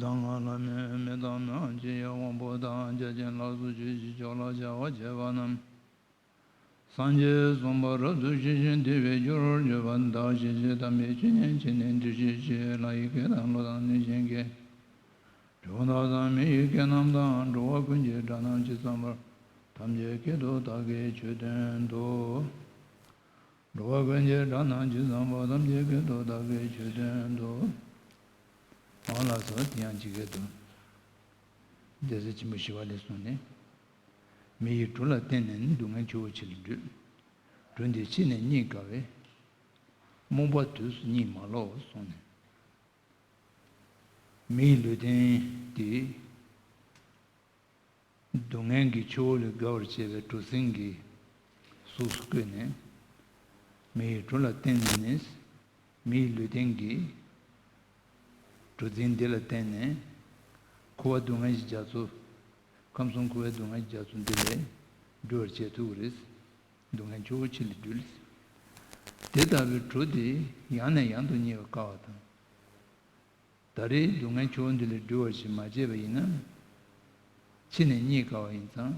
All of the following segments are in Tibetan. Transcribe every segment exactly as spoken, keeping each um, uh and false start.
དང་ལྷ་མིན་མི་དང་མི་འམ་ཅི་ཡི་དབང་པོ་དང་། བརྒྱ་བྱིན་ལ་སོགས་ཆོས་ཀྱི་ཕྱོགས་ལ་སྦྱར་བ་བྱས་པ་རྣམས། སངས་རྒྱས་གསུངས་པ་རབ་ཏུ་ཞི་ཞིང་དད་པའི་རྒྱུར་གྱུར་པ་བདག་གིས་ཆོས་བསྟན་པའི་ཆོས་ཉན་བྱས་ནས་འདིར་གཤེགས་ཤིག། ལྷ་ཡི་སྐད་དང་ཀླུ་དང་གནོད་སྦྱིན་སྐད། གྲུལ་བུམ་དག་དང་མི་ཡི་སྐད་རྣམས་དང་། འགྲོ་བ་ཀུན་གྱི་སྒྲ་རྣམས་ཇི་ཙམ་པར། ཐམས་ཅད་སྐད་དུ་བདག་གིས་ཆོས་བསྟན་ཏོ། འགྲོ་བ་ཀུན་གྱི་སྒྲ་རྣམས་ཇི་ཙམ་པར། ཐམས་ཅད་སྐད་དུ་བདག་གིས་ཆོས་བསྟན་ཏོ། འོ་ལགས་སོ། དེ་ཡང་ཇི་སྐད་དུ། རྒྱལ་སྲས་ཆེན་པོ་ཞི་བ་ལྷས་གསུངས་ནས། མི་ཡི་གྲུ་ལ་བརྟེན་ནས་ནི། སྡུག་བསྔལ་ཆུ་བོ་ཆེ་ལས་བགྲོད། གྲུ་འདི་ཕྱིས་ནས་རྙེད་དཀའ་བས། རྨོངས་པ་དུས་སུ་གཉིད་མ་ལོག་གསུངས་ནས། མི་ཡི་ལུས་རྟེན་དེ་སྡུག་བསྔལ་གྱི་ཆུ་བོ་ལས་བརྒལ་བར་བྱེད་པའི་གྲུ་གཟིངས་ཀྱི་གཟུགས་སུ་བཀོད་ནས། མི་ཡི་གྲུ་ལ་བརྟེན་ནས་ནི། མི་ཡི་ལུས་རྟེན་གྱི་གྲུ་གཟིངས་འདི་ལ་བརྟེན་ནས། འཁོར་བ་སྡུག་བསྔལ་གྱི་རྒྱ་མཚོ། ཁམས་གསུམ་འཁོར་བའི་སྡུག་བསྔལ་གྱི་རྒྱ་མཚོ་འདི་ལས་སྒྲོལ་བར་བྱེད་ཐུབ་ཀྱི་རེད། སྡུག་བསྔལ་ཆུ་བོ་ཆེ་ལས་སྒྲོལ། དེ་ལྟ་བུའི་གྲུ་དེ་ཡང་ནས་ཡང་དུ་རྙེད་པར་དཀའ་བ་དང་། ད་རེས་སྡུག་བསྔལ་ཆུ་བོ་འདི་ལས་སྒྲོལ་བར་ཞིག་མ་བྱས་པ་ཡིན་ན། ཕྱིས་ནས་རྙེད་དཀའ་བ་ཡིན་ཙང་།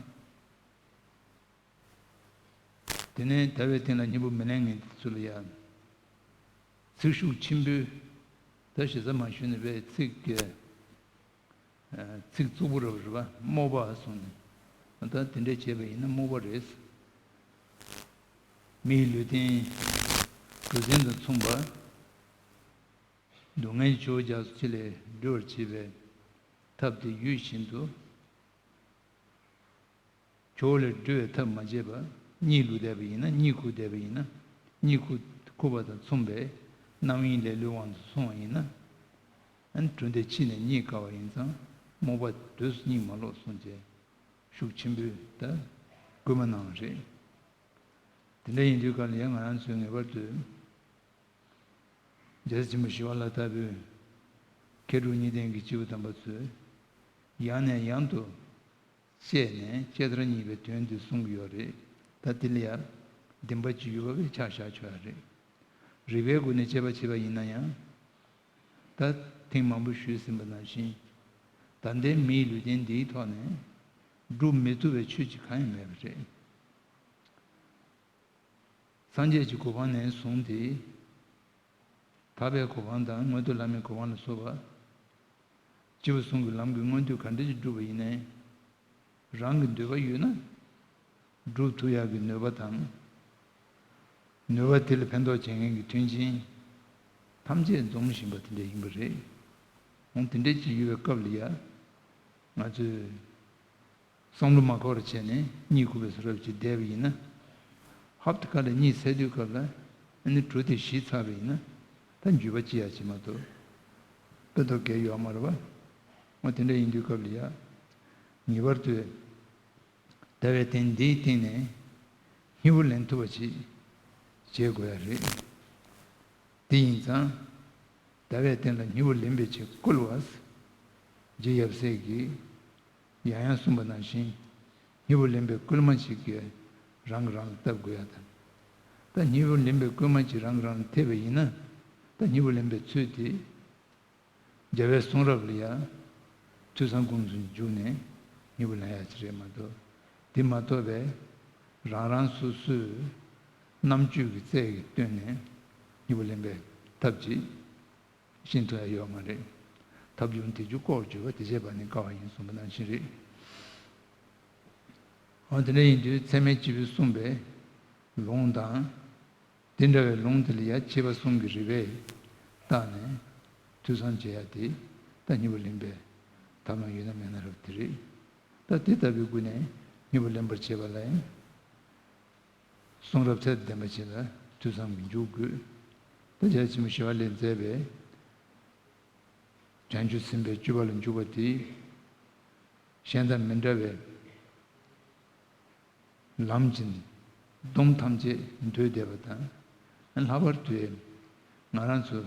དེ་ནས་དལ་བའི་སྟེང་ལ་སྙིང་པོ་མི་ལེན་མཁན་དེ་ཚོ་ལ་ཡང་། ཚིག་ཤུགས་ཆེན་པོས། ད་ཞེ་ས་མ་ཞུས་ནས་པའི་ཚིག་གི། ཚིག་རྩུབ་པོ་རབ་རེད་པ། རྨོངས་པ་གསུངས་ནས། ད་དེ་འདྲས་བྱས་པ་ཡིན་ན་རྨོངས་པ་རེད། མི་ཡི་ལུས་རྟེན་གྲུ་གཟིངས་དང་མཚུངས་པ། སྡུག་བསྔལ་ཆུ་བོ་རྒྱ་མཚོ་ཆེ་ལས་སྒྲོལ་བར་བྱེད་པའི་ཐབས་དེ་ཡོད་བཞིན་དུ། ཆུ་བོ་ལས་སྒྲོལ་བའི་ཐབས་མ་བྱས་པར་གཉིད་ལོག་བསྡད་པ་ཡིན་ན། གཉིད་ཁུག་བསྡད་པ་ཡིན་ན། གཉིད་ཁུག་ཁུག་པ་དང་མཚུངས་པའི་རྣམ་གཡེང་ལེ་ལོའི་དབང་དུ་སོང་བ་ཡིན་ན། ཨ་ནི་གྲུ་འདི་ཕྱིས་ནས་རྙེད་དཀའ་བ་ཡིན་ཙང་། རྨོངས་པ་དུས་སུ་གཉིད་མ་ལོག་གསུངས་བྱས། ཤུགས་ཆེན་པོས་ད་སྐུལ་མ་གནང་བ་རེད། དེ་འདྲ་ཡིན་དུས་སྐབས་ལ་ཡང་ང་རང་ཚོས་ངེས་པར་དུ། རྒྱལ་སྲས་ཆེན་པོ་ཞི་བ་ལྷ་ལྟ་བུའི་མཁས་གྲུབ་གཉིས་ལྡན་གྱི་སྐྱེས་བུ་དམ་པ་ཚོས་ཡང་ནས་ཡང་དུ་བཤད་ནས། བཤད་མཐར་གཉིས་པའི་དོན་འདི་གསུང་གི་ཡོད་རེད། ད་དེ་ལ་ཡང་བདེན་པ་ཅིག་ཡོད་པ་བས་ཆ་བཞག་ཆོག་ཡ་རེད། རིགས་པའི་སྒོ་ནས་དཔྱད་པ་བྱས་པ་ཡིན་ན་ཡང་། ད་ཐེངས་མང་པོ་ཞུས་ཟིན་པ་ནང་བཞིན། ད་ལྟའི་མིའི་ལུས་རྟེན་འདིའི་ཐོག་ནས་སྒྲུབ་མི་ཐུབ་པའི་ཆོས་ཅིག་གང་ཡང་མེད་པ་རེད། སངས་རྒྱས་ཀྱི་གོ་འཕང་ནས་བཟུང་སྟེ། ཐར་པའི་གོ་འཕང་དང་མངོན་མཐོ་ལྷ་མིའི་གོ་འཕང་ལ་སོགས་པ། སྐྱེས་བུ་གསུམ་གྱི་ལམ་གྱི་སྔོན་དུས་ག་འདྲ་ཞིག་བསྒྲུབས་པ་ཡིན་ནའི། རང་གི་འདོད་པ་ཡོད་ན། སྒྲུབ་ཐུབ་ཡག་གི་ནུས་པ་དང་། ནུས་པ་དེ་ལ་ཕན་ཐོགས་བྱེད་མཁན་གྱི་མཐུན་རྐྱེན་ཐམས་ཅད་འཛོམས་བཞིན་པ་དེ་འདྲ་ཡིན་པ་རེད། འོང་དེ་འདྲ་ཅིག་ཡོད་པའི་སྐབས་ལ་ཡ། ང་ཚོས་བསམ་བློ་མ་འཁོར་བར་བྱས་ནས་གཉིད་ཁུག་པའི་བཟོ་འདྲ་ཅིག་བསྡད་པ་ཡིན་ན། ཧབ་ཏེ་ཁ་ལ་གཉིད་སད་དུས་སྐབས་ལ་ཨ་ནི་གྲུ་དེ་ཞིག་ཚར་བ་ཡིན་ན། ད་འགྱོད་པ་ཅི་ཡང་བྱེད་མ་ཐུབ། དཔེ་ཐོག་གལ་ཡོད་མ་རེད་པ། འོ་དེ་འདྲ་ཡིན་དུས་སྐབས་ལ་ཡ། ངེས་པར་དུ། དལ་བའི་རྟེན་འདིའི་སྟེང་ནས་སྙིང་པོ་ལེན་ཐུབ་པ་ཅིག་བྱེད་དགོས་ཡ་རེད། དེ་ཡིན་ཙང་། དལ་བའི་རྟེན་ལ་སྙིང་པོ་ལེན་པའི་ཆེད་བསྐུལ་བ། རྗེ་ཡབ་སྲས་ཀྱིས་ཡང་ཡང་གསུངས་པ་ནང་བཞིན། སྙིང་པོ་ལེན་པའི་བསྐུལ་མ་ཅིག་གིས་རང་གིས་རང་ལ་བཏབ་དགོས་ཡ་དང་། ད་སྙིང་པོ་ལེན་པའི་བསྐུལ་མ་ཅིག་རང་གིས་རང་ལ་ཐེབས་པ་ཡིན་ན། ད་སྙིང་པོ་ལེན་པའི་ཚུལ་དེ། རྒྱལ་བའི་གསུང་རབ་ལ་ཡང་ཐོས་བསམ་སྒོམ་གསུམ་འཇུག་ནས་སྙིང་པོ་ལེན་ཡ་ཅིག་རེད་མ་གཏོགས། དེ་མ་གཏོགས་པའི་རང་རང་སོ་སོའི་རྣམ་དཔྱོད་ཀྱི་རྩལ་གྱིས་བཏོན་ནས་སྙིང་པོ་ལེན་པའི་ཐབས་ཅིག་ཤེས་ཐུབ་ཡ་ཡོད་མ་རེད། ཐབས་བྱུང་དེ་རྒྱུ་ལྐོག་གྱུར་པ། དེ་བྱས་པ་ནི་དཀའ་བ་ཡིན་གསུངས་པ་ནང་བཞིན་རེད། འོ་དེ་འདྲ་ཡིན་དུས་ཚད་མེད་སྤྱི་བོས་གསུངས་པའི་ལུང་དང་། དེ་འདྲ་བའི་ལུང་དེ་ལ་ཡ་མཁས་པ་གསུམ་གྱི་རིགས་པས་བརྟགས་ནས་ཐོས་བསམ་བྱེད་ཡ་དེ་ད་སྙིང་པོ་ལེན་པའི་ཐབས་ལམ་ཡོད་ན་མེད་ན་རབ་དེ་རེད། ད་དེ་ལྟ་བུའི་སྒོ་ནས་སྙིང་པོ་ལེན་པར་བྱེད་པ་ལ་ཡང་གསུང་རབ་ཚད་ལྡན་པ་ཞིག་ལ་ཐོས་བསམ་གྱིས་འཇུག་དགོས། ད་རྒྱལ་ཆེན་པོ་ཞི་བ་ལྷས་མཛད་པའི་བྱང་ཆུབ་སེམས་དཔའི་སྤྱོད་པ་ལ་འཇུག་པ་དེ། གཞན་དང་མི་འདྲ་བའི་ལམ་གྱི་སྡོམ་ཐམས་ཅད་འདུས་བསྡད་པ་དང་། ལྷག་པར་དུ་ང་རང་ཚོ་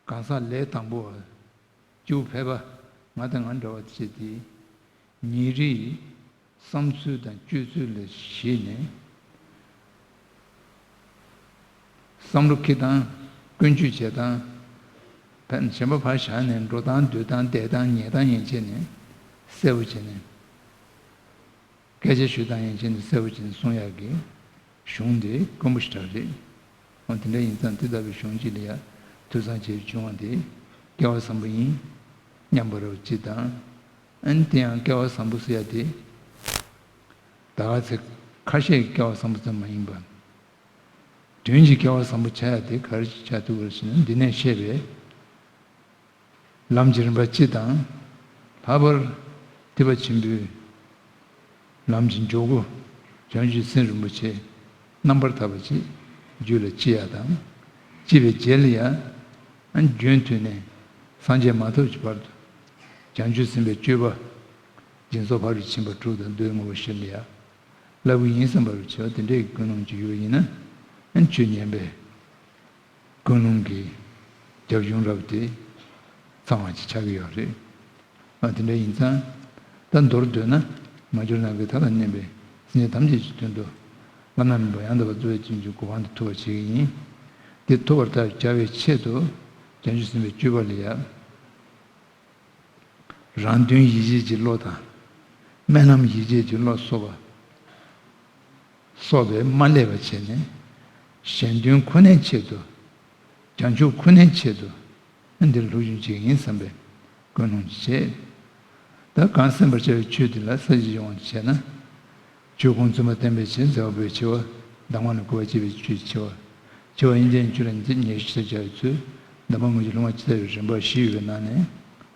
གང་ཟག་ལས་དང་པོ་བ། སྐྱེ་བོ་ཕལ་པ་ང་དང་ང་འདྲ་བ་བྱས་ཏེ། ཉིན་རེའི་བསམ་ཚུལ་དང་སྤྱོད་ཚུལ་ལ་གཞིགས་ནས། བསམ་བློ་འཁྱེར་སྟངས། ཀུན་སྤྱོད་བྱེད་སྟངས། ཕན་གཞན་པ་ཕར་བཞག་ནས་འགྲོ་སྟངས་སྡོད་སྟངས་བསྡད་སྟངས་ཉལ་སྟངས་ཡན་ཆད་ནས་གསལ་པོ་བྱས་ནས། སྐད་ཆ་ཤོད་སྟངས་ཡན་ཆད་ནས་གསལ་པོ་བྱས་ནས་གསུང་ཡག་གི་གཞུང་དེ་དཀོན་པོ་ཞེ་དྲག་རེད། འོ་དེ་འདྲ་ཡིན་ཙང་དེ་ལྟ་བུའི་གཞུང་གཅིག་ལ་ཡ་ཐོས་བསམ་བྱས་བྱུང་བ་དེ་སྐལ་བ་བཟང་པོ་ཡིན་སྙམ་པ་རོ་གཅིག་དང་། ཨ་ནི་དེ་ཡང་སྐལ་བ་བཟང་པོ་ཟེར་ཡ་དེ་ད་ག་ཚེ་ཁ་ཤས་ཀྱི་སྐལ་བ་བཟང་པོ་ཙམ་མ་ཡིན་པ། དོན་གྱི་སྐལ་བ་བཟང་པོ་ཆགས་ཡ་དེ་ག་རེ་ཆགས་ཐུབ་པ་ཞེ་ན། འདི་ནས་བཤད་པའི་ལམ་གྱི་རིམ་པ་སྤྱི་དང་། ལྷག་པར་ཐེག་པ་ཆེན་པོའི་ལམ་གྱི་འཇུག་སྒོ་བྱང་ཆུབ་སེམས་རིན་པོ་ཆེ་རྣམ་པར་ཐར་པ་ཅིག་རྒྱུད་ལ་སྐྱེ་ཡ་དང་། སྐྱེས་པའི་རྗེས་ལ་ཡང་རྒྱུན་མཐུད་ནས་སངས་རྒྱས་མ་ཐོབ་ཀྱི་བར་དུ་བྱང་ཆུབ་སེམས་དཔའི་སྤྱོད་པ་སྦྱིན་སོགས་ཕ་རོལ་ཕྱིན་པ་དྲུག་དང་མདོའི་དངོས་པོ་བཞི་ལ་ཡ་བསླབ་ཀྱི་ཡིན་བསམ་པ་རུ་བྱས་པ་དེ་འདྲའི་ཀུན་སློང་ཅིག་ཡོད་པ་ཡིན་ན། ཨ་ནི་ཆོས་ཉན་པའི་ཀུན་སློང་གི་རྒྱབ་ལྗོངས་རབ་དེ་ཚང་བ་ཅིག་ཆགས་ཀྱི་ཡོད་རེད། ཨ་དེ་འདྲ་ཡིན་ཙང་། ད་མདོར་བསྡུས་ན། མ་གྱུར་ནམ་མཁའི་མཐའ་དང་མཉམ་པའི་སེམས་ཅན་ཐམས་ཅད་ཀྱི་དོན་དུ་བླ་ན་མེད་པ་ཡང་དག་པར་རྫོགས་པའི་བྱང་ཆུབ་གོ་འཕང་དུ་ཐོབ་པར་བྱེད་ཀྱི་ཡིན། དེ་ཐོབ་པར་ཐབས་བྱ་བའི་ཆེད་དུ་བྱང་ཆུབ་སེམས་དཔའི་སྤྱོད་པ་ལ་ཡ། རང་དོན་ཡིད་བྱེད་ཀྱི་བློ་དང་། སྨོན་ལམ་ཡིད་བྱེད་ཀྱི་བློ་སོགས་པ། སོགས་པས་མ་བསླད་པ་བྱས་ནས། གཞན་དོན་ཁོ་ནའི་ཆེད་དུ། བྱང་ཆུབ་ཁོ་ནའི་ཆེད་དུ། འདིར་སློབ་སྦྱོང་བྱེད་ཀྱི་ཡིན་བསམ་པའི་ཀུན་སློང་བྱེད། ད་གང་གསན་པར་བྱ་བའི་ཆོས་དེ་ལ་ས་བཅད་ཡོངས་བྱས་ན། ཆོས་ཁུངས་བཙུན་པ་བསྟན་པའི་ཕྱིར་མཛད་པ་པོའི་ཆེ་བ་གདམས་ངག་ལ་གུས་པ་བསྐྱེད་པའི་ཆོས་ཆེ་བ། ཆེ་བ་དབྱིངས་ཅན་ཆོས་ལ་ཉེར་ཞི་བྱ་བའི་ཚུལ། གདམས་པ་དངོས་ཀྱི་སློབ་མ་ཇི་ལྟ་བའི་རིམ་པ་བཞི་ཡོད་པའི་ནང་ནས་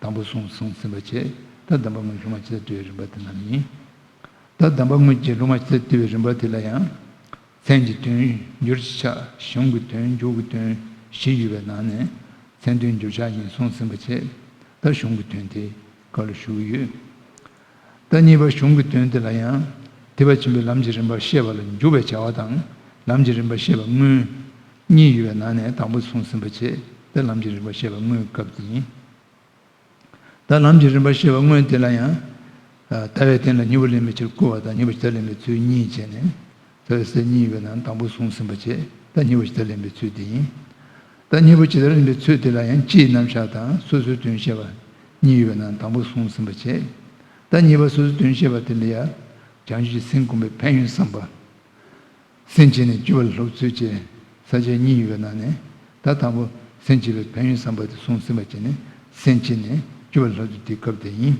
དང་པོ་གསུངས་གསུངས་ཟིན་པ་བྱས། ད་གདམས་པ་དངོས་ཀྱི་སློབ་མ་ཇི་ལྟ་བའི་རིམ་པ་དེ་ནང་ནས་ཡིན། ད་གདམས་པ་དངོས་ཀྱི་སློབ་མ་ཇི་ལྟ་བའི་རིམ་པ་དེ་ལ་ཡང་། མཚན་གྱི་དོན་འགྱུར་གྱི་ཕྱག་གཞུང་གི་དོན་འཇུག་གི་དོན་བཞི་ཡོད་པའི་ནང་ནས་མཚན་དོན་འགྱུར་ཕྱག་གཉིས་གསུངས་ཟིན་པ་བྱས། ད་གཞུང་གི་དོན་དེ་ག་ལ་ཞུ་གི་ཡོད། ད་གཉིས་པ་གཞུང་གི་དོན་དེ་ལ་ཡང་། ཐེག་པ་ཆེན་པོའི་ལམ་གྱི་རིམ་པ་བཤད་པ་ལ་འཇུག་པའི་བྱ་བ་དང་། ལམ་གྱི་རིམ་པ་བཤད་པ་དངོས་གཉིས་ཡོད་པའི་ནང་ནས་དང་པོ་གསུངས་ཟིན་པ་བྱས། ད་ལམ་གྱི་རིམ་པ་བཤད་པ་དངོས་སྐབས་དེ་ཡིན། ད་ལམ་གྱི་རིམ་པ་བཤད་པ་དངོས་དེ་ལ་ཡང་། ལྟ་བའི་རྟེན་ལ་སྙིང་པོ་ལེན་པའི་ཕྱིར་བསྐུལ་བ་དང་། སྙིང་པོ་ཇི་ལྟར་ལེན་པའི་ཚུལ་གཉིས་བྱས་ནས། ལྟ་བའི་རྟེན་གཉིས་ཡོད་པའི་ནང་དང་པོ་གསུངས་ཟིན་པ་བྱས། ད་སྙིང་པོ་ཇི་ལྟར་ལེན་པའི་ཚུལ་དེ་ཡིན། ད་སྙིང་པོ་ཇི་ལྟར་ལེན་པའི་ཚུལ་དེ་ལ་ཡང་སྤྱིའི་རྣམ་གཞག་དང་སོ་སོའི་དོན་བཤད་པ་གཉིས་ཡོད་པའི་ནང་དང་པོ་གསུངས་ཟིན་པ་བྱས། ད་གཉིས་པ་སོ་སོའི་དོན་བཤད་པ་དེ་ལ་ཡང་། བྱང་ཆུབ་ཀྱི་སེམས་བསྒོམ་པའི་ཕན་ཡོན་བསམ་པ། སེམས་བསྐྱེད་ནས་སྤྱོད་པ་ལ་སློབ་ཚུལ་བཅས་ས་བཅད་གཉིས་ཡོད་པའི་ནང་ནས། ད་དང་པོ་སེམས་བསྐྱེད་པའི་ཕན་ཡོན་བསམ་པ་དེ་གསུངས་ཟིན་པ་བྱས་ནས། སེམས་བསྐྱེད་ནས་སྤྱོད་པ་ལ་སློབ་ཚུལ་དེ་སྐབས་དེ་ཡིན།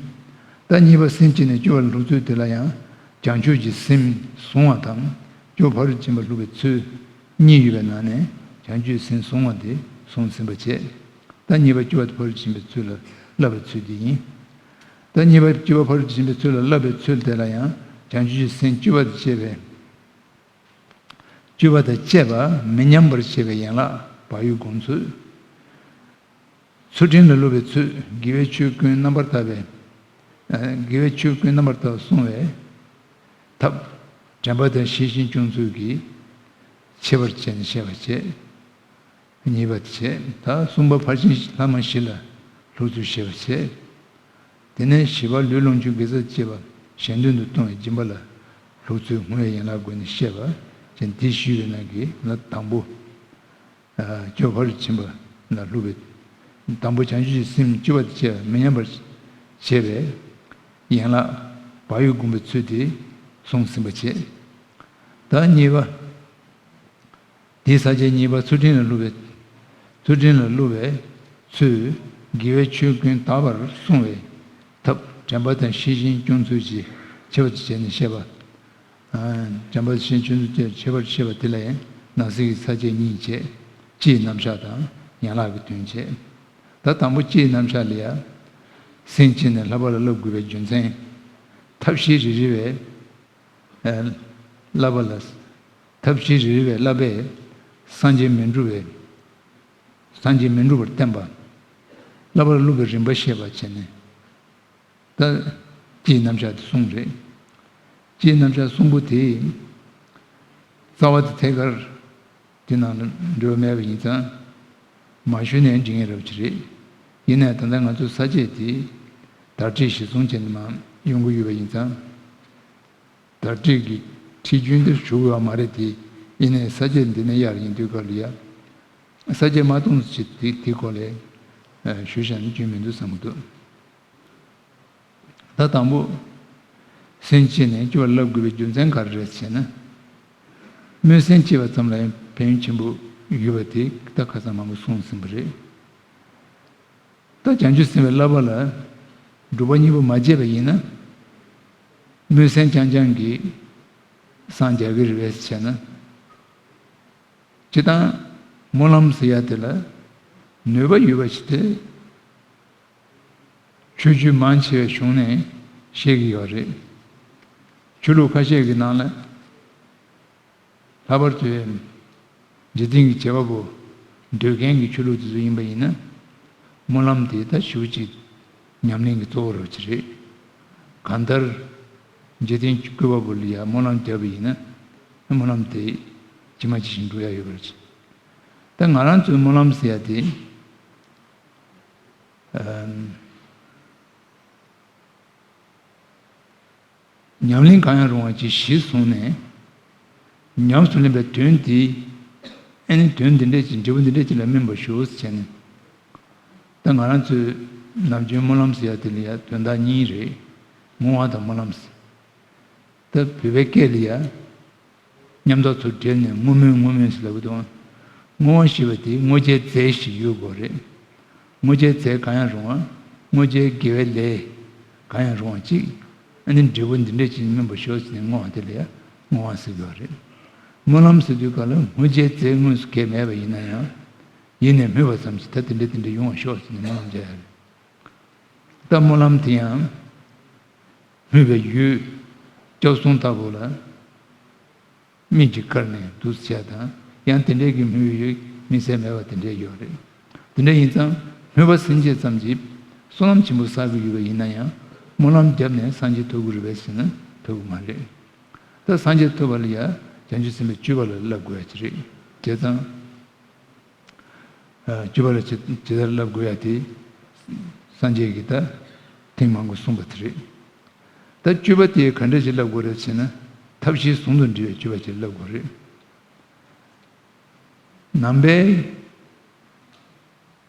ད་གཉིས་པ་སེམས་བསྐྱེད་ནས་སྤྱོད་པ་ལ་སློབ་ཚུལ་དེ་ལ་ཡང་། བྱང་ཆུབ་ཀྱི་སེམས་བཟུང་བ་དང་། སྐྱོབ་པ་ཕ་རོལ་ཏུ་ཕྱིན་པ་སློབ་པའི་ཚུལ་གཉིས་ཡོད་པའི་ནང་ནས། བྱང་ཆུབ་སེམས་བཟུང་བ་དེ་གསུངས་ཟིན་པ་བྱས། ད་གཉིས་པ་སྐྱོབ་པ་ཕ་རོལ་ཏུ་ཕྱིན་པའི་ཚུལ་ལ་བསླབ་པའི་ཚུལ་དེ་ཡིན། ད་གཉིས་པ་སྐྱོབ་པ་ཕ་རོལ་ཏུ་ཕྱིན་པའི་ཚུལ་ལ་བསླབ་པའི་ཚུལ་དེ་ལ་ཡང་། བྱང་ཆུབ་ཀྱི་སེམས་སྤྱོད་པ་དང་བཅས་པའི། སྤྱོད་པ་དང་བཅས་པ་མི་ཉམས་པར་བྱེད་པའི་ཡན་ལག་བག་ཡོད་སྒོམ་ཚུལ། ཚུལ་ཁྲིམས་ལ་སློབ་པའི་ཚུལ། དགེ་བའི་ཆོས་ཀུན་རྣམ་པར་དག་པའི། ཨ། དགེ་བའི་ཆོས་ཀུན་རྣམ་པར་དག་པར་བསྲུང་བའི་ཐབས། དྲན་པ་དང་ཤེས་བཞིན་སྐྱོང་ཚུལ་གྱིས་ཁྱད་པར་བྱས་ནས་བཤད་པ་བྱས། གཉིས་པ་དེ་བྱས། ད་གསུམ་པ་ཕར་ཕྱིན་ལྷག་མ་བཞི་ལ་སློབ་ཚུལ་བཤད་པ་བྱས། དེ་ནས་བཞི་པ་ལུས་ལོངས་སྤྱོད་དགེ་རྩ་བཅས་པ་གཞན་དོན་དུ་གཏོང་བའི་སྦྱིན་པ་ལ་སློབ་ཚུལ་བསྔོ་བའི་ཡན་ལག་སྒོ་ནས་བཤད་པ་བྱས། འདི་བཞི་ཡོད་ནང་གི་ལ་དང་པོ། ཨ། སྐྱོབ་པ་ཕ་རོལ་ཏུ་ཕྱིན་པ་ལ་སློབ་པའི། དང་པོ་བྱང་ཆུབ་ཀྱི་སེམས་སྤྱོད་པ་དང་བཅས་པ་མི་ཉམས་པར་བྱེད་པའི་ཡན་ལག་བག་ཡོད་སྒོམ་པའི་ཚུལ་དེ་གསུངས་ཟིན་པ་བྱས། ད་གཉིས་པ། དེའི་ས་བཅད་གཉིས་པ་ཚུལ་ཁྲིམས་ལ་སློབ་པའི། ཚུལ་ཁྲིམས་ལ་སློབ་པའི་ཚུལ། དགེ་བའི་ཆོས་ཀུན་དག་པར་བསྲུང་བའི་ཐབས། དྲན་པ་དང་ཤེས་བཞིན་སྐྱོང་ཚུལ་གྱིས་ཁྱད་པར་དུ་བྱས་ནས་བཤད་པ། ཨ། དྲན་པ་དང་ཤེས་བཞིན་སྐྱོང་ཚུལ་གྱིས་ཁྱད་པར་དུ་བཤད་པ་དེ་ལ་ཡང་ནང་གསེས་ཀྱི་ས་བཅད་གཉིས་བྱས། སྤྱིའི་རྣམ་གཞག་དང་ཡན་ལག་གི་དོན་བྱས། ད་དང་པོ་སྤྱིའི་རྣམ་གཞག་ལ་ཡང་། སེམས་བསྐྱེད་ནས་བསླབ་པ་ལ་བསླབ་དགོས་པའི་རྒྱུ་མཚན། ཐབས་ཤེས་རེ་རེ་བས། ཨ། བསླབ་པ་ལ། ཐབས་ཤེས་རེ་རེ་བས་བསླབ་པས་སངས་རྒྱས་མི་འགྲུབ་པའི། སངས་རྒྱས་མི་འགྲུབ་པར་བསྟན་པ། བསླབ་པ་ལ་སློབ་པའི་རིམ་པ་བཤད་པ་བྱས་ནས། ད་སྤྱིའི་རྣམ་གཞག་དེ་གསུངས་རེད། སྤྱིའི་རྣམ་གཞག་གསུམ་པོ་དེ། རྩ་བ་དེ་ཐད་ཀར་དེ་ནང་ལ་འབྲེལ་བ་མེད་པ་ཡིན་ཙང་། མ་ཞུས་ནའི་འགྲིག་ངེས་རབ་ཅིག་རེད། ཡིན་ནའི་ད་ལྟ་ང་ཚོ་ས་བཅད་དེ་བརྡ་སྤྲོད་གཞིར་བཟུང་བྱས་ནས་མར་ཡོང་གི་ཡོད་པ་ཡིན་ཙང་། བརྡ་སྤྲོད་ཀྱི་ཁྲིད་རྒྱུན་དེ་ཞུ་དགོས་པ་མ་རེད་དེ། ཡིན་ནའི་ས་བཅད་འདི་ནས་གཡར་ཡིན་དུས་སྐབས་ལ་ཡ། ས་བཅད་མ་གཏོང་ཚེ་དེ་དེ་སྐོར་ལ་ ཞུས་བཞག་ན་སྐྱོན་མི་འདུག་བསམ་གྱི་འདུག་ད་དང་པོ། སེམས་བསྐྱེད་ནས་སྤྱོད་པ་བསླབ་དགོས་པའི་རྒྱུ་མཚན་ག་རེ་རེད་ཟེར་ན། སྨོན་སེམས་བསྐྱེད་པ་ཙམ་ལ་ཡང་ཕན་ཡོན་ཆེན་པོ་ཡོད་པ་དེ་ད་ཁ་སང་མང་པོ་གསུངས་ཟིན་པ་རེད། ད་བྱང་ཆུབ་སེམས་དཔའི་བསླབ་པ་ལ་སྒྲུབ་པ་གཉིས་པོ་མ་བྱས་པ་ཡིན་ན། སྨོན་སེམས་རྐྱང་རྐྱང་གིས་སངས་རྒྱ་གི་རེད་པས་ཟེར་ན། སྤྱིར་བཏང་སྨོན་ལམ་ཟེར་ཡ་དེ་ལ་ནུས་པ་ཡོད་པ་ཞིག་དེ། ཆོས་བརྒྱུད་མང་ཆེ་བའི་གཞུང་ནས་བཤད་ཀྱི་ཡོད་རེད། ཆོས་ལུགས་ཁ་ཤས་ཀྱི་ནང་ལ། ལྷག་པར་དུ་འཇིག་རྟེན་གྱི་བྱེད་པ་པོ་འདོད་མཁན་གྱི་ཆོས་ལུགས་དེ་ཚོ་ཡིན་པ་ཡིན་ན། སྨོན་ལམ་དེ་ད་ཞེ་པོ་ཅིག་ཉམས་ལེན་གྱི་གཙོ་བོ་རུ་ཅིག་རེད། གང་ལྟར་འཇིག་རྟེན་གྱི་བཀོད་པ་པོ་ལ་ཡ་སྨོན་ལམ་བརྒྱབ་པ་ཡིན་ན། སྨོན་ལམ་དེ་ཇི་མ་ཇི་བཞིན་འགྲུབ་ཡ་ཡོད་པ་རེད། ད་ང་རང་ཚོའི་སྨོན་ལམ་ཟེར་ཡ་དེ། ཨམ། ཉམས་ལེན་གང་ཡང་རུང་བ་ཅིག་གཞིར་བཟུང་ནས། ཉམས་སུ་ལེན་པའི་དོན་དེ། ཨ་ནི་དོན་འདི་འདྲས་ཅིག་འབྲས་བུ་འདི་འདྲས་ཅིག་ལ་སྨིན་པར་ཤོག་ཟེར་ནས། ད་ང་རང་ཚོའི་ནམ་རྒྱུན་སྨོན་ལམ་ཟེར་ཡ་དེ་ལ་ཡ་དོན་དག་གཉིས་རེད། བསྔོ་བ་དང་སྨོན་ལམ་ཟེར། ད་བོད་པའི་སྐད་ལ་ཡ། མཉམ་དག་ཚུར་འབྲེལ་ནས་བསྔོ་སྨོན་བསྔོ་སྨོན་ཟེར་ལབ་ཀྱི་འདུག་བསྔོ་བ་ཞེས་པ་དེ་བསྔོ་བྱའི་རྫས་ཤིག་ཡོད་དགོས་རེད། བསྔོ་བྱའི་རྫས་གང་ཡང་རུང་བ། བསྔོ་བྱའི་དགེ་བའི་ལས་གང་ཡང་རུང་བ་ཅིག་ཨ་ནི་འབྲས་བུ་འདི་འདྲས་ཅིག་སྨིན་པར་ཤོག་ཟེར་ནས་བསྔོ་བ་དེ་ལ་ཡང་བསྔོ་བ་ཟེར་གྱི་ཡོད་རེད། སྨོན་ལམ་ཟེར་དུས་སྐབས་ལ་བསྔོ་བྱའི་རྫས་དངོས་སུ་གང་ཡང་མེད་པ་ཡིན་ན་ཡང་། ཡིད་ནས་སྨོས་པ་ཙམ་གྱིས་ད་དེ་འདྲས་དེ་འདྲས་ཡོང་བར་ཤོག་ཟེར་ནས་སྨོན་ལམ་རྒྱག་ཡ་རེད། ད་སྨོན་ལམ་དེ་ཡང་སྨོས་པའི་ཡུལ་སྐྱབས་གསུམ་ལྟ་བུ་ལ་སྨིན་གྱི་བཀར་ནས་འདུ་བྱས་དང་ཡང་དེ་འདྲའི་གི་སྨོས་ཡུལ་དམིགས་བསལ་མེད་པ་དེ་འདྲའི་ཡོད་རེད། དེ་འདྲ་ཡིན་ཙང་སྨོན་པ་སེམས་བསྐྱེད་ཙམ་གྱིས་བསོད་ནམས་ཆེན་པོ་བསགས་ཀྱི་ཡོད་པ་ཡིན་ན་ཡང་སྨོན་ལམ་བརྒྱབ་ནས་སངས་རྒྱས་ཐོབ་ཀྱི་རེད་པས་ཟེར་ན་ཐོབ་ཀྱི་མ་རེད། ད་སངས་རྒྱས་ཐོབ་པ་ལ་ཡང་བྱང་ཆུབ་སེམས་དཔའི་སྤྱོད་པ་ལ་བསླབ་དགོས་ཡ་ཅིག་རེད། བྱས་ཙང་། སྤྱོད་པ་ལ་ཇི་ལྟར་བསླབ་དགོས་ཡ་དེ། སངས་རྒྱས་ཀྱིས་ད་ཐེངས་མང་པོ་གསུངས་པ་དེ་རེད། ད་སྤྱོད་པ་དེ་ག་འདྲ་ཞིག་བསླབ་དགོས་རེད་ཟེར་ན། ཐབས་ཤེས་ཟུང་དུ་འབྲེལ་བའི་སྤྱོད་པ་ཞིག་བསླབ་དགོས་རེད། ནང་པའི་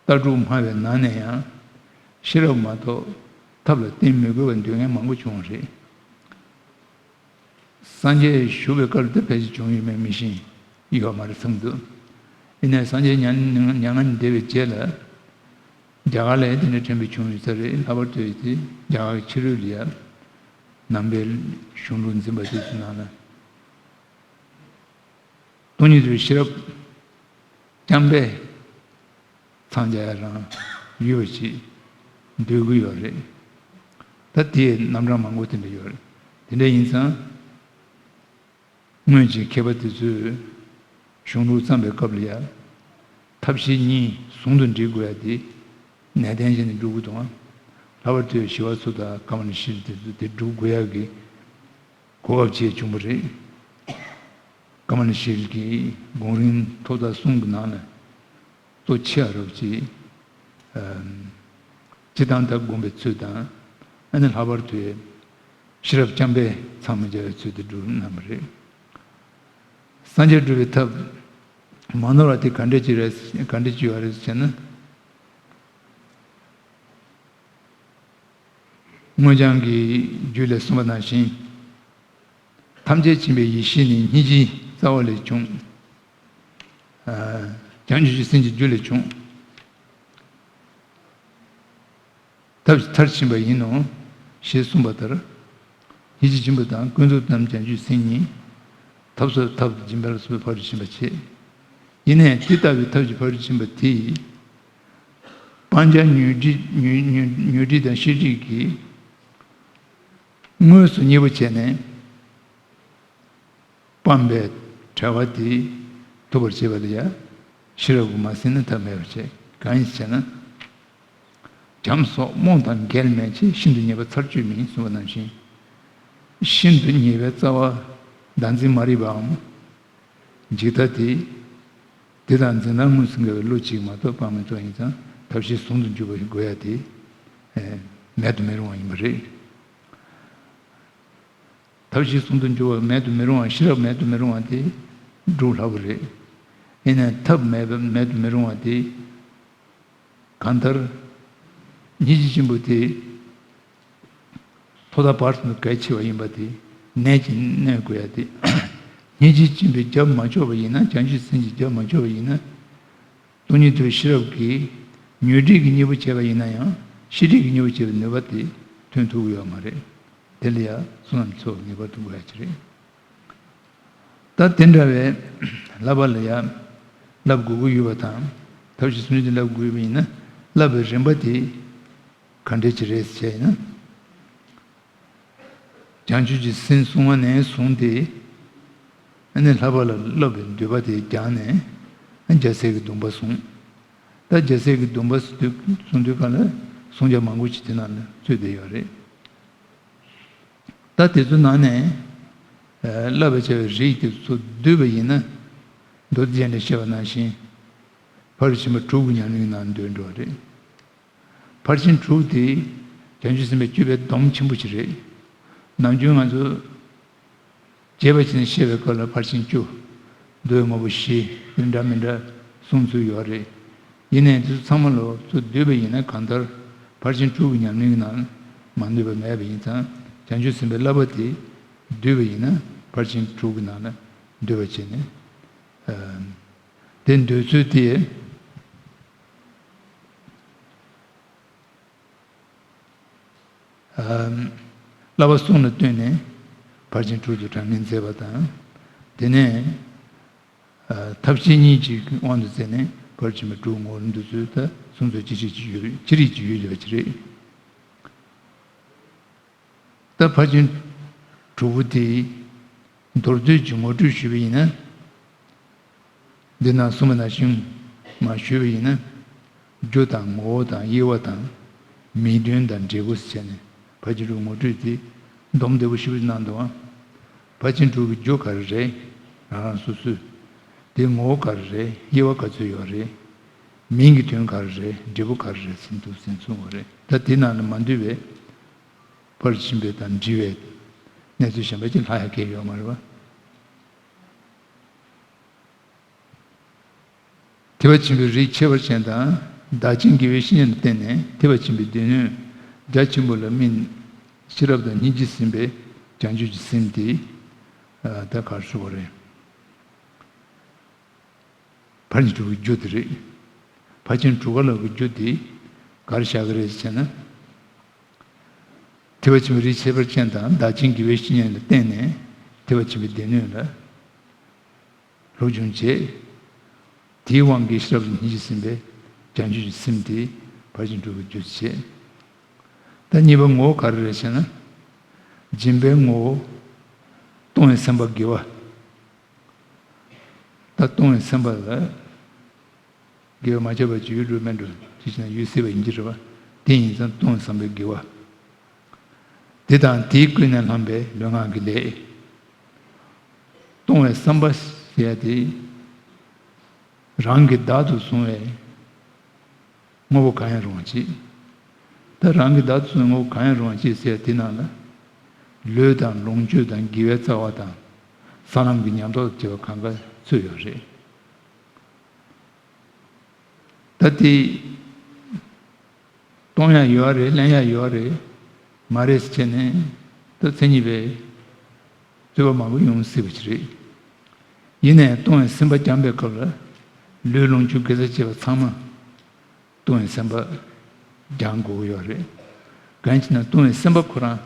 ལྟ་གྲུབ་སྨྲ་བའི་ནང་ནས་ཡང་། ཤེས་རབ་མ་གཏོགས་ཐབས་ལ་བརྟེན་མི་དགོས་པའི་འདོད་མཁན་མང་པོ་བྱུང་བ་རེད། སངས་རྒྱས་བཞུགས་པའི་སྐབས་དེ་ཕལ་ཆེར་བྱུང་ཡོད་མེད་མི་ཤེས། ཡོད་མ་རེད་བསམ་འདུག་ཡིན་ནའི་སངས་རྒྱས་མྱ་ངན་མྱ་ངན་འདས་པའི་རྗེས་ལ། རྒྱ་གར་ལ་ཡང་དེ་འདྲའི་ཕྲན་བུ་བྱུང་ཡོད་ས་རེད། ལྷག་པར་དུ་དེ་རྒྱ་གར་གྱི་ཕྱི་རོལ་ལ་ཡང་། ནང་པའི་གཞུང་ལུགས་འཛིན་པ་དེ་ཚོའི་ནང་ལ། སྟོང་ཉིད་དུ་ཤེས་རབ་རྐྱང་པས་འཚང་རྒྱ་ཡ་རང་ཡོད་པ་ཞིག་འདོད་ཀྱི་ཡོད་རེད། ད་དེའི་རྣམ་གྲངས་མང་པོ་དེ་འདྲ་ཡོད་རེད། དེ་འདྲ་ཡིན་ཙང་། སྔོན་གྱི་མཁས་པ་དེ་ཚོས་གཞུང་ལུགས་བརྩམས་པའི་སྐབས་ལ་ཡ། ཐབས་ཤེས་གཉིས་ཟུང་དུ་འབྲེལ་དགོས་ཡ་དེ་ནན་ཏན་བྱས་ནས་སྒྲུབ་དགོས་འདུག་ལྷག་པར་དུ་ཞི་བ་འཚོ་དང་ཀ་མ་ལ་ཤཱི་ལ་དེ་ཚོ་དེ་སྒྲུབ་དགོས་ཡ་གི་གོ་སྐབས་ཅིག་བྱུང་བ་རེད། ཀ་མ་ལ་ཤཱི་ལ་གི་དགོངས་རིན་ཐོག་མཐའ་གསུམ་གྱི་ནང་ལ་གཙོ་ཆེ་བ་རབ་ཅིག་ཨམ། སྤྱིར་བཏང་ལྟར་སྒོམ་པའི་ཚུལ་དང་། ཨ་ནི་ལྷག་པར་དུ་ཤེས་རབ་རྐྱང་པས་འཚང་མི་རྒྱ་བའི་ཚུལ་དུ་སྒྲུབ་གནང་བ་རེད། སངས་རྒྱས་སྒྲུབ་པའི་ཐབས་མ་ནོར་བ་དེ་ག་འདྲ་ཅིག་རེད། ག་འདྲ་ཅིག་ཡོད་རེད་ཟེར་ན། སྔོ་ལྗང་གི་རྒྱུད་ལས་གསུངས་པ་ནང་བཞིན། ཐམས་ཅད་མཁྱེན་པའི་ཡེ་ཤེས་ནི་སྙིང་རྗེའི་རྩ་བ་ལས་བྱུང་། ཨ། བྱང་ཆུབ་ཀྱི་སེམས་ཀྱི་རྒྱུད་ལས་བྱུང་། ཐབས་མཐར་ཕྱིན་པ་ཡིན་ནོ། ཞེས་གསུངས་པ་ལྟར། སྙིང་རྗེ་ཆེན་པོ་དང་ཀུན་རྫོབ་རྣམས་བྱང་ཆུབ་སེམས་ཉིད། ཐབས་སོགས་ཐབས་སྦྱིན་པ་ལ་སོགས་པའི་ཕ་རོལ་ཏུ་ཕྱིན་པ་བྱེད། ཡིན་ནའི་དེ་ལྟ་བུའི་ཐབས་ཀྱི་ཕ་རོལ་ཏུ་ཕྱིན་པ་དེ་ཡིས། སྤང་བྱ་ཉོན་སྒྲིབ་ཉོན་ཉོན་ཉོན་སྒྲིབ་དང་ཤེས་སྒྲིབ་ཀྱི་དངོས་སུ་གཉེར་པོ་བྱས་ནས། སྤངས་པའི་བྲལ་བ་དེ་ཐོབ་པར་བྱེད་པ་ལ་ཡང་ཤེས་རབ་ཀྱིས་མ་ཟིན་ན་ཐབས་མེད་པར་བྱེད། གང་ཡིན་ཟེར་ན། བྱམས་སོགས་རྨོངས་དང་འགལ་མེད་ཅིང་། ཤིན་ཏུ་ཉེས་པའི་ཚར་གཅོད་མིན་གསུངས་པ་ནང་བཞིན། ཤིན་ཏུ་ཉེས་པའི་རྩ་བ་བདག་འཛིན་མ་རིག་པའམ། འཇིག་ལྟ་དེ། དེ་དང་འཛིན་སྟངས་དངོས་སུ་འགལ་བའི་བློ་གཅིག་མ་གཏོགས་སྤང་མི་ཐུབ་པ་ཡིན་ཙང་ཐབས་ཤེས་ཟུང་དུ་འཇུག་པ་ཞིག་དགོས་ཡ་དེ། ཨེ། མེད་དུ་མི་རུང་བ་ཡིན་པ་རེད། ཐབས་ཤེས་ཟུང་དུ་འཇུག་པ་མེད་དུ་མི་རུང་བ། ཤེས་རབ་མེད་དུ་མི་རུང་བ་དེ་སྒྲུབ་སླ་པོ་རེད། ཡིན་ནའི་ཐབས་མེད་པ་མེད་དུ་མི་རུང་བ་དེ་གང་ལྟར་ སྙིང་རྗེ་ཆེན་པོ་དེ། ཐོག་མཐའ་བར་གསུམ་དུ་གལ་ཆེ་བ་ཡིན་པ་དེ་ནན་གྱིས་གནོན་དགོས་ཡ་དེ། སྙིང་རྗེ་ཆེན་པོས་རྒྱབ་མ་ཕྱོགས་པ་ཡིན་ན། བྱང་ཆུབ་སེམས་ཀྱིས་རྒྱབ་མ་ཕྱོགས་པ་ཡིན་ན། སྟོང་ཉིད་རྟོགས་པའི་ཤེས་རབ་ཀྱིས་ཉོན་སྒྲིབ་ཀྱི་གཉེན་པོ་བྱས་པ་ཡིན་ན་ཡང་། ཤེས་སྒྲིབ་ཀྱི་གཉེན་པོ་བྱེད་པའི་ནུས་པ་དེ་ཐོན་ཐུབ་ཀྱི་ཡོད་མ་རེད། དེ་ལ་ཡང་བསོད་ནམས་ཚོགས་ངེས་པར་དུ་དགོས་ཡ་ཅིག་རེད། ད་དེ་འདྲ་བའི་བསླབ་པ་ལ་ཡང་བསླབ་དགོས་ཀྱི་ཡོད་པ་དང་། ཐབས་ཤེས་སུམ་ཅུ་དེ་བསླབ་དགོས་པ་ཡིན་ན། བསླབ་པའི་རིམ་པ་དེ་ག་འདྲ་ཅིག་རེད་ཟེར་བྱས་ན། བྱང་ཆུབ་ཀྱི་སེམས་བསྲུང་བ་ནས་བཟུང་སྟེ། ཨ་ནི་བསླབ་པ་ལ་བསླབ་པའི་འདོད་པ་དེ་སྦྱངས་ནས། རྒྱལ་སྲས་ཀྱི་སྡོམ་པ་བཟུང་། ད་རྒྱལ་སྲས་ཀྱི་སྡོམ་པ་བཟུང་དུས་སྒང་ལ་བཟུང་བྱ་མང་པོ་ཅིག་དེ་ནང་ལ་ཚུད་བསྡད་ཡོད་རེད། ད་དེ་ཚོའི་ནང་ནས། ཨ། བསླབ་པར་བྱ་བའི་རིགས་དེ་ཚོ་བསྡུས་པ་ཡིན་ན། མདོ་སྡེ་རྒྱན་ལས་བཤད་པ་ནང་བཞིན། ཕར་ཕྱིན་པ་དྲུག་གི་ཉམས་ལེན་གྱི་ནང་འདུས་འགྲོ་བ་རེད། ཕར་ཕྱིན་དྲུག་དེ་བྱང་ཆུབ་སེམས་དཔའི་སྤྱོད་པའི་སྡོམ་ཆེན་པོ་ཞིག་རེད། ནམ་རྒྱུན་ང་ཚོ་རྒྱས་པ་བྱས་ནས་བཤད་པའི་སྐབས་ལ་ཕར་ཕྱིན་བཅུ། འདུལ་བའི་དངོས་པོ་བཞི། དེ་འདྲ་མི་འདྲ་གསུང་ཚུལ་ཡོད་རེད། ཡིན་ནའི་དེ་ཚོ་ཚང་མ་ལོ་ཚོ་བསྡུས་པ་ཡིན་ན། གང་ལྟར་ཕར་ཕྱིན་དྲུག་གི་ཉམས་ལེན་གྱི་ནང་མ་འདུས་པ་མེད་པ་ཡིན་ཙང་། བྱང་ཆུབ་སེམས་དཔའི་བསླབ་པ་དེ་བསྡུས་པ་ཡིན་ན། ཕར་ཕྱིན་དྲུག་གི་ནང་ལ་འདུས་པ་བྱས་ནས། ཨ། དེ་འདོད་ཚུལ་དེ། ཨ། བསླབ་པ་གསུམ་ལ་བརྟེན་ནས་ཕར་ཕྱིན་དྲུག་ཏུ་གྲངས་ངེས་མཛད་པ་དང་། དེ་ནས། ཨ། ཐབས་ཤེས་གཉིས་ཀྱི་དབང་དུ་མཛད་ནས་ཕར་ཕྱིན་པ་དྲུག་ངོ་བོར་འདོད་ཚུལ། ད་གསུང་ཚུལ་ཅི་རིགས་ཅིག་ཡོད། ཅི་རིགས་ཅིག་ཡོད་པ་ཅིག་རེད། ད་ཕར་ཕྱིན་དྲུག་པོ་དེ་མདོར་བསྡུས་ཀྱིས་ངོ་སྤྲོད་ཞུས་པ་ཡིན་ན། འདི་ན་གསུངས་པ་ནང་བཞིན་མར་ཞུས་པ་ཡིན་ན། རྒྱུ་དང་ངོ་བོ་དང་དབྱེ་བ་དང་། མིང་དོན་དང་འབྲས་བུ་ཟེར་བྱས་ནས། ཕར་ཕྱིན་དྲུག་ངོ་སྤྲོད་དེ་སྡོམ་བདེ་པོ་ཞེ་པོ་གནང་འདུག་ཨང་། ཕར་ཕྱིན་དྲུག་གི་རྒྱུ་ག་རེ་རེད། རང་རང་སོ་སོའི། དེའི་ངོ་བོ་ག་རེ་རེད། དབྱེ་བ་ག་ཚོད་ཡོད་རེད། མིང་གི་དོན་ག་རེ་རེད། འབྲས་བུ་ག་རེ་རེད་ཟེར་འདུག་ཟེར་གསུངས་པ་རེད། ད་དེ་ནང་ལ་མ་འདུས་པའི་ཕར་ཕྱིན་པ་དང་འབྲེལ་བའི་གནས་ཚུལ་གཞན་པ་ཅིག་ལྷག་ཡ་གང་ཡང་ཡོད་མ་རེད་པ། ཐེག་པ་ཆེན་པོའི་རིགས་ཁྱད་པར་ཅན་དང་། བདག་རྐྱེན་དགེ་བའི་བཤེས་གཉེན་ལ་བརྟེན་ནས་ཐེག་པ་ཆེན་པོའི་སྡེ་སྣོད་རྒྱ་ཆེན་པོ་ལ་སྨིན། ཤེས་རབ་དང་སྙིང་རྗེས་ཟིན་པའི་བྱང་ཆུབ་ཀྱི་སེམས་དེ། ཨ། ད་ག་རེ་ཞུ་དགོས་རེད། ཕར་ཕྱིན་དྲུག་གི་རྒྱུ་དེ་རེད། ཕར་ཕྱིན་དྲུག་ག་ལ་གི་རྒྱུ་དེ་ག་རེ་བཞག་གི་རེད་ཟེར་ན། ཐེག་པ་ཆེན་པོའི་རིགས་ཁྱད་པར་ཅན་དང་། བདག་རྐྱེན་དགེ་བའི་བཤེས་གཉེན་ལ་བརྟེན་ནས་ཐེག་པ་ཆེན་པོའི་སྡེ་སྣོད་ལ་སློབ་སྦྱོང་བྱས། དེའི་དབང་གིས་ཤེས་རབ་ཀྱི་སྙིང་རྗེ་ཟིན་པའི་བྱང་ཆུབ་ཀྱི་སེམས་དེ་ཕར་ཕྱིན་དྲུག་གི་རྒྱུ་བྱས། ད་གཉིས་པ་ངོ་བོ་ག་རེ་རེད་ཟེར་ན། སྦྱིན་པའི་ངོ་བོ། གཏོང་བའི་སེམས་པ་དགེ་བ། ད་གཏོང་བའི་སེམས་པ་ལ་དགེ་བ་མ་བྱས་པ་ཅིག་ཡོད་འགྲོ་མེད་འགྲོ། ཅི་ཞིག་ན་ཡོད་སྲིད་པ་ཡིན་གྱི་རེད་པ། དེ་ཡིན་ཙང་གཏོང་བའི་བསམ་པའི་དགེ་བ། དེ་དང་དེས་བསྐུལ་ནས་བསླངས་པའི་ལུས་ངག་གི་ལས། གཏོང་བའི་བསམ་པ་ཟེར་ཡ་དེ། རང་གིས་བདག་ཏུ་བཟུང་བའི་དངོས་པོ་གང་ཡང་རུང་བ་ཅིག། ད་རང་གིས་བདག་ཏུ་བཟུང་བའི་དངོས་པོ་གང་ཡང་རུང་བ་ཅིག་ཟེར་ཡ་དེ་ནང་ལ། ལུས་དང་ལོངས་སྤྱོད་དང་དགེ་བའི་རྩ་བ་དང་། ས་ལམ་གྱི་ཉམས་རྟོགས་བཅས་པ་གང་ག་ཚུད་ཡོད་རེད། ད་དེ་གཏོང་ཡ་ཡོད་རེད། ལེན་ཡ་ཡོད་རེད། མ་རེད་ཟེར་བྱས་ནས་ད་མཚན་ཉིད་པའི་རྩོད་པ་མང་པོ་ཡོང་སྲིད་པ་ཞིག་རེད། ཡིན་ནའི་གཏོང་བའི་སེམས་པ་སྦྱངས་པའི་སྐབས་ལ་ལུས་ལོངས་སྤྱོད་དགེ་རྩ་བཅས་པ་ཚང་མ་གཏོང་བའི་སེམས་པ་སྦྱང་དགོས་ཀྱི་ཡོད་རེད། གང་ཡིན་ཟེར་ན་གཏོང་བའི་སེམས་པ་ཁོ་རང་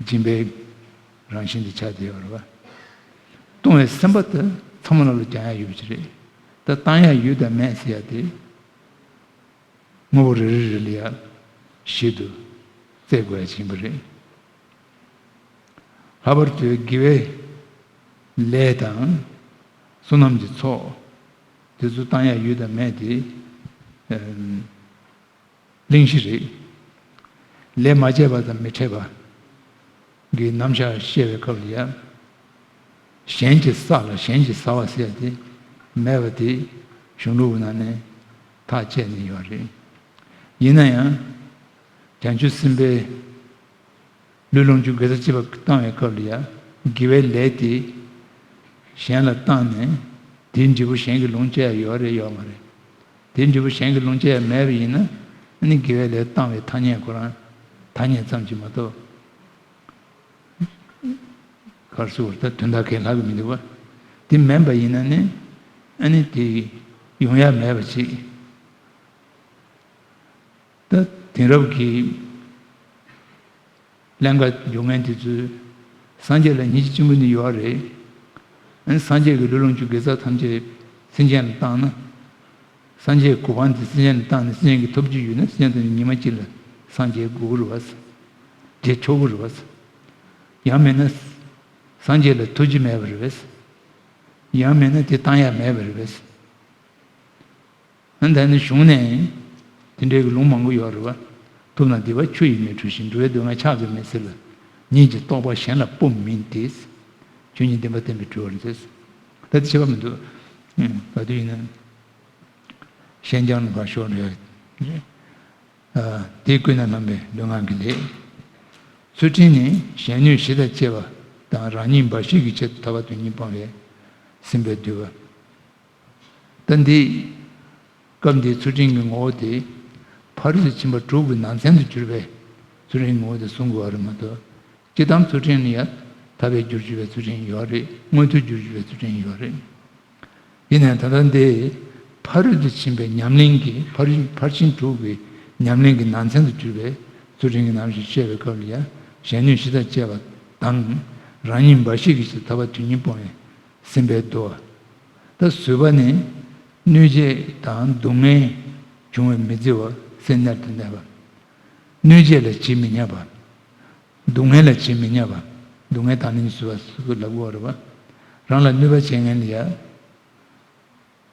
སྦྱིན་པའི་རང་བཞིན་དུ་ཆགས་བསྡད་ཡོད་རེད་པ། གཏོང་བའི་སེམས་པ་དེ་ཚང་མ་ལ་ལ་སྦྱང་ཡ་ཡོད་པ་ཞིག་རེད། ད་བཏང་ཡ་ཡོད་དང་མེད་ཟེར་ཡ་དེ། དངོས་པོ་རེ་རེ་རེ་ལ་ཡ་ཞིབ་ཏུ་བཙལ་དགོས་ཡ་ཡིན་པ་རེད། ལྷག་པར་དུ་དགེ་བའི་ལས་དང་བསོད་ནམས་ཀྱི་ཚོགས་དེ་ཚོ་བཏང་ཡ་ཡོད་དང་མེད་དེ། ཨམ། གླེང་གཞི་རེད། ལས་མ་བྱས་པ་དང་མི་འཕྲད་པ་གི་རྣམ་གཞག་བཤད་པའི་སྐབས་ལ་ཡང་། གཞན་གྱི་ས་ལ་གཞན་གྱིས་ཟ་བ་ཟེར་ཡ་དེ་མེད་པ་དེ་གཞུང་ལུགས་ནང་ནས་ཐག་བཅད་ནས་ཡོད་རེད། ཡིན་ན་ཡང་། བྱང་ཆུབ་སེམས་དཔའི་ལུས་ལོངས་སྤྱོད་དགེ་རྩ་བཅས་པ་བཏང་བའི་སྐབས་ལ་ཡང་། དགེ་བའི་ལས་དེ་གཞན་ལ་བཏང་ནས་དེའི་འབྲས་བུ་གཞན་གྱིས་ལོངས་སྤྱད་ཡ་ཡོད་རེད། ཡོད་མ་རེད། དེའི་འབྲས་བུ་གཞན་གྱིས་ལོངས་སྤྱད་ཡ་མེད་པ་ཡིན་ན། ཨ་ནི་དགེ་བའི་ལས་བཏང་བའི་ཐ་སྙད་ཁོ་རང་ཐ་སྙད་ཙམ་གྱིས་མ་གཏོགས། གར་སོ་ད་དོན་དག་གང་ཡང་ལྷག་གི་མི་འདུག་བ། དེ་མིན་པ་ཡིན་ན་ནི། ཨ་ནི་དེ་ཡོང་ཡ་མེད་པ་ཅིག་ད་དེང་རབས་ཀྱི་ཀླན་ཀ་སྦྱོང་མཁན་དེ་ཚོས་སངས་རྒྱས་ལ་སྙིང་རྗེ་ཆེན་པོ་ནི་ཡོད་རེད། ཨ་ནི་སངས་རྒྱས་ཀྱི་ལུས་ལོངས་སྤྱོད་དགེ་རྩ་ཐམས་ཅད་སེམས་ཅན་ལ་བཏང་ན། སངས་རྒྱས་གོ་འཕང་དེ་སེམས་ཅན་ལ་བཏང་ནས་སེམས་ཅན་གྱི་ཐོབ་རྒྱུ་ཡོད་ན་སེམས་ཅན་དེ་ཉི་མ་གཅིག་ལ་སངས་རྒྱས་དགོས་ཀྱི་རེད་བ། དེ་ཆོག་གི་རེད་བ། ཡང་མིན་ན་སངས་རྒྱས་ལ་ཐུགས་རྗེ་མེད་པ་རེད་བས། ཡང་མིན་ན་དེ་བཏང་ཡ་མེད་པ་རེད་བས། ཨ་ད་ནི་གཞུང་ནས་དེ་འདྲའི་གི་ལུང་མང་པོ་ཡོད་རེད་བ། ཐུབ་རྣམས་སྡིག་པ་ཆུ་ཡིས་མི་འཁྲུ་ཞིང་། འགྲོ་བའི་སྡུག་བསྔལ་ཕྱག་གིས་མི་སེལ་ལ། ཉིད་ཀྱི་རྟོགས་པ་གཞན་ལ་སྤོ་མིན་ཏེ། ཆོས་ཉིད་བདེན་པ་བསྟན་པས་གྲོལ་བར་མཛད། ད་དེ་ཤེས་པ་མི་འདུག་ག་དུས་ཡིན་ན། ཤན་སྦྱར་ནས་ཕར་ཞོག་རེད། དེ་ཀུན་ནས་བསླངས་པའི་ལུས་ངག་གི་ལས། ཚུལ་ཁྲིམས་ནི་གཞན་གནོད་གཞི་དང་བཅས་པ་དང་རང་ཉིད་འབའ་ཞིག་གི་ཆེད་དུ་ཐར་པ་དོན་གཉིས་སྤོང་བས་ཟིན་པའི་བསྡུས་པ། ད་འདི། སྐབས་འདིའི་ཚུལ་ཁྲིམས་ཀྱི་ངོ་བོ་དེ། ཕ་རོལ་ཏུ་ཕྱིན་པ་དྲུག་གི་ནང་ཚན་དུ་གྱུར་པའི་ཚུལ་ཁྲིམས་ངོ་བོ་དེ་གསུང་དགོས་པ་རེད་མ་གཏོགས། སྤྱིར་བཏང་ཚུལ་ཁྲིམས་ནི་ཡང་ཐར་པའི་རྒྱུར་གྱུར་པའི་ཚུལ་ཁྲིམས་ཡོད་རེད། མངོན་མཐོའི་རྒྱུར་གྱུར་པའི་ཚུལ་ཁྲིམས་ཡོད་རེད། ཡིན་ནའང་ད་ལྟ་འདི་ཕ་རོལ་ཏུ་ཕྱིན་པའི་ཉམས་ལེན་གྱི་ཕར་ཕར་ཕྱིན་དྲུག་གི་ཉམས་ལེན་གྱི་ནང་ཚན་དུ་གྱུར་པའི་ཚུལ་ཁྲིམས་ཀྱི་རྣམ་གཞག་བཤད་པའི་སྐབས་ལ་ཡང་གཞན་གནོད་གཞི་དང་བཅས་པ་དང་རང་ཉིད་འབའ་ཞིག་གི་ཕྱིར་ཐར་པ་དོན་གཉིས་སྤོང་བས་ཟིན་པའི་བསྡུ་བ། ད་བཟོད་པ་ནི་གནོད་བྱེད་དང་སྡུག་བསྔལ་འབྱུང་བས་མི་བརྫི་བ་སེམས་རྣལ་དུ་གནས་པ། གནོད་བྱེད་ལ་ཇི་མི་སྙམ་པ། སྡུག་བསྔལ་ལ་ཇི་མི་སྙམ་པ། སྡུག་བསྔལ་དང་ནི་བཟོད་པ་སུ་ལབ་དགོས་རེད་བ། རང་ལ་གནོད་པ་བྱེད་མཁན་ལ་ཡ།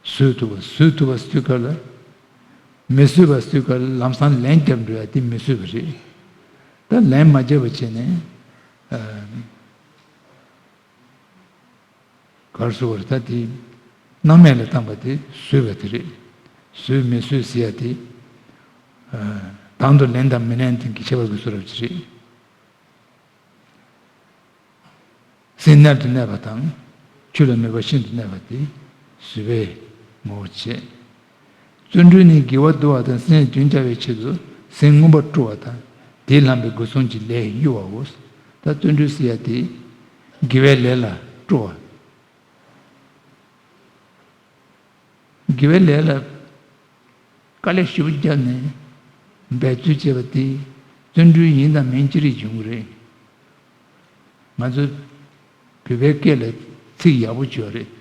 བཟོད་ཐུབ་པ་བཟོད་ཐུབ་པ་སུའི་ཁ་ལ། མི་བཟོད་པ་སུའི་ཁ་ལ་ལམ་སང་ལན་བརྒྱབ་འགྲོ་ཡ་དེ་མི་བཟོད་པ་རེད། ད་ལན་མ་བརྒྱབ་པ་བྱས་ནས། གར་སོང་བར་ད་དེ། སྣང་མེད་ལ་བཏང་པ་དེ་བཟོད་པ་དེ་རེད། བཟོད་མི་བཟོད་ཟེར་ཡ་དེ། དང་དུ་ལེན་དང་མི་ལེན་དེ་གི་ཁྱད་པར་གྱི་བཟོ་རབས་ཅིག་རེད། སེམས་རྣལ་དུ་གནས་པ་དང་། ཆོས་ལ་མོས་པ་ཤིན་ཏུ་གནས་པ་དེ་བཟོད་པའི་ངོ་བོ་བྱས། བརྩོན་འགྲུས་ནི་དགེ་བ་བསྡུ་བ་དང་སེམས་རྒྱུན་བཅའ་བའི་ཆེད་དུ་སེམས་མངོན་པར་སྤྲོ་བ་དང་དེས་བསླངས་པའི་སྒོ་གསུམ་གྱི་ལས་གཡོ་བའོ། ད་བརྩོན་འགྲུས་ཟེར་ཡ་དེ་དགེ་བའི་ལས་ལ་སྤྲོ་བ། དགེ་བའི་ལས་ལ་དཀའ་ལས་ཞེ་པོ་བརྒྱབ་ནས་འབད་རྩོལ་བྱས་པ་དེ་བརྩོན་འགྲུས་ཡིན་དང་མིན་ཅི་རིགས་འབྱུང་གི་རེད། ང་ཚོ་བོད་པའི་སྐད་ལ་ཚིག་ཡག་པོ་ཅིག་ཡོད་རེད།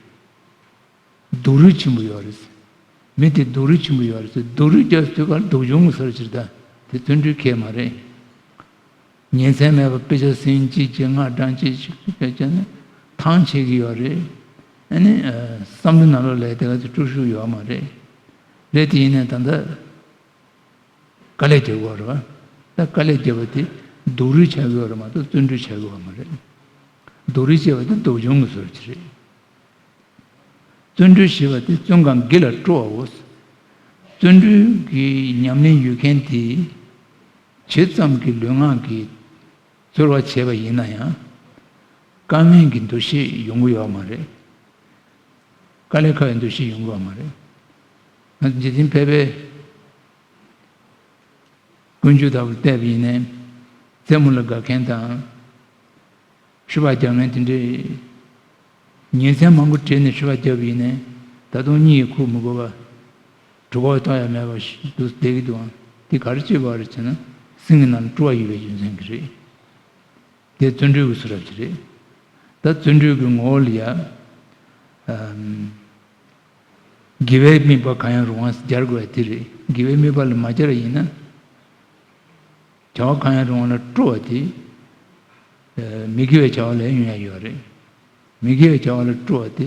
སྡུག་རུས་ཆེན་པོ་ཡོད་རེད། མི་དེ་སྡུག་རུས་ཆེན་པོ་ཡོད་རེད། སྡུག་རུས་རྒྱག་དུས་ག་ལ་སྡུག་འབྱུང་གི་ཟེར་ཕྱིར་ད་དེ་བརྩོན་འགྲུས་ཁེལ་མ་རེད། ཉིན་མཚན་མེད་པར་དཔེ་ཆ་ཟིན་གཅིག་བྱས་སྔགས་བགྲང་གཅིག་བྱས་བྱས་ནས་ཐང་ཆད་ཀྱི་ཡོད་རེད། ཨ་ནི་བསམ་བློ་ནང་ལོགས་ལ་དེ་ག་ཚོད་དཀྲུག་ཤུགས་ཡོད་མ་རེད། རེད་དེ་ཡིན་ནའི་ད་ལྟ་དཀའ་ལས་རྒྱག་དགོས་རེད་བ། ད་དཀའ་ལས་རྒྱག་པ་དེ་སྡུག་རུས་བྱ་དགོས་རེད་མ་གཏོགས་བརྩོན་འགྲུས་བྱ་དགོས་མ་རེད། སྡུག་རུས་བྱས་པ་དེ་སྡུག་འབྱུང་གི་བཟོ་ཅིག་རེད། བརྩོན་འགྲུས་ཞེས་པ་དེ་བརྩོན་གང་གི་ལ་སྤྲོ་བའོ། བརྩོན་འགྲུས་ཀྱི་ཉམས་ལེན་ཡོད་མཁན་དེ་ཇི་ཙམ་གྱི་ལུས་ངག་གི་རྩོལ་བ་བྱས་པ་ཡིན་ན་ཡང་དཀའ་ངལ་གྱི་འདུ་ཤེས་ཡོང་གི་ཡོད་མ་རེད། དཀའ་ལས་ཁག་པའི་འདུ་ཤེས་ཡོང་གི་ཡོད་མ་རེད། ང་ཚོ་འཇིག་རྟེན་ཕལ་པའི་ཀུན་སྤྱོད་ལྟ་བུར་བལྟས་པ་ཡིན་ནའི་རྩེད་མོ་ལ་དགའ་མཁན་དང་། ཤུ་བ་རྒྱག་མཁན་དེ་འདྲས། ཉིན་མཚན་མང་པོ་བྲེལ་ནས་ཤུ་བ་རྒྱབ་ཡིན་ནའི་ད་དུང་གཉིད་ཁུག་མི་དགོས་པ། གྲོད་ཁོག་ལྟོགས་ཡ་མེད་པ་ཞིག་ཏུ་བསྡད་ཀྱི་འདུག་ཨང་། དེ་ག་རེ་བྱེད་དགོས་རེད་ཟེར་ན་སེམས་ཀྱི་ནང་སྤྲོ་བ་ཡོད་པའི་རྒྱུ་མཚན་གྱིས་རེད། དེ་བརྩོན་འགྲུས་ཀྱི་བཟོ་རབས་ཅིག་རེད། ད་བརྩོན་འགྲུས་ཀྱི་ངོ་བོ་ལ་ཡ། ཨམ། དགེ་བའི་དམིགས་པ་གང་ཡང་རུང་བ་སྦྱར་དགོས་པ་དེ་རེད། དགེ་བའི་དམིགས་པ་ལ་མ་སྦྱར་བ་ཡིན་ན། བྱ་བ་གང་ཡང་རུང་བ་ལ་སྤྲོ་བ་དེ། ཨ། མི་དགེ་བའི་བྱ་བ་ལ་ཡོང་ཡ་ཡོད་རེད། མི་དགེ་བའི་བྱ་བ་ལ་སྤྲོ་བ་དེ།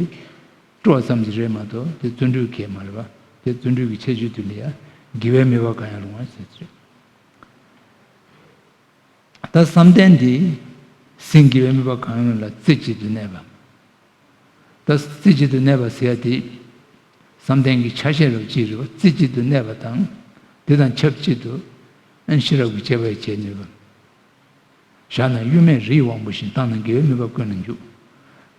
སྤྲོ་བ་ཙམ་ཞིག་རེད་མ་གཏོགས་དེ་བརྩོན་འགྲུས་ཁེལ་མ་རེད་པ། དེ་བརྩོན་འགྲུས་ཀྱི་ཁྱད་ཆོས་དེ་ལ་ཡ་དགེ་བའི་དམིགས་པ་གང་ཡང་རུང་བ་ཟེར་གྱི་རེད། ད་བསམ་གཏན་འདི་སེམས་དགེ་བའི་དམིགས་པ་གང་ཡང་རུང་ལ་རྩེ་གཅིག་ཏུ་གནས་པ། ད་རྩེ་གཅིག་ཏུ་གནས་པ་ཟེར་ཡ་དེ། བསམ་གཏན་གྱི་ཆ་ཤས་རབ་གཅིག་རེད་པ། རྩེ་གཅིག་ཏུ་གནས་པ་དང་། དེ་དང་ཆབས་གཅིག་ཏུ་ཨན་ཤེས་རབ་ཀྱི་དཔྱད་པས་འབྱེད་ནུས་པ། བཞག་ན་གཡོ་མེད་རི་ཡི་དབང་པོ་བཞིན། བཏང་ན་དགེ་བའི་དམིགས་པ་ཀུན་ལ་འཇུག་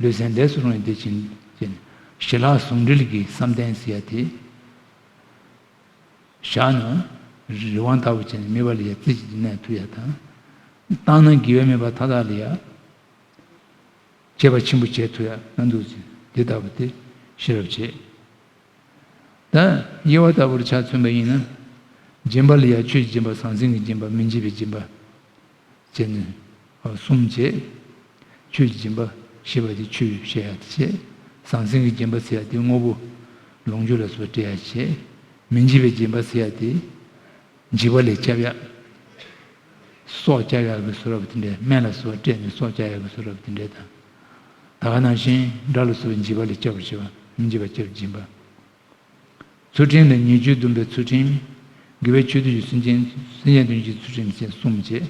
ལུས་སེམས་ལས་སུ་རུང་བའི་བདེ་ཆེན་ཅན། ཞི་ལྷག་ཟུང་འབྲེལ་གྱི་བསམ་གཏན་ཟེར་ཡ་དེ། བཞག་ན། རི་དབང་ལྟ་བུ་བྱས་ནས་མེད་པ་ལ་ཡང་རྩེ་གཅིག་ཏུ་གནས་ཐུབ་ཡ་དང་། བཏང་ན་དགེ་བའི་མེད་པ་མཐའ་དག་ལ་ཡང་སྤྱད་པ་ཆེན་པོ་བྱེད་ཐུབ་ཡ་ན་འདུག་ཅིང་འདི་ལྟ་བུ་སྟེ་ཤེས་རབ་བྱེད། ད་དབྱེ་བ་ལྟ་བུར་ཆ་མཚོན་པ་ཡིན་ན། སྦྱིན་པ་ལ་ཡང་ཆོས་ཀྱི་སྦྱིན་པ་ཟང་ཟིང་གི་སྦྱིན་པ་མི་འཇིགས་པའི་སྦྱིན་པ། བྱས་ནས་གསུམ་བྱས། ཆོས་ཀྱི་སྦྱིན་པ་ཞེས་པ་དེ་ཆོས་བཤད་ཡ་དེ་བྱས། ཟང་ཟིང་གི་སྦྱིན་པ་ཟེར་ཡ་དེ་དངོས་པོ་ལོངས་སྤྱོད་ལ་སོགས་པ་སྤྲད་ཡ་བྱས། མི་འཇིགས་པའི་སྦྱིན་པ་ཟེར་ཡ་དེ་འཇིགས་པ་ལས་སྐྱོབ་ཡ། སྲོག་སྐྱོབ་ཡ་གི་བཟོ་འདྲ་བ་དེ་འདྲས། སྨན་ལ་སོགས་པ་སྤྲད་ནས་སྲོག་སྐྱོབ་ཡ་གི་བཟོ་འདྲ་བ་དེ་འདྲས་དང་། ད་ག་ནང་བཞིན་དགྲ་ལ་སོགས་པའི་འཇིགས་པ་ལས་སྐྱོབ་པར་བྱེད་པ་མི་འཇིགས་པ་སྐྱོབ་སྦྱིན་པ། ཚུལ་ཁྲིམས་ལས་ཉེས་སྤྱོད་སྡོམ་པའི་ཚུལ་ཁྲིམས། དགེ་བའི་ཆོས་སྡུད་ཀྱི་སེམས་ཅན་སེམས་ཅན་དོན་གྱི་ཚུལ་ཁྲིམས་བཅས་གསུམ་བྱས།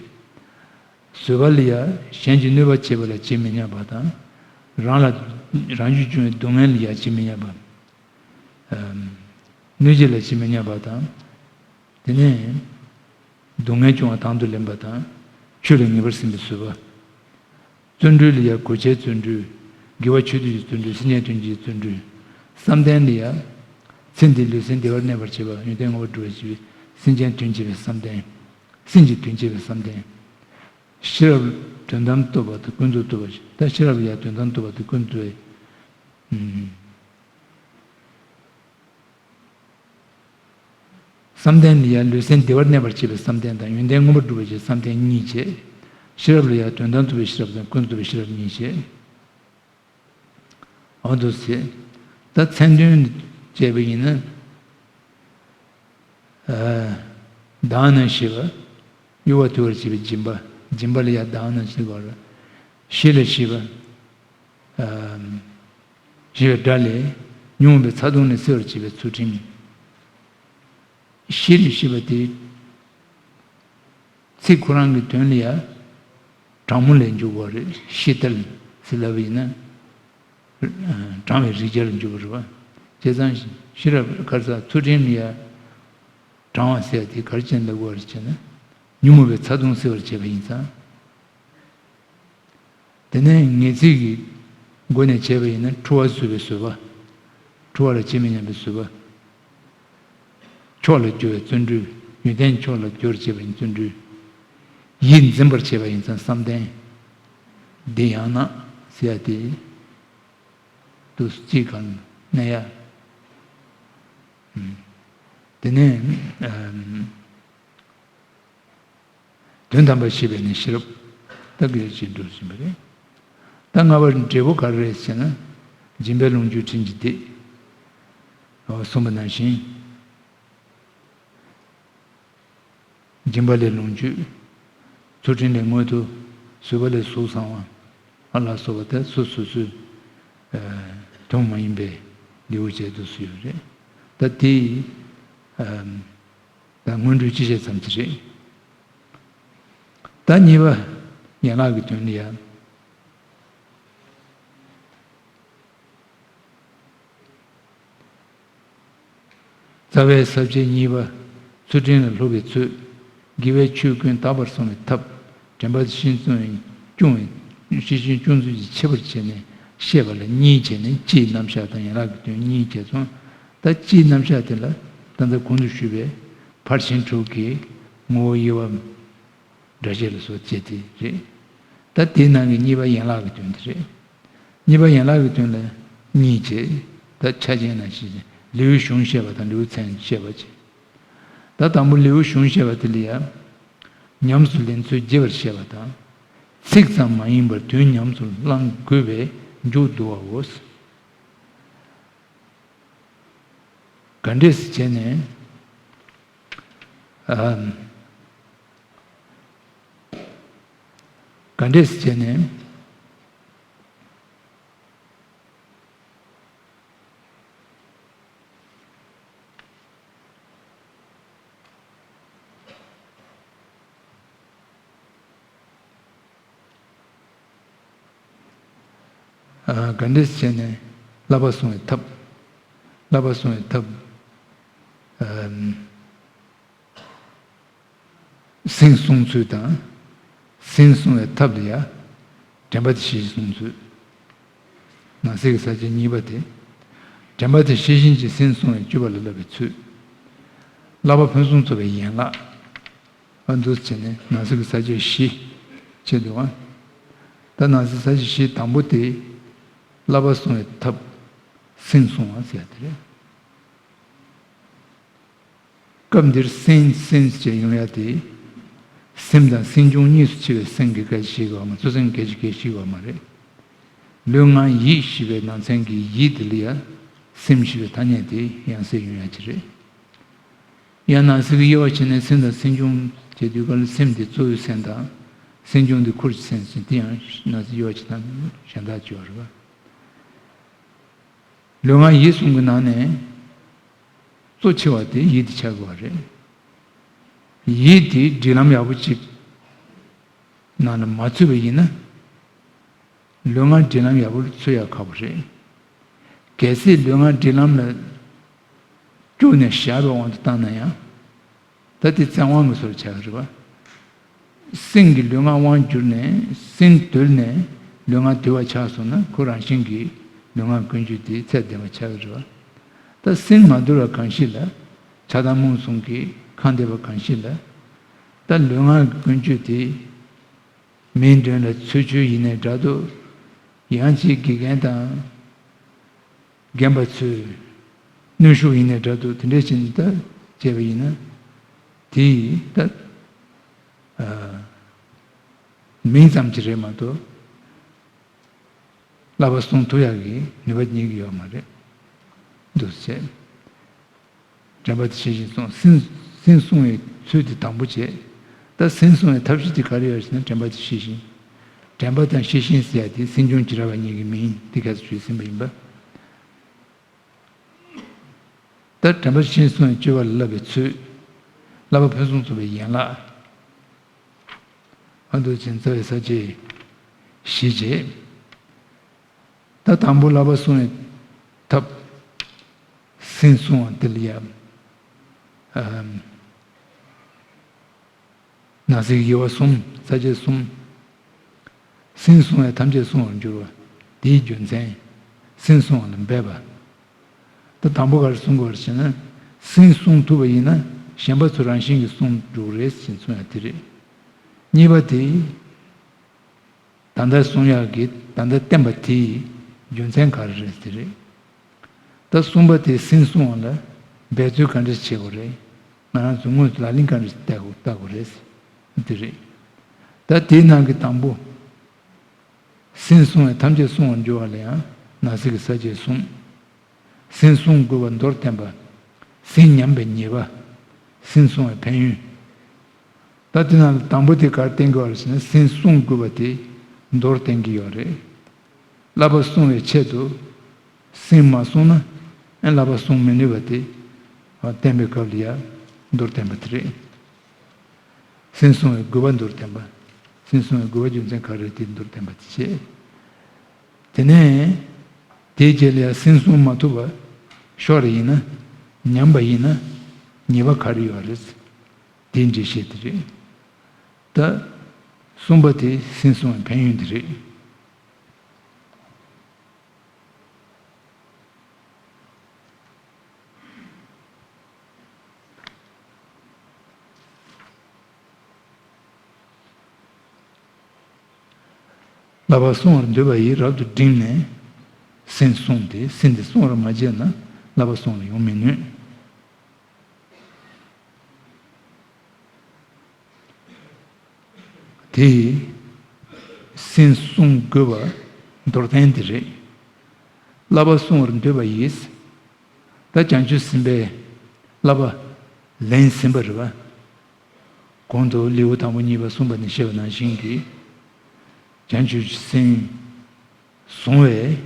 བཟོད་པ་ལ་ཡང་གཞན་གྱིས་གནོད་པ་བྱས་པ་ལ་ཇི་མི་སྙམ་པ་དང་། རང་ལ་རང་རྒྱུད་བྱུང་བའི་སྡུག་བསྔལ་ལ་ཡང་ཇི་མི་སྙམ་པ། ཨམ། གནོད་བྱེད་ལ་ཇི་མི་སྙམ་པ་དང་། དེ་ནས་སྡུག་བསྔལ་བྱུང་བ་དང་དུ་ལེན་པ་དང་། ཆོས་ལ་ངེས་པར་ཟིན་པའི་བཟོད་པ། བརྩོན་འགྲུས་ལ་ཡང་གོ་ཆའི་བརྩོན་འགྲུས། དགེ་བ་ཆོས་སྡུད་ཀྱི་བརྩོན་འགྲུས། སེམས་ཅན་དོན་གྱི་བརྩོན་འགྲུས། བསམ་གཏན་ལ་ཡང་། ཚེ་འདིའི་ལུས་སེམས་བདེ་བར་གནས་པར་བྱེད་པ། ཡོན་ཏན་མངོན་པར་སྒྲུབ་པར་བྱེད་པའི་སེམས་ཅན་དོན་བྱེད་པའི་བསམ་གཏན། སེམས་ཀྱི་དོན་བྱེད་པའི་བསམ་གཏན། ཤེས་རབ་དོན་དམ་རྟོགས་པ་དང་ཀུན་རྫོབ་རྟོགས་པ། ད་ཤེས་རབ་ལ་ཡང་དོན་དམ་རྟོགས་པ་དང་ཀུན་རྫོབ། ཨུམ། བསམ་གཏན་ལ་ཡང་ལུས་སེམས་བདེ་བར་གནས་པར་བྱེད་པའི་བསམ་གཏན་དང་། ཡོན་ཏན་མངོན་པར་སྒྲུབ་པར་བྱེད་པའི་བསམ་གཏན་གཉིས་བྱས། ཤེས་རབ་ལ་ཡང་དོན་དམ་རྟོགས་པའི་ཤེས་རབ་དང་ཀུན་རྫོབ་པའི་ཤེས་རབ་གཉིས་བྱས། འོ་འདུག་སེ། ད་མཚན་དོན་བྱས་པ་ཡིན་ན། ཨ། དཱ་ན་ཞེས་པ། གཡོ་བ་དུལ་བར་བྱེད་པའི་སྦྱིན་པ། སྦྱིན་པ་ལ་ཡང་དཱ་ན་ཞེས་པ་རེད། ཤི་ལ་ཞེས་པ། ཨ། ཞེས་པའི་སྒྲ་ལས། ཉོན་མོངས་པའི་ཚ་གདུང་ལས་སེལ་བར་བྱེད་པའི་ཚུལ་ཁྲིམས། ཤི་ལ་ཞེས་པ་དེ། ཚིག་ཁོ་རང་གི་དོན་ལ་ཡང་། གྲང་མོ་ལས་འཇུག་པ་རེད། ཤི་ཏལ་ཟེར་ལབ་པ་ཡིན་ན། གྲང་བའི་རིགས་རྒྱལ་ལ་འཇུག་པ་རེད་པ། བྱས་ཙང་ཤེས་རབ་ག་རེ་ཟེར། ཚུལ་ཁྲིམས་ལ་ཡང་། གྲང་བ་ཟེར་ཡ་དེ་ག་རེ་བྱས་ནས་ལབ་དགོས་པ་རེད་ཟེར་ན། ཉོན་མོངས་པའི་ཚ་གདུང་སེལ་བར་བྱེད་པ་ཡིན་ཙང་། དེ་ནས་ངེས་ཚིག་གི་སྒོ་ནས་བྱས་པ་ཡིན་ན། འཁྲུལ་བ་བཟོད་པའི་བཟོད་པ། འཁྲུལ་བ་ལ་ཇི་མི་སྙམ་པའི་བཟོད་པ། མཆོག་ལ་གྱུར་པའི་བརྩོན་འགྲུས། ཡོན་ཏན་མཆོག་ལ་གྱུར་བྱེད་པ་ཡིན་བརྩོན་འགྲུས། ཡིད་འཛིན་པར་བྱེད་པ་ཡིན་ཙང་བསམ་གཏན། འདི་ཡང་ན་ཟེར་ཡ་དེ། དུ་གཅིག་གང་གནས་ཡ། དེ་ནས། དོན་དམ་པར་ཤེས་པས་ནི་ཤེས་རབ། ད་གལ་ཆེན་འགྲོ་བཞིན་པ་རེད། ད་ལྔ་པར་འབྲས་བུ་ག་རེ་རེད་ཟེར་ན། སྦྱིན་པའི་ལོངས་སྤྱོད་ཁྲིམས་ཀྱིས་བདེ། གསུངས་པ་ནང་བཞིན། སྦྱིན་པ་ལས་ལོངས་སྤྱོད། ཚུལ་ཁྲིམས་ལས་མངོན་མཐོ། བཟོད་པ་ལས་གཟུགས་བཟང་བ། ཨ་ལ་སོགས་པ་དེ་སོ་སོ་སོའི་དོན་མ་ཡིན་པའི་ལེའུ་བྱས་འདུག་སེ་ཡོད་རེད། ད་དེ། ད་སྔོན་འགྲོའི་སྤྱི་བཤད་ཙམ་གྱི་རེད། ད་གཉིས་པ་ཡན་ལག་གི་དོན་ལ་ཡང་། རྩ་བའི་ས་བཅད་གཉིས་པ། ཚུལ་ཁྲིམས་ལ་སློབ་པའི་ཚུལ། དགེ་བའི་ཆོས་ཀུན་དག་པར་བསྲུང་བའི་ཐབས། དྲན་པ་ཤེས་བྱ་སྐྱོང་བའི་སྐྱོང་བའི་ཤེས་བྱ་སྐྱོང་ཚུལ་གྱི་ཁྱད་པར་བྱས་ནས་བཤད་པ་ལ་གཉིས་བྱས་ནས། སྤྱིའི་རྣམ་གཞག་དང་ཡན་ལག་གི་དོན་གཉིས་བྱས་སོང་། ད་སྤྱིའི་རྣམ་གཞག་དེ་ལ་ད་ལྟ་གོང་དུ་ཞུས་པའི་ཕར་ཕྱིན་དྲུག་གི་ངོ་བོ་དབྱེ་བ། སྒྲ་བཤད་ལ་སོགས་བྱས་ཏེ་རེད། ད་དེའི་ནང་གི་གཉིས་པ་ཡན་ལག་གི་དོན་དེ་རེད། གཉིས་པ་ཡན་ལག་གི་དོན་ལ་གཉིས་བྱས། ད་ཆ་ཅན་ནང་བཞིན་ལེའུའི་གཞུང་བཤད་པ་དང་ལེའུའི་མཚན་བཤད་པ་བྱས། ད་དང་པོ་ལེའུའི་གཞུང་བཤད་པ་དེ་ལ་ཡང་། ཉམས་སུ་ལེན་ཚུལ་རྒྱས་པར་བཤད་པ་དང་། ཚིག་ཙམ་མ་ཡིན་པར་དོན་ཉམས་སུ་བླང་དགོས་པས་མཇུག་བསྡུ་བའོ། ག་འདྲས་བྱས་ནས། ཨ། ག་འདྲས་བྱས་ནས། ཨ། ག་འདྲས་བྱས་ནས་བསླབ་པ་སྲུང་བའི་ཐབས། བསླབ་པ་སྲུང་བའི་ཐབས། ཨ། སེམས་བསྲུང་ཚུལ་དང་། སེམས་བསྲུང་བའི་ཐབས་ལ་ཡང་། དྲན་པ་དང་ཤེས་བཞིན་བསྲུང་ཚུལ། ནང་གསེས་ཀྱི་ས་བཅད་གཉིས་པ་དེ། དྲན་པ་དང་ཤེས་བཞིན་གྱིས་སེམས་བསྲུང་བའི་སྤྱོད་པ་ལ་བསླབ་པའི་ཚུལ། བསླབ་པ་ཕུན་སུམ་ཚོགས་པའི་ཡན་ལག་ཨ་འདུ་བྱས་ནས་ནང་གསེས་ཀྱི་ས་བཅད་བཞི་བྱས་འདུག་ཨ། ད་ནང་གསེས་ས་བཅད་བཞི་དང་པོ་དེ་བསླབ་པ་བསྲུང་བའི་ཐབས་སེམས་བསྲུང་བ་ཟེར་ཡ་དེ་རེད། སྐབས་འདིར་སེམས་སེམས་ཞེས་ཡོང་ཡ་དེ། སེམས་དང་སེམས་བྱུང་གཉིས་སུ་ཕྱེ་བའི་སེམས་ཀྱི་སྐད་ཆ་བཤད་དགོས་པ་མ་ཚུལ་སེམས་སྐད་ཆ་སྐད་བཤད་དགོས་པ་མ་རེད། ལུས་ངག་ཡིད་ཞེས་པའི་ནང་ཚན་གྱི་ཡིད་དེ་ལ་ཡ། སེམས་ཞེས་པའི་ཐ་སྙད་དེ་ཡང་སེ་ཡོང་ཡ་ཅི་རེད། ཡང་ནང་གསེས་ཀྱི་དབྱེ་བ་ཕྱེ་ནས་སེམས་དང་སེམས་བྱུང་བྱེད་དུས་སྐབས་ལ་སེམས་དེ་གཙོ་བོའི་སེམས་དང་། སེམས་བྱུང་དེ་ཁུར་གྱི་སེམས་ཟེར་དེ་ཡང་ནང་གསེས་དབྱེ་བ་ཕྱེ་སྟངས་གཞན་དག་ཅིག་ཡོད་རེད་པ། ལུས་ངག་ཡིད་གསུམ་གྱི་ནང་ནས་གཙོ་ཆེ་བ་དེ་ཡིད་དེ་ཆགས་དགོས་པ་རེད། ཡིད་དེ་སྒྲིག་ལམ་ཡག་པོ་ཅིག་ནང་ལ་མ་ཚུད་པ་ཡིན་ན། ལུས་ངག་སྒྲིག་ལམ་ཡག་པོ་ཚུད་ཡག་ཁག་པོ་རེད། གལ་སྲིད་ལུས་ངག་སྒྲིག་ལམ་ལ་སྐྱུག་ནས་བཞག་པའི་དབང་དུ་བཏང་ན་ཡང་། ད་དེ་བཙན་དབང་གི་བཟོ་འདྲ་ཆགས་ཀྱི་རེད་པ། སེམས་ཀྱིས་ལུས་ངག་དབང་བསྒྱུར་ནས་སེམས་དུལ་ནས་ལུས་ངག་དུལ་བ་ཆགས་སོང་ན་ཁོ་རང་བཞིན་གྱིས་ལུས་ངག་ཀུན་སྤྱོད་དེ་ཚད་ལྡན་པ་ཆགས་ཀྱི་རེད་པ། ད་སེམས་མ་དུལ་བ་གང་ཞིག་ལ་ཆགས་སྡང་རྨོངས་གསུམ་གྱིས་ཁམས་བདེ་བ་གང་ཞིག་ལ། ད་ལུས་ངག་གི་ཀུན་སྤྱོད་དེ། མིའི་མདུན་ལ་ཚུལ་འཆོས་ཡིན་ནའི་འདྲ་འདུག་ཡང་ཅིག་དགེ་རྒན་དང་རྒན་པ་ཚོས་གནོན་ཤུགས་ཡིན་ནའི་འདྲ་འདུག་དེ་འདྲས་བྱས་ནས་ད་བྱས་པ་ཡིན་ན། དེ་ཡིས་ད་ཨ་མིང་ཙམ་གྱིས་རེད་མ་གཏོགས། བསླབ་པ་བསྲུང་ཐུབ་ཡག་གི་ནུས་པ་རྙེད་ཀྱི་ཡོད་མ་རེད། འདུག་སེ་བྱས། དྲན་པ་དེ་ཤེས་བཞིན་བསྲུང་། སེམས་སེམས་བསྲུང་བའི་ཚུལ་དེ་དང་པོ་བྱས། ད་སེམས་བསྲུང་བའི་ཐབས་ཤེས་དེ་ག་རེ་ཡོད་ཟེར་ན་དྲན་པ་དེ་ཤེས་བཞིན། དྲན་པ་དང་ཤེས་བཞིན་ཟེར་ཡ་དེ་སེམས་བྱུང་བྱེ་བྲག་པ་གཉིས་ཀྱི་མིང་དེ་ག་ཚོད་ཞུས་ཟིན་པ་ཡིན་པ། ད་དྲན་པ་ཤེས་བཞིན་བསྲུང་བའི་སྤྱོད་པ་ལ་བསླབ་པའི་ཚུལ། བསླབ་པ་ཕུན་སུམ་ཚོགས་པའི་ཡན་ལག་ཨ་འདུ་བྱེད་རྩ་བའི་ས་བཅད་བཞི་བྱས། ད་དང་པོ་བསླབ་པ་བསྲུང་བའི་ཐབས། སེམས་བསྲུང་བ་དེ་ལ་ཡང་། ཨམ། ནང་གསེས་དབྱེ་བ་གསུམ། ས་བཅད་གསུམ། སེམས་བསྲུང་བས་ཐམས་ཅད་བསྲུང་བར་འགྱུར་བ། དེའི་རྒྱུ་མཚན། སེམས་བསྲུང་བ་ལ་འབད་པ། ད་དང་པོ་ག་རེ་གསུང་དགོས་རེད་ཟེར་ན། སེམས་བསྲུང་ཐུབ་པ་ཡིན་ན་གཞན་པ་ཚོ་རང་བཞིན་གྱིས་བསྲུང་འགྲོ་གི་རེད་ཟེར་གསུང་ཡ་དེ་རེད། གཉིས་པ་དེ། ད་ལྟ་གསུང་ཡག་གི་ད་ལྟ་བསྟན་པ་དེའི་རྒྱུ་མཚན་ག་རེ་རེད་དེ་རེད། ད་གསུམ་པ་དེ་སེམས་བསྲུང་བ་ལ་འབད་རྩོལ་ག་འདྲ་བྱེད་དགོས་རེད། ང་རང་ཚོ་དངོས་སུ་ལག་ལེན་ག་འདྲ་བསྟར་དགོས་བསྟར་དགོས་རེད་དེ་རེད། ད་དེའི་ནང་གི་དང་པོ། སེམས་བསྲུང་བས་ཐམས་ཅད་བསྲུང་བར་འགྱུར་བ་ལ་ཡང་ནང་གསེས་ཀྱི་ས་བཅད་གསུམ། སེམས་བསྲུང་དགོས་པ་མདོར་བསྟན་པ། སེམས་ཉམས་པའི་ཉེས་པ། སེམས་བསྲུང་བའི་ཕན་ཡོན། ད་དེ་ནང་ལ་དང་པོ་དེ་ག་རེ་བསྟན་གྱི་ཡོད་རེད་ཟེར་ན་སེམས་བསྲུང་དགོས་པ་དེ་མདོར་བསྟན་གྱི་ཡོད་རེད། བསླབ་པ་བསྲུང་བའི་ཆེད་དུ་སེམས་མ་བསྲུངས་ན་ཨེ་བསླབ་པ་བསྲུང་མི་ནུས་པ་དེ་བསྟན་པའི་སྐབས་ལ་ཡང་མདོར་བསྟན་པ་དེ་རེད། སེམས་བསྲུང་བའི་དགོས་པ་མདོར་བསྟན་པ། སེམས་བསྲུང་བའི་དགོས་པ་རྒྱུ་མཚན་ག་རེ་རེད་དེ་མདོར་བསྟན་པ་དེ་བྱས། དེ་ནས་དེའི་རྗེས་ལ་ཡང་སེམས་བསྲུང་མ་ཐུབ་པ་ཤོར་བ་ཡིན་ན་ཉམས་པ་ཡིན་ན་ཉེས་པ་ག་རེ་ཡོད་རེད། དེའི་འགྲེལ་བཤད་དེ་རེད། ད་གསུམ་པ་དེ་སེམས་བསྲུང་བའི་ཕན་ཡོན་དེ་རེད། བསླབ་པ་བསྲུང་བར་འདོད་པ་ཡིས་རབ་ཏུ་བསྒྲིམས་ནས་སེམས་བསྲུངས་ཏེ་སེམས་དེ་བསྲུང་བར་མ་བྱས་ན་བསླབ་པ་བསྲུང་བར་ཡོང་མི་ནུས། དེ་ཡིས་སེམས་བསྲུང་དགོས་པ་མདོར་བསྟན་དེ་རེད། བསླབ་པ་བསྲུང་བར་འདོད་པ་ཡིས། ད་བྱང་ཆུབ་སེམས་དཔའི་བསླབ་པ་ལེན་ཟིན་པ་རེད་པ། གོང་དུ་ལེའུ་དང་པོ་གཉིས་པ་གསུམ་པ་ནས་བཤད་པ་ནང་བཞིན་གྱི་བྱང་ཆུབ་སེམས་བཟུང་བས་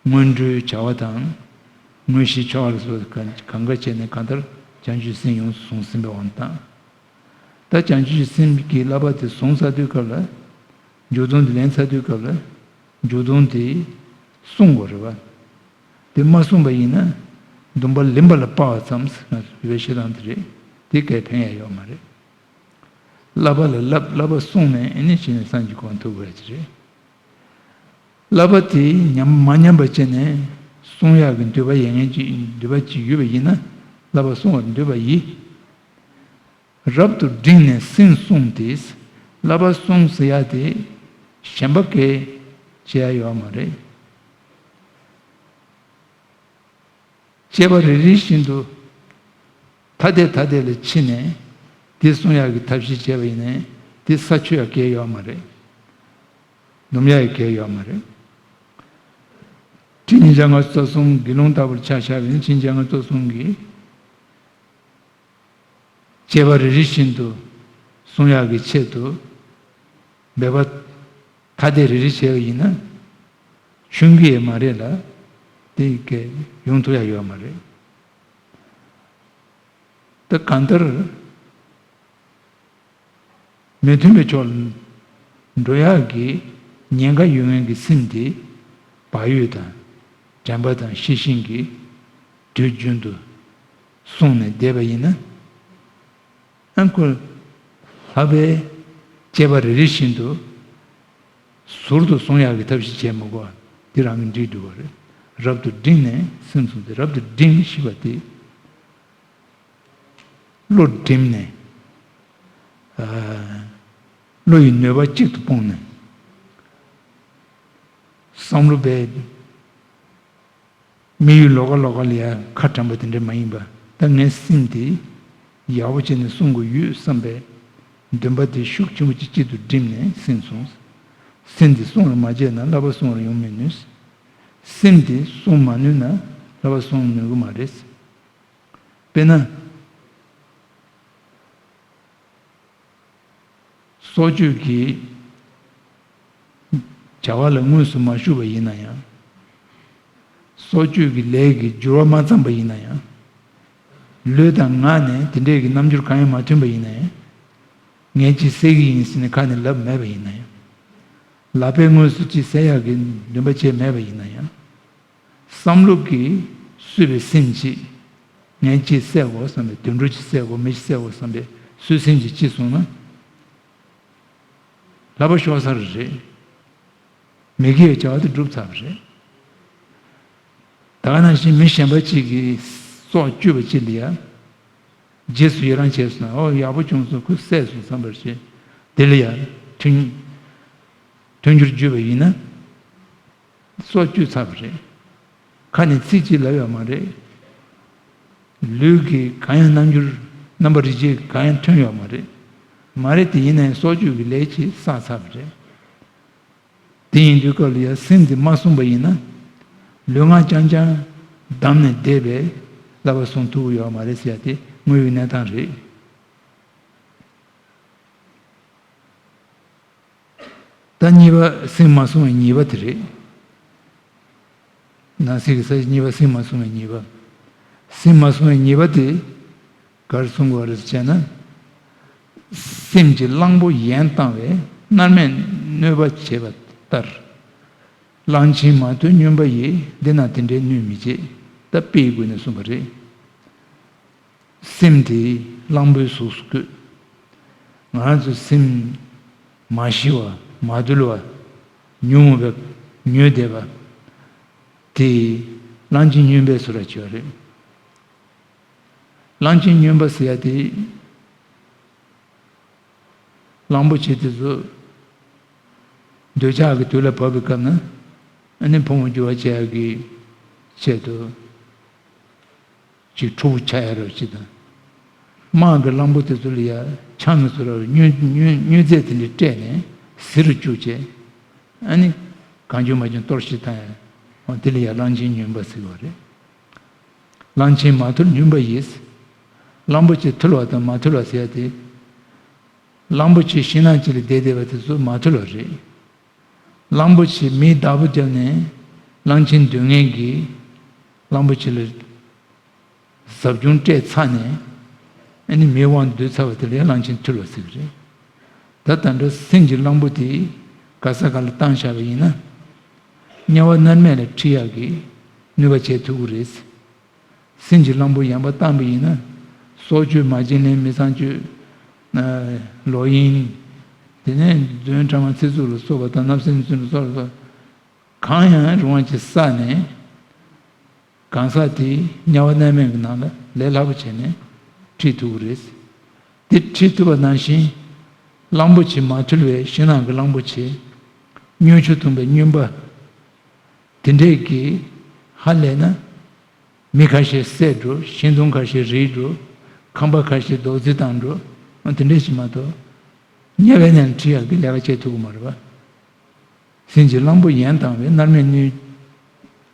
སྔོན་འགྲོའི་བྱ་བ་དང་། དངོས་གཞིའི་ཆོ་ག་ལ་སོགས་གང་གང་ག་བྱས་ནས་གང་ལྟར་བྱང་ཆུབ་སེམས་ཡོངས་སུ་བཟུང་ཟིན་པའི་དབང་དུ་བཏང་། ད་བྱང་ཆུབ་སེམས་ཀྱི་བསླབ་པ་དེ་བཟུང་ཚར་དུས་སྐབས་ལ། འཇུག་ལྡོག་འདི་ལེན་ཚར་དུས་སྐབས་ལ། འཇུག་ལྡོག་འདི་བསྲུང་དགོས་རེད་པ། དེ་མ་བསྲུངས་པ་ཡིན་ན། འདུན་པ་ལེན་པ་ལ་དཔའ་བ་ཙམ་ཟེར་ན་ཡོད་པའི་བཤད་སྟངས་དེ་རེད། དེ་གས་ཕན་ཡ་ཡོད་མ་རེད། བསླབ་པ་ལ་བསླབ་བསླབ་པ་བསྲུངས་ནས་ཨེ་ནི་བྱས་ནས་སངས་རྒྱས་གོ་ཐུབ་དགོས་ཀྱི་རེད། བསླབ་པ་དེ་ཉམས་མ་ཉམས་པ་བྱས་ནས་བསྲུང་ཡག་གི་འདོད་པ་ཡོད་མཁན་ཅིག་འདོད་པ་ཅིག་ཡོད་པ་ཡིན་ན་བསླབ་པ་བསྲུང་བར་འདོད་པ་ཡིས། རབ་ཏུ་བསྒྲིམས་ནས་སེམས་བསྲུངས་ཏེ། བསླབ་པ་བསྲུང་ཟེར་ཡ་དེ་གཞན་པ་གས་བྱེད་ཡ་ཡོད་མ་རེད། བཅས་པ་རེ་རེ་བཞིན་དུ་ཐ་དད་ཐ་དད་ལ་ཕྱེ་ནས་དེ་བསྲུང་ཡག་གི་ཐབས་ཤེས་བྱས་པ་ཡིན་ནའི་དེ་ས་ཆོད་ཡག་གལ་ཡོད་མ་རེད། སྡོམ་ཡག་གི་གལ་ཡོད་མ་རེད། ཁྲིམས་ཉིས་བརྒྱ་ལྔ་བཅུ་རྩ་གསུམ་དགེ་སློང་ལྟ་བུར་ཆ་བཞག་པ་ཡིན་ན་ཁྲིམས་ཉིས་བརྒྱ་ལྔ་བཅུ་རྩ་གསུམ་གྱི་བཅས་པ་རེ་རེ་བཞིན་དུ་བསྲུང་ཡག་གི་ཆེད་དུ་འབད་པ་ཐ་དད་རེ་རེ་བྱས་པ་ཡིན་ན་ཆུང་གི་ཡང་མ་རེད་ལ། དེ་གས་ཡོང་ཐུབ་ཡ་ཡོད་མ་རེད། ད་གང་ལྟར་མི་མཐུན་པའི་ཕྱོགས་ལ་འགྲོ་ཡག་གི་ཉེན་ཁ་ཡོད་མཁན་གྱི་སེམས་དེ་བག་ཡོད་དང་དྲན་པ་དང་ཤེས་བཞིན་གྱིས་དུས་རྒྱུན་དུ་བསྲུངས་ནས་བསྡད་པ་ཡིན་ན། ཨ་ཁོ་ལྷག་པའི་བཅས་པ་རེ་རེ་བཞིན་དུ་ཟུར་དུ་བཟུང་ཡག་གི་ཐབས་ཤེས་བྱེད་མི་དགོས། འདི་རང་གི་འགྲིག་འདུག་པ་རེད། རབ་ཏུ་བསྒྲིམས་ནས་སེམས་བཟུང་སྟེ། རབ་ཏུ་བསྒྲིམས་ཞེས་པ་དེ་བློ་བསྒྲིམས་ནས། ཨ། བློ་ཡི་ནུས་པ་གཅིག་ཏུ་སྤུངས་ནས། བསམ་བློ་སྦས། དམིགས་ཡུལ་ལོགས་ཀ་ལོགས་ཀ་ལ་ཡ་ཁ་དྲན་པ་དེ་འདྲ་མ་ཡིན་པ། ད་ངའི་སེམས་དེ་ཡག་པོ་བྱས་ནས་སྲུང་དགོས་ཡོད་བསམ་པའི་འདུན་པ་དེ་ཤུགས་ཆེན་པོ་ཅིག་གཅིག་ཏུ་བསྒྲིམས་ནས་སེམས་བཟུང་། སེམས་དེ་བསྲུང་བར་མ་བྱས་ན་བསླབ་པ་བསྲུང་བར་ཡོང་མི་ནུས། སེམས་དེ་བསྲུང་མ་ནུས་ན་བསླབ་པ་བསྲུང་ནུས་ཀྱི་མ་རེད། དཔེར་ན། སྲོག་གཅོད་ཀྱི་བྱ་བ་ལ་དངོས་སུ་མ་ཞུགས་པ་ཡིན་ན་ཡང་། སྲོག་གཅོད་ཀྱི་ལས་ཀྱི་སྦྱོར་བ་མ་བརྩམས་པ་ཡིན་ན་ཡང་། ལུས་དང་ངག་ནས་དེ་འདྲའི་གི་རྣམ་འགྱུར་གང་ཡང་མ་ཐོན་པ་ཡིན་ན་ཡང་། ངས་ཅིག་བསད་ཀྱི་ཡིན་ཟེར་ནས་ཁ་ནས་ལབ་མེད་པ་ཡིན་ན་ཡང་། ལག་པས་དངོས་སུ་ཅིག་བསད་ཡག་གི་འདུན་པ་བྱས་མེད་པ་ཡིན་ན་ཡང་། བསམ་བློ་གིས་གསོས་པའི་སེམས་ཀྱིས་ངས་ཅིག་བསད་དགོས་བསམ་པའི། དུད་འགྲོ་ཅིག་བསད་དགོས། མི་ཅིག་བསད་དགོས་བསམ་པའི་གསོད་སེམས་ཀྱིས་ཅིག་བཟུང་ན། ལག་པ་ཤོར་ས་རེད། མི་དགེ་བའི་བྱ་བ་དེ་འགྲུབ་ཚར་བ་རེད། ད་ག་ནང་བཞིན་མི་གཞན་པ་གཅིག་གིས་སྲོག་གཅོད་པ་གཅིག་ལ་ཡ། རྗེས་སུ་ཡི་རང་བྱས་སོང་ན། ཨོ་ཡག་པོ་བྱུང་སོང་། ཁོས་བསད་སོང་བསམ་པར་བྱས། དེ་ལ་ཡ་མཐུན་མཐུན་འགྱུར་བརྗོད་པ་ཡིན་ན། སྲོག་གཅོད་ཚར་བ་རེད། ཁ་ནས་ཚིག་གཅིག་ལབ་ཡོད་མ་རེད། ལུས་ཀྱི་གང་ཡང་རྣམ་འགྱུར་རྣམ་པ་རིག་བྱེད་གང་ཡང་ཐོན་ཡོད་མ་རེད། མ་རེད་དེ་ཡིན་ནའི་སྲོག་གཅོད་ཀྱི་ལས་ཅིག་བསགས་ཚར་བ་རེད། དེ་ཡིན་དུས་སྐབས་ལ་ཡང་སེམས་འདི་མ་བསྲུངས་པ་ཡིན་ན། ལུས་ངག་རྐྱང་རྐྱང་བསྡམས་ནས་བསྡད་པས་བསླབ་པ་བསྲུང་ཐུབ་ཀྱི་ཡོད་མ་རེད་ཟེར་ཡ་དེ་དངོས་ཡོད་གནས་སྟངས་རེད། ད་གཉིས་པ་སེམས་མ་བསྲུང་བའི་ཉེས་པ་དེ་རེད། ནང་གསེས་ཀྱི་ས་བཅད་གཉིས་པ་སེམས་མ་བསྲུང་བའི་ཉེས་པ། སེམས་མ་བསྲུང་བའི་ཉེས་པ་དེ་ག་རེ་གསུང་དགོས་རེད་ཟེར་ན། སེམས་ཀྱི་གླང་པོ་ཡན་བཏང་བས་མནར་མེད་གནོད་པ་བྱེད་པ་ལྟར། གླང་ཆེན་མ་ཐུལ་སྨྱོན་པ་ཡིས། འདི་ན་དེ་འདྲའི་གནོད་མི་བྱེད། ད་དཔེའི་སྒོ་ནས་གསུངས་པ་རེད། སེམས་དེ་གླང་པོའི་གཟུགས་སུ་བཀོད། ང་རང་ཚོ་སེམས་མ་ཞི་བ་མ་དུལ་བ་ཉུང་ངུ་བས་ཉོས་བསྡད་པ་དེ་གླང་ཆེན་སྨྱོན་པའི་ཚུལ་ལ་བྱེད་པ་རེད། གླང་ཆེན་སྨྱོན་པ་ཟེར་ཡ་དེ། གླང་པོ་ཆེ་དེ་ཚོ་འདོད་ཆགས་ཀྱི་དུས་ལ་བབ་པའི་སྐབས་ན། ཨ་ནི་ཕུང་པོ་འགྱུར་བ་བྱེད་ཡག་གི་ཆེད་དུ་ཅིག་ཕྲུ་གུ་ཆགས་ཡ་རོ་ཅིག་དང་། དམག་གི་གླང་པོ་དེ་ཚོ་ལ་ཡ་ཆང་གི་ཚུར་ར་སྨྱོ་སྨྱོ་སྨྱོ་རྫས་དེ་འདྲ་སྤྲད་ནས་ཟི་རུ་བཅུག་བྱས། ཨ་ནི་གང་བྱུང་མ་བྱུང་གཏོར་བཤིག་བཏང་ཡ། འོ་དེ་ལ་ཡ་གླང་ཆེན་སྨྱོན་པ་ཟེར་བ་རེད། གླང་ཆེན་མ་ཐུལ་སྨྱོན་པ་ཡིས། གླང་པོ་ཆེ་ཐུལ་བ་དང་མ་ཐུལ་བ་ཟེར་ཡ་དེ། གླང་པོ་ཆེ་ཤིང་ནགས་ཅིག་ལ་བསྡད་བསྡད་པ་དེ་ཚོ་མ་ཐུལ་བ་རེད། གླང་པོ་ཆེ་མིའི་བདག་པོ་བརྒྱབ་ནས་གླང་ཆེན་སྡོད་མཁན་གྱིས་གླང་པོ་ཆེ་ལ་ཟབ་སྦྱོང་སྤྲད་ཚར་ནས། ཨ་ནི་མིའི་དབང་དུ་བསྡུས་ཚར་བ་དེ་ལ་གླང་ཆེན་ཐུལ་བ་ཟེར་གྱི་རེད། ད་ད་འདྲ་སེམས་ཀྱི་གླང་པོ་དེ་ག་ས་ག་ལ་བཏང་བཞག་པ་ཡིན་ན། དམྱལ་བ་མནར་མེད་ལ་ཁྲིད་ཡག་གི་ནུས་པ་བྱེད་ཐུབ་ཀྱི་རེད། སེམས་ཀྱི་གླང་པོ་ཡན་པ་བཏང་པ་ཡིན་ན། སྲོག་གཅོད། མ་བྱིན་ལེན། མི་ཚངས་སྤྱོད། ལོག་གཡེམ། དེ་ནས་རྫུན་ཕྲ་མ་ཚིག་རྩུབ་ལ་སོགས་པ་དང་བརྣབ་སེམས་རྫུན་ལ་སོགས་པ་གང་ཡང་རུང་བ་ཅིག་བསགས་ནས། གང་ཟག་དེ་དམྱལ་བ་མནར་མེད་ཀྱི་ནང་ལ་ལས་སླ་པོ་བྱས་ནས་ཁྲིད་ཐུབ་ཀྱི་རེད། དེ་ཁྲིད་ཐུབ་པ་ནང་བཞིན། གླང་པོ་ཆེ་མ་ཐུལ་བའི་ཕྱི་ནང་གི་གླང་པོ་ཆེ། སྨྱོ་ཆུ་འཐུང་བའི་སྨྱོན་པ། དེ་འདྲས་ཀྱིས་ཧ་ལས་ན། མི་ཁ་ཤས་བསད་འགྲོ། ཤིང་སྡོང་ཁ་ཤས་རིལ་འགྲོ། ཁང་པ་ཁ་ཤས་རྡོག་རྫིས་བཏང་འགྲོ། དེ་འདྲས་ཞིག་མ་གཏོགས། དམྱལ་བའི་ནང་ཁྲིད་ཡག་གི་ལས་ཀ་བྱེད་ཐུབ་ཀྱི་མ་རེད་པ། སེམས་ཀྱི་གླང་པོ་ཡན་བཏང་བས་མནར་མེད་གནོད།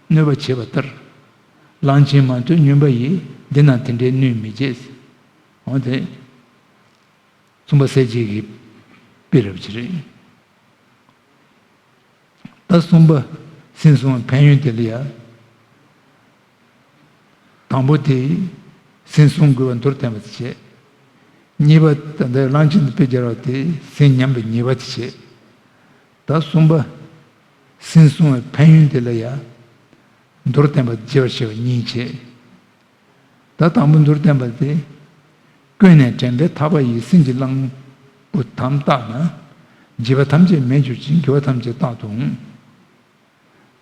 གནོད་པ་བྱེད་པ་ལྟར། གླང་ཆེན་མ་ཐུལ་སྨྱོན་པ་ཡིས། འདི་ན་དེ་འདྲའི་གནོད་མི་བྱེད། འོ་དེ། གསུམ་པ་གསལ་བྱེད་ཀྱི་དཔེ་རབ་ཅིག་རེད། ད་གསུམ་པ་སེམས་བསྲུང་བའི་ཕན་ཡོན་དེ་ལ་ཡ། དང་པོ་དེ་སེམས་བསྲུང་དགོས་པ་མདོར་བསྟན་པ་དེ་བྱས། གཉིས་པ་ད་ལྟ་གླང་ཆེན་དུ་དཔེ་སྦྱར་བ་དེ་སེམས་ཉམས་པའི་ཉེས་པ་དེ་བྱས། ད་གསུམ་པ་སེམས་བསྲུང་བའི་ཕན་ཡོན་དེ་ལ་ཡ། མདོར་བསྟན་པ་བརྗེ་བར་བྱས་པ་གཉིས་བྱས། ད་དང་པོ་མདོར་བསྟན་པ་དེ། ཀུན་ནས་དྲན་པས་ཐག་པ་ཡིས། སེམས་ཀྱི་གླང་པོ་དམ་བཏགས་ན། བྱིས་པ་ཐམས་ཅད་མེད་གྱུར་ཅིང་། དགེ་བ་ཐམས་ཅད་རྟག་ཏུ་འོང་།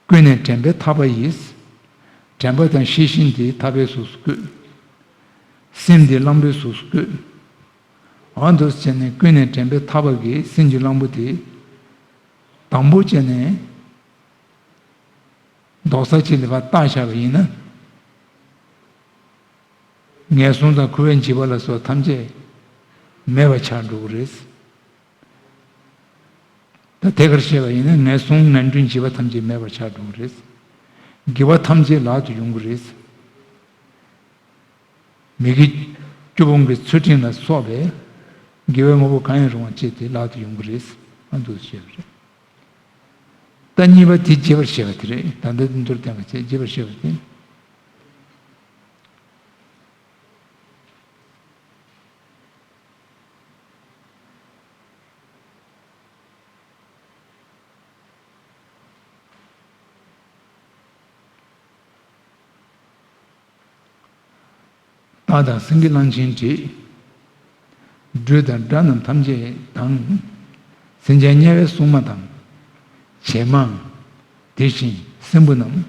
ཀུན་ནས་དྲན་པས་ཐག་པ་ཡིས། དྲན་པ་དང་ཤེས་བཞིན་དེ་ཐག་པའི་གཟུགས་སུ་བཀོད། སེམས་དེ་གླང་པོའི་གཟུགས་སུ་བཀོད། འོ་འདུག་བྱས་ནས་ཀུན་ནས་དྲན་པས་ཐག་པ་གིས་སེམས་ཀྱི་གླང་པོ་དེ། དང་པོ་བྱས་ནས། རྡོག་རྩ་གཅིག་ལ་ཕར་བཏགས་བཞག་པ་ཡིན་ན། ངན་སོང་དང་འཁོར་བའི་འཇིགས་པ་ལ་སོགས་ཐམས་ཅད་མེད་པར་ཆགས་འགྲོ་གི་རེད། ད་ཐད་ཀར་བཤད་པ་ཡིན་ན་ངན་སོང་ངན་འགྲོའི་འཇིགས་པ་ཐམས་ཅད་མེད་པར་ཆགས་འགྲོ་གི་རེད། དགེ་བ་ཐམས་ཅད་ལག་ཏུ་ཡོང་གི་རེད། མི་དགེ་བཅུ་སྤོང་གི་ཚུལ་ཁྲིམས་ལ་སོགས་པའི་དགེ་བའི་དངོས་པོ་གང་ཡང་རུང་བ་སྤྱད་དེ་ལག་ཏུ་ཡོང་གི་རེད། ཨ་འདུག་བཤད་པ་རེད། ད་གཉིས་པ་དེ་རྒྱས་པར་བཤད་པ་དེ་རེད། ད་ལྟ་འདི་མདོར་བསྟན་པ་བྱས་རྒྱས་པར་བཤད་པ་དེ། སྟག་དང་སེང་གེ་གླང་ཆེན་དྲེད། སྦྲུལ་དང་དགྲ་རྣམས་ཐམས་ཅད་དང་། སེམས་ཅན་དམྱལ་བའི་སྲུང་མ་དང་། བྱད་མ། དེ་བཞིན་སྲིན་པོ་རྣམས།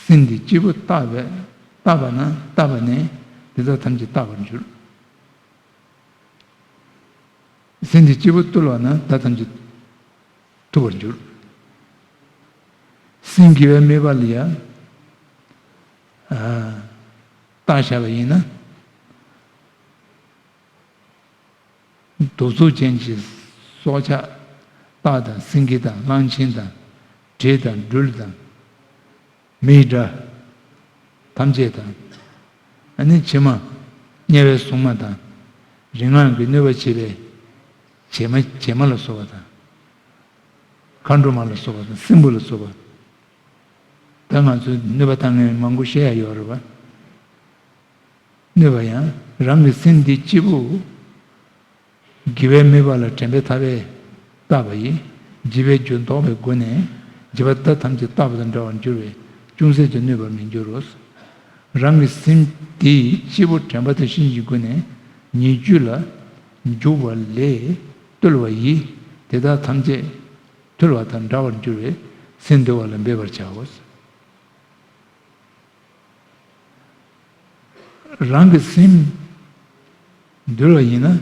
སེམས་འདི་གཅིག་པུ་བརྟགས་པས་བརྟགས་པ་ན་བརྟགས་པ་ནས་དེ་དག་ཐམས་ཅད་བརྟགས་པར་འགྱུར། སེམས་འདི་གཅིག་པུ་བཏུལ་བ་ན་ད་ཐམས་ཅད་ཐུབ་པར་འགྱུར། སེམས་དགེ་བའི་དམིགས་པ་ལ་ཡང་བརྟགས་བཞག་པ་ཡིན་ན། གདུག་རྩུབ་ཅན་གྱི་སྲོག་ཆགས་སྟག་དང་སེང་གེ་དང་གླང་ཆེན་དང་དྲེད་དང་སྦྲུལ་དང་། མིའི་དགྲ་ཐམས་ཅད་དང་། ཨ་ནི་བྱད་མ་དམྱལ་བའི་སྲུང་མ་དང་། རིགས་ལྔ་གི་གནོད་པ་བྱེད་པའི་བྱད་མ་བྱད་མ་ལ་སོགས་པ་དང་། མཁའ་འགྲོ་མ་ལ་སོགས་པ་དང་སྲིན་པོ་ལ་སོགས་པ། ད་ང་ཚོས་གནོད་པ་བཏང་མཁན་མང་པོ་བཤད་ཡ་ཡོད་རེད་པ། གནོད་པ་ཡང་རང་གི་སེམས་འདི་གཅིག་པུ། དགེ་བའི་དམིགས་པ་ལ་དྲན་པའི་ཐག་པས་བརྟགས་པ་ཡིས། བྱིས་པའི་རྒྱུ་ལྡོག་པའི་སྒོ་ནས་བྱིས་པ་དགྲ་ཐམས་ཅད་བརྟགས་པ་དང་འདྲ་བར་འགྱུར་བས་ཅུང་ཟད་ཀྱང་གནོད་པར་མི་འགྱུར་རོ། རང་གི་སེམས་དེ་གཅིག་པུ་དྲན་པ་དང་ཤེས་བཞིན་གྱི་སྒོ་ནས་ཉེས་སྤྱོད་ལ་འཇུག་པ་ལས་བཏུལ་བ་ཡིས། དེ་དག་ཐམས་ཅད་ཐུལ་བ་དང་འདྲ་བར་འགྱུར་བས་སེམས་འདུལ་བ་ལ་འབད་པར་བྱའོ། རང་གི་སེམས་འདུལ་བ་ཡིན་ན།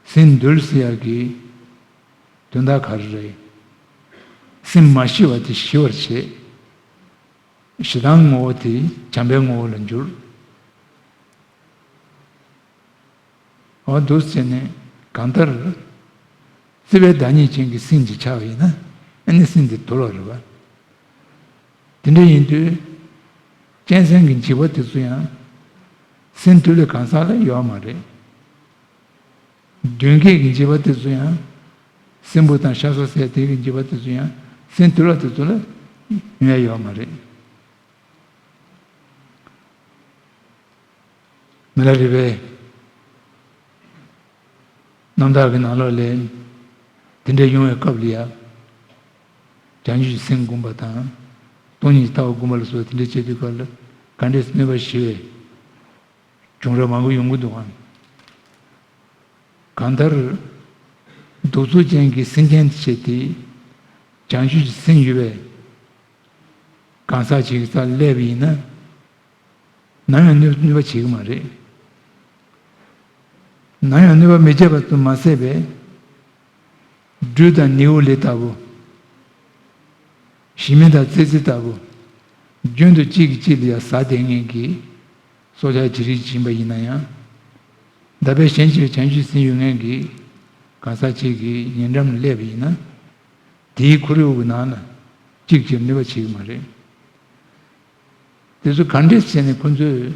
སེམས་འདུལ་ཟེར་ཡག་གི་དོན་དག་ག་རེ་རེད། སེམས་མ་ཤི་བ་དེ་ཤི་བར་བྱེད། ཞེ་སྡང་ངོ་བོ་དེ་བྱམས་པའི་ངོ་བོ་ལ་འགྱུར། འོ་འདུག་ཟེར་ནས་གང་ལྟར། བརྩེ་བའི་བདག་ཉིད་ཅན་གྱི་སེམས་ཀྱིས་ཆགས་པ་ཡིན་ན་ཨ་ནི་སེམས་དེ་དུལ་བ་རེད་བ། དེ་འདྲ་ཡིན་དུས། གཅན་གཟན་གྱི་འཇིགས་པ་དེ་ཚོ་ཡང་། སེམས་དུལ་བའི་གང་ཟག་ལ་ཡོད་མ་རེད། གདོན་བགེགས་ཀྱི་འཇིགས་པ་དེ་ཚོ་ཡང་། སྲིན་པོ་དང་ཤ་ཟ་ཟས་དེ་གི་འཇིགས་པ་དེ་ཚོ་ཡང་སེམས་དུལ་བ་དེ་ཚོ་ལ་ཡོང་ཡ་ཡོད་མ་རེད། མི་ལ་རས་པའི་རྣམ་ཐར་གྱི་ནང་ལོགས་ལས། དེ་འདྲ་ཡོང་བའི་སྐབས་ལ་ཡ། བྱང་ཆུབ་ཀྱི་སེམས་བསྒོམ་པ་དང་། སྟོང་ཉིད་ཀྱི་ལྟ་བ་བསྒོམ་པ་ལ་སོགས་དེ་འདྲ་བྱེད་དུས་སྐབས་ལ་ག་འདྲས་གནོད་པ་ཞི་བའི་བྱུང་རབས་མང་པོ་ཡོང་གི་འདུག་ཨང་། གང་ལྟར། གདུག་རྩུབ་ཅན་གྱི་སེམས་ཅན་དེ་བྱས་ཏེ། བྱང་ཆུབ་ཀྱི་སེམས་ཡོད་པའི་གང་ཟག་ཅིག་གི་རྩ་སླེབས་པ་ཡིན་ན། ནམ་ཡང་གནོད་གནོད་པ་བྱེད་ཀྱི་མ་རེད། ནམ་ཡང་གནོད་པ་མི་བྱེད་པ་དུ་མ་ཟད་པའི་སྦྲུལ་དང་ནེའུ་ལེ་ལྟ་བུ། ཞི་མི་དང་ཙི་ཙི་ལྟ་བུ། རྒྱུན་དུ་གཅིག་གིས་གཅིག་ལ་ཡང་ཟ་བསྡད་མཁན་གྱི་སྲོག་ཆགས་ཇི་རིགས་ཅིག་ཡིན་པ་ཡིན་ན་ཡང་། མདའ་དཔེ་གཞན་གྱིས་བྱང་ཆུབ་ཟིན་ཡོད་མཁན་གྱི་གང་ཟག་ཅིག་གིས་ཉེ་འགྲམ་ལ་སླེབས་པ་ཡིན་ན། དེའི་ཁོར་ཡུག་གི་ནང་ལ་གཅིག་གིས་གནོད་པ་བྱེད་ཀྱི་མ་རེད། དེ་ཚོ་ག་འདྲས་བྱས་ནས་ཁོ་ཚོས་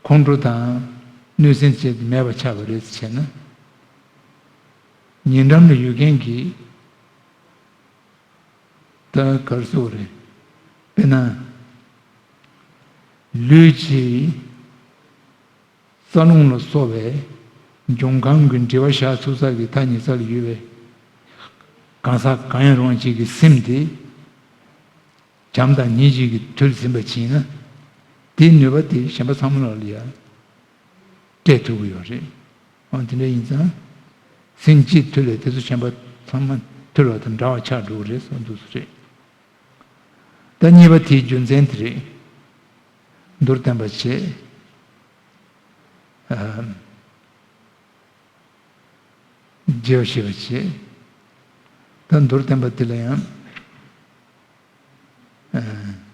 ཁོང་ཁྲོ་དང་གནོད་སེམས་བཅས་མེད་པ་ཆགས་པ་རེད་ཟེར་ན། ཉེ་འགྲམ་ལ་ཡོད་མཁན་གྱི་ད་ག་རེ་ཟེར་དགོས་རེད། དཔེར་ན། ལུས་ཀྱི་རྩ་རླུང་ལ་སོགས་པའི་འབྱུང་ཁམས་ཀྱི་འབྲེལ་བ་བཞག་ཚུགས་ས་གི་མཐའ་གཉིས་ས་ལ་ཡོད་པའི་གང་ཟག་གང་ཡང་རུང་བ་ཅིག་གི་སེམས་དེ། བྱམས་དང་སྙིང་རྗེ་གི་མཐུ་ལ་ཟིན་པ་ཅིག་ཡིན་ན། དེའི་ནུས་པ་དེ་གཞན་པ་ཚང་མ་ལ་ཡང་སྤྲད་ཐུབ་ཀྱི་ཡོད་རེད། འོ་དེ་འདྲ་ཡིན་ཙང་། སེམས་གཅིག་མཐུལ་ལས་དེ་ཚོ་གཞན་པ་ཚང་མ་མཐུལ་བ་དང་འདྲ་བ་ཆགས་འགྲོ་གི་རེད་གསུངས་འདུག་སེ་རེད། ད་གཉིས་པ་དེའི་རྒྱུ་མཚན་དེ་རེད། མདོར་བསྟན་པ་བྱས། ཨ། རྗེས་ཤེས་པ་བྱེད། ད་མདོར་བསྟན་པ་འདི་ལ་ཡང་། ཨ།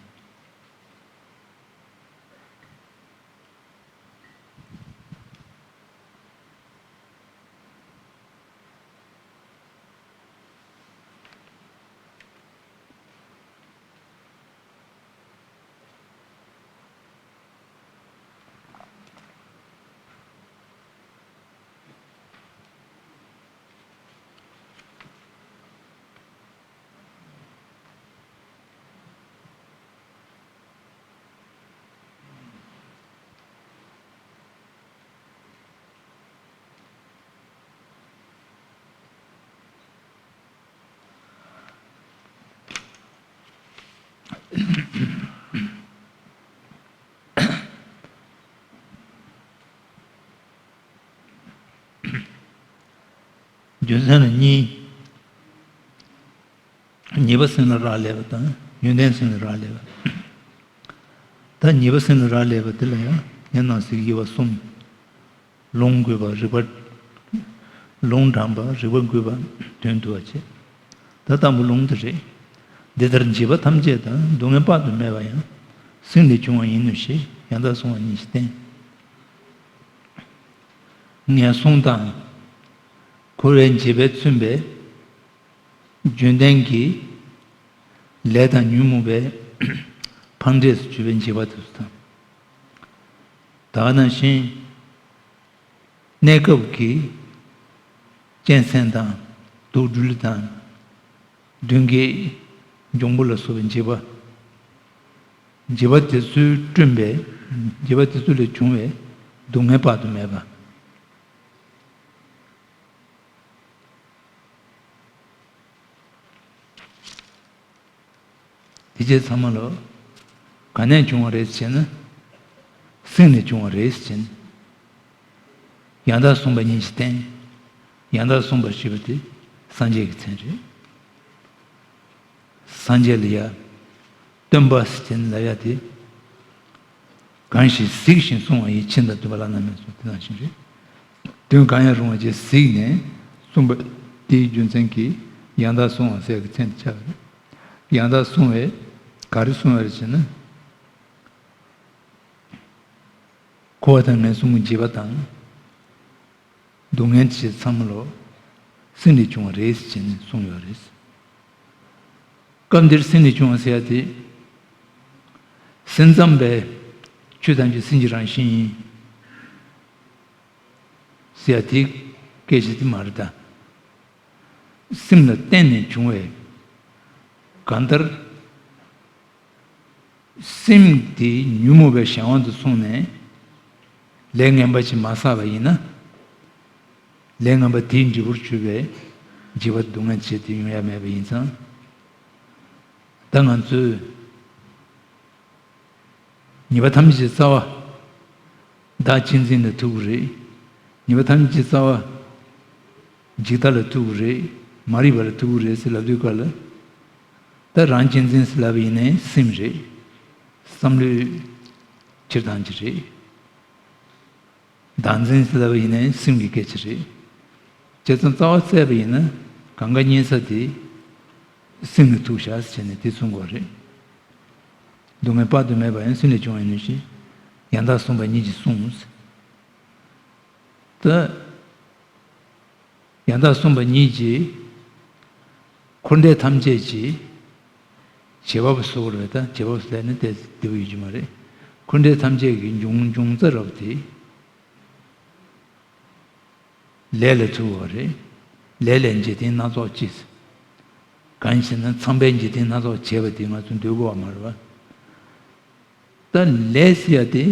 རྒྱུ་མཚན་ལ་གཉིས། ཉེས་པ་སེམས་ལ་རག་ལས་པ་དང་ཡོན་ཏན་སེམས་ལ་རག་ལས་པ། ད་ཉེས་པ་སེམས་ལ་རག་ལས་པ་དེ་ལ་ཡང་ཡན་ནང་གསེས་དབྱེ་བ་གསུམ། ལུང་དགོས་པ་རིགས་པ། ལུང་དྲངས་པ་རིགས་པ་དགོས་པ་དོན་བསྡུ་བ་བྱས། ད་དང་པོ་ལུང་དེ་རེད། འདི་ལྟར་བྱིས་པ་ཐམས་ཅད་དང་སྡུག་བསྔལ་དཔག་ཏུ་མེད་པ་ཡང་སེམས་ལས་བྱུང་བ་ཡིན་ནོ་ཞེས་ཡང་དག་གསུངས་པ་ཉིད་ཀྱིས་བསྟན། ངན་སོང་དང་། འཁོར་བའི་འཇིགས་པས་མཚོན་པའི་རྒྱུན་ལྡན་གྱི་ལས་དང་ཉོན་མོངས་པའི་ཕམ་འབྲས་སུ་གྱུར་པའི་འཇིགས་པ་དེ་ཚོ་དང་། ད་ག་ནང་བཞིན་གནས་སྐབས་ཀྱི་གཅན་གཟན་དང་དུག་སྦྲུལ་དང་། མདུན་བསྐྱེད་འབྱུང་པོ་ལ་སོགས་པའི་འཇིགས་པ། འཇིགས་པ་དེ་ཚོས་བསྐྲུན་པའི། འཇིགས་པ་དེ་ཚོ་ལས་བྱུང་བའི་སྡུག་བསྔལ་དཔག་ཏུ་མེད་པ། དེ་ཚོ་ཚང་མ་ལོ། ག་ནས་བྱུང་བ་རེད་ཟེར་ན། སེམས་ནས་བྱུང་བ་རེད་ཟེར་ན། ཡང་དག་གསུངས་པ་ཉིད་ཀྱིས་བསྟན། ཡང་དག་གསུངས་པ་ཞེས་པ་དེ་སངས་རྒྱས་ཀྱི་མཚན་རེད། སངས་རྒྱས་ལ་ཡ། སྟོན་པ་ཟེར་ལབ་ཡ་དེ། གང་ཞིག་གཟིགས་ཤིང་གསུང་བ་ཡིས། ཕྱིན་དང་བསྡུས་པ་བླ་ན་མེད་གསུངས་དེ་ནང་བཞིན་རེད། དོན་གང་ཡང་རུང་བ་ཅིག་གཟིགས་ནས་གསུངས་པ་དེའི་རྒྱུ་མཚན་གྱིས་ཡང་དག་གསུང་བ་ཟེར་གྱི་མཚན་དུ་ཆགས་པ་རེད། ཡང་དག་གསུང་བས་ག་རེ་གསུང་བ་རེད་ཟེར་ན། འཁོར་བ་དང་ངན་སོང་གི་འཇིགས་པ་དང་། སྡུག་བསྔལ་ཆེ་ཚང་མ་ལོ། སེམས་ལས་བྱུང་བ་རེད་ཅེས་ནས་གསུངས་ཡོད་རེད། སྐབས་འདིར་སེམས་ལས་བྱུང་བ་ཟེར་ཡ་དེ། སེམས་ཙམ་པས་ཆོས་ཐམས་ཅད་སེམས་ཀྱི་རང་བཞིན་ཡིན། ཟེར་ཡ་དེ་སྐད་ཆ་དེ་མ་རེད་ད། སེམས་ལ་བརྟེན་ནས་བྱུང་བའི་གང་ལྟར། སེམས་དེ་ཉོན་མོངས་པའི་གཞན་དབང་དུ་སོང་ནས་ལས་ངན་པ་ཅིག་མ་བསགས་པ་ཡིན་ན། ལས་ངན་པ་དེའི་འབྲས་བུར་གྱུར་པའི་འཇིགས་པ་སྡུག་བསྔལ་ཆེ་དེ་ཡོང་ཡ་མེད་པ་ཡིན་ཙང་། ད་ང་ཚོས་ཉེས་པ་ཐམས་ཅད་ཀྱི་རྩ་བ། བདག་གཅེས་འཛིན་ལ་ཐུག་གི་རེད། ཉེས་པ་ཐམས་ཅད་ཀྱི་རྩ་བ། འཇིག་ལྟ་ལ་ཐུག་གི་རེད། མ་རིག་པ་ལ་ཐུག་གི་རེད་ཟེར་ལབ་དུས་སྐབས་ལ། ད་རང་གཅེས་འཛིན་ཟེར་ལབ་པ་ཡིན་ནའི་སེམས་རེད། བསམ་བློའི་སྤྱིར་བཏང་གི་རེད། བདག་འཛིན་ཟེར་ལབ་པ་ཡིན་ན་སེམས་ཀྱི་སྐད་ཆ་རེད། བྱས་ཙང་རྩ་བ་བཙལ་བ་ཡིན་ན་གང་ག་གཉན་ས་དེ་སེམས་ལ་ཐུག་བཞག་ཟེར་བྱས་ནས་དེ་གསུང་དགོས་རེད། སྡུག་བསྔལ་དཔག་ཏུ་མེད་པ་ཡང་སེམས་ལས་བྱུང་བ་ཡིན་ནོ་ཞེས་ཡང་དག་གསུངས་པ་ཉིད་ཀྱིས་གསུངས། ད། ཡང་དག་གསུངས་པ་ཉིད་ཀྱིས། འཁོར་འདས་ཐམས་ཅད་ཀྱི་བྱེད་པ་པོ་སོགས་རེད། ད་བྱེད་པ་པོ་ཟེར་ན་དེ་བདེ་བོ་ཡོད་ཀྱི་མ་རེད། འཁོར་འདས་ཐམས་ཅད་ཀྱི་འབྱུང་འབྱུང་རྩ་རབ་དེ་ལས་ལ་ཐུག་པ་རེད། ལས་ལས་འཇིག་རྟེན་སྣ་ཚོགས་སྐྱེས། གང་ཞེ་ན་ཚངས་པས་འཇིག་རྟེན་སྣ་ཚོགས་བྱས་པ་དེ་ང་ཚོ་འདོད་དགོས་པ་མ་རེད་པ། ད་ལས་ཟེར་ཡ་དེ།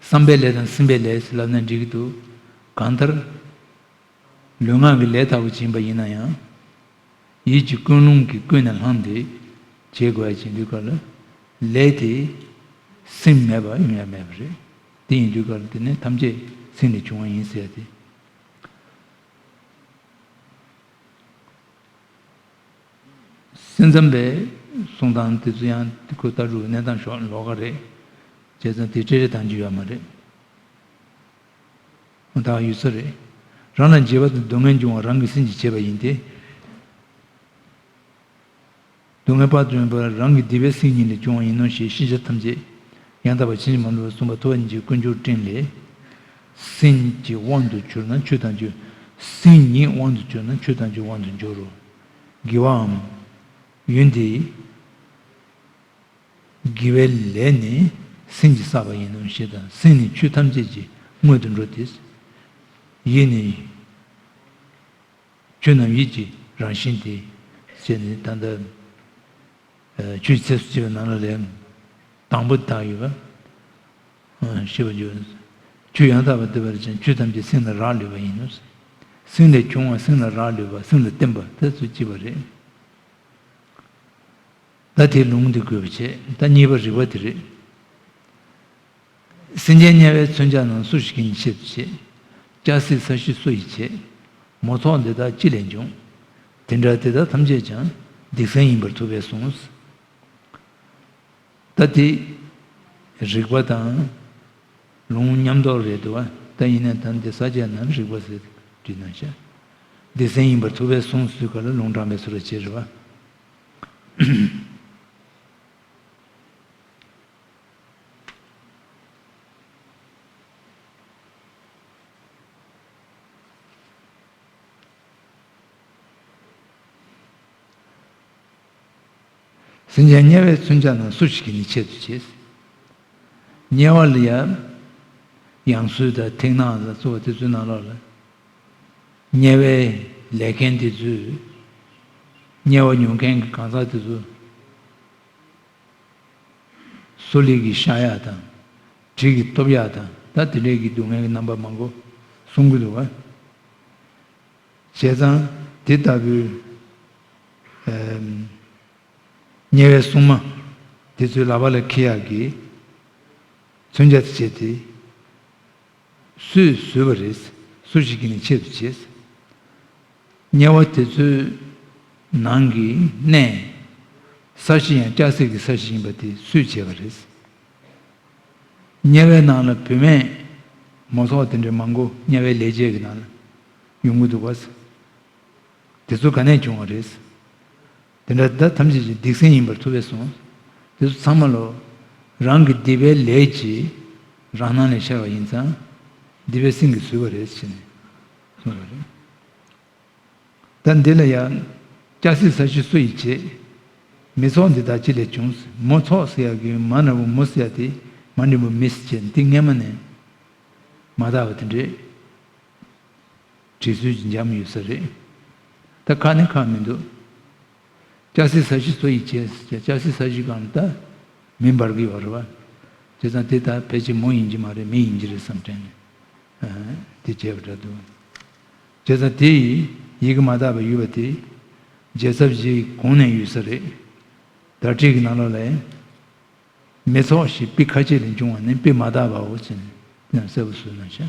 བསམ་པའི་ལས་དང་སེམས་པའི་ལས་ལབ་ན་འགྲིག་གི་འདུག་གང་ལྟར། ལུས་ངག་གི་ལས་ལྟ་བུ་ཡིན་པ་ཡིན་ན་ཡང་། ཡིད་ཀྱི་ཀུན་སློང་གིས་ཀུན་ནས་བསླངས་ཏེ་བྱེད་དགོས་ཡ་ཅིག་འདུག་ག་ལ། ལས་དེ་སེམས་མེད་པར་ཡོང་ཡ་མེད་པ་རེད། དེ་ཡིན་དུས་ག་ལ་དེ་ནི་ཐམས་ཅད་སེམས་ལས་བྱུང་བ་ཡིན་ཟེར་ཡ་དེ། སེམས་ཙམ་པའི་གསུང་སྟངས་དེ་ཚོ་ཡང་དེ་ཁོ་ལྟ་གྲུབ་གནས་སྟངས་ཤོག་ལོགས་ཀ་རེད། བྱས་ཙང་དེ་སྤྲེལ་རེ་དང་རྒྱུ་ཡོད་མ་རེད། ད་ཡོད་ས་རེད། རང་ལ་འཇིགས་པ་དང་སྡུག་བསྔལ་འབྱུང་བ་རང་གི་སེམས་ཀྱིས་བྱས་པ་ཡིན་ཏེ། སྡུག་བསྔལ་དཔག་ཏུ་མེད་པ་རང་གི་སྡིག་པའི་སེམས་ཉིད་ལས་བྱུང་བ་ཡིན་ནོ་ཞེས་ཤེས་བྱ་ཐམས་ཅད་ཡང་དག་པར་ཕྱིན་ཅི་མ་ལོག་པར་གསུངས་པ་ཐུབ་པ་ཉིད་ཀྱི་ཀུན་སྦྱོར་སྤྲིན་ལས། སེམས་ཀྱི་དབང་དུ་གྱུར་ན་ཆོས་ཐམས་ཅད། སེམས་ཉིད་དབང་དུ་གྱུར་ན་ཆོས་ཐམས་ཅད་དབང་དུ་འགྱུར་རོ། དགེ་བའམ་ཡོན་ཏན་དགེ་བའི་ལས་ནི་སེམས་ཀྱིས་བསགས་པ་ཡིན་ནོ་ཞེས་དང་སེམས་ནི་ཆོས་ཐམས་ཅད་ཀྱི་དངོས་དུ་འགྲོ་སྟེ། ཡིད་ནི་ཆོས་རྣམས་ཡིད་ཀྱི་རང་བཞིན་ཏེ། ཞེས་ནི་ད་ལྟ་ཆོས་ཀྱི་ཚེ་སུ་སྐྱེ་བའི་ནང་ལ་ལས་དང་པོ་དག་ཡོད་པ། ཤེས་པར་འགྱུར། ཆོས་ཡང་དག་པར་བསྟན་པར་བྱ། ཆོས་ཐམས་ཅད་སེམས་ལ་རག་ལུས་པ་ཡིན་ནོ། སེམས་ལས་བྱུང་བ་སེམས་ལ་རག་ལུས་པ་སེམས་ལ་བརྟེན་པ་དེ་ཚོ་སྐྱེས་པ་རེད། ད་དེའི་ལུང་འདི་དགོས་པ་བྱས། ད་གཉིས་པ་རིགས་པ་དེ་རེད། སེམས་ཅན་དམྱལ་བའི་མཚོན་ཆ་རྣམས་སུ་ཞིག་གིས་ནི་ཆེད་དུ་བྱས། སྐྱ་སེར་ས་གཞི་སུ་ཡིས་བྱེད། མོ་ཚོགས་འདི་དག་ཅི་ལས་འབྱུང་། དེ་འདྲ་དེ་དག་ཐམས་ཅད་ཀྱང་སྡིག་སེམས་ཡིན་པར་ཐུབ་པས་གསུངས། ད་དེ་རིགས་པ་དང་ལུང་མཉམ་འདོགས་རེད་འདུག་བ། ད་ཡིན་ནའི་ད་འདི་ས་བཅད་ནང་རིགས་པ་ཟེར་བྲིས་གནང་ཤག་སྡིག་སེམས་ཡིན་པར་ཐུབ་པས་གསུངས་ཟེར་ག་ལ་ལུང་དྲངས་པའི་བཟོ་འདྲ་བྱས་རེད་བ། སེམས་ཅན་དམྱལ་བའི་མཚོན་ཆ་རྣམས་སུ་ཞིག་གིས་ནི་ཆེད་དུ་བྱེད། དམྱལ་བ་ལ་ཡང་ཡང་སོས་དང་མཐིང་ནག་ལ་སོགས་པ་དེ་ཚོའི་ནང་ལོགས་ལ། དམྱལ་བའི་ལས་མཁན་དེ་ཚོས། དམྱལ་བ་མྱོང་མཁན་གྱི་གང་ཟག་དེ་ཚོ། སོ་ལས་ཀྱི་བཤགས་ཡག་དང་། གྲི་གིས་གཏུབ་ཡག་དང་ད་དེ་འདྲའི་གི་སྡུག་བསྔལ་གྱི་རྣམ་པ་མང་པོ་གསུང་གི་འདུག་བ། བྱས་ཙང་དེ་ལྟ་བུའི་དམྱལ་བའི་སྲུང་མ་དེ་ཚོའི་ལག་པ་ལ་འཁྱེར་ཡག་གི་མཚོན་ཆ་དེ་བྱས་ཏེ། སུས་བཟོས་པ་རེད། སུ་ཞིག་གིས་ནི་ཆེད་དུ་བྱས། དམྱལ་བ་དེ་ཚོའི་ནང་གི་གནས་ས་གཞི་ཡང་སྐྱ་སེར་གྱི་ས་གཞི་ཡིན་པ་དེ་སུས་བྱས་པ་རེད། དམྱལ་བའི་ནང་ལ་བུད་མེད་མོ་ཚོགས་དེ་འདྲའི་མང་པོ་དམྱལ་བའི་ལས་བྱེད་ཀྱི་ནང་ལ་ཡོང་གི་འདུག་བ། དེ་ཚོ་ག་ནས་བྱུང་བ་རེད། དེ་འདྲ་ད་ཐམས་ཅད་ཀྱི་སྡིག་སེམས་ཡིན་པར་ཐུབ་པས་གསུངས། དེ་ཚོ་ཚང་མ་ལོ། རང་གི་སྡིག་པའི་ལས་ཀྱིས་རང་སྣང་ལས་ཤར་བ་ཡིན་ཙང་། སྡིག་པའི་སེམས་ཀྱིས་བཟོས་པ་རེད་ཟེར་ནས་གསུངས་པ་རེད། ད་འདི་ལ་ཡང་། སྐྱ་སེར་ས་གཞི་སུ་ཡིས་བྱེད། མི་ཚོགས་འདི་དག་ཅི་ལས་བྱུང་། མོ་ཚོགས་ཟེར་ཡག་གི་མ་འདྲ་བོ་མོ་ཟེར་ཡག་དེ་མ་འདྲ་བོ་མི་ཟེར་བྱས་འདི་སྔས་མ་ནས་མ་དག་པ་དེ་འདྲས། བྲིས་ཚུལ་གྱི་འཇམ་ཡོད་ས་རེད། ད་ཁ་ནི་ཁ་མི་འདུག་སྐྱ་སེར་ས་གཞི་སུ་ཡིས་བྱེད་ཟེར། སྐྱ་སེར་ས་གཞི་སྒང་ལ་ད་མི་འབར་གི་ཡོད་རེད་བ། བྱས་ཙང་དེ་ད་ཕལ་ཆེར་མོ་ཡིན་གྱི་མ་རེད། མི་ཡིན་གྱི་རེད་བསམ་དྲན་ནས་དེ་བྱས་པ་འདྲ་འདུག་བྱས་ཙང་དེ་ཡི་གེ་མ་དག་པ་ཡོད་པ་དེ་རྒྱལ་ཚབ་རྗེའི་གོང་ནས་ཡོད་ས་རེད། བརྡ་བྲིས་ཀྱི་ནང་ལོགས་ལ། མི་ཚོགས་ཞེས་པི་ཁ་ཅིག་ལས་འབྱུང་བ་ནི་པི་མ་དག་པའོ་ཟེར་ནས་ཡང་གསལ་པོ་བཟོས་གནང་ཤག་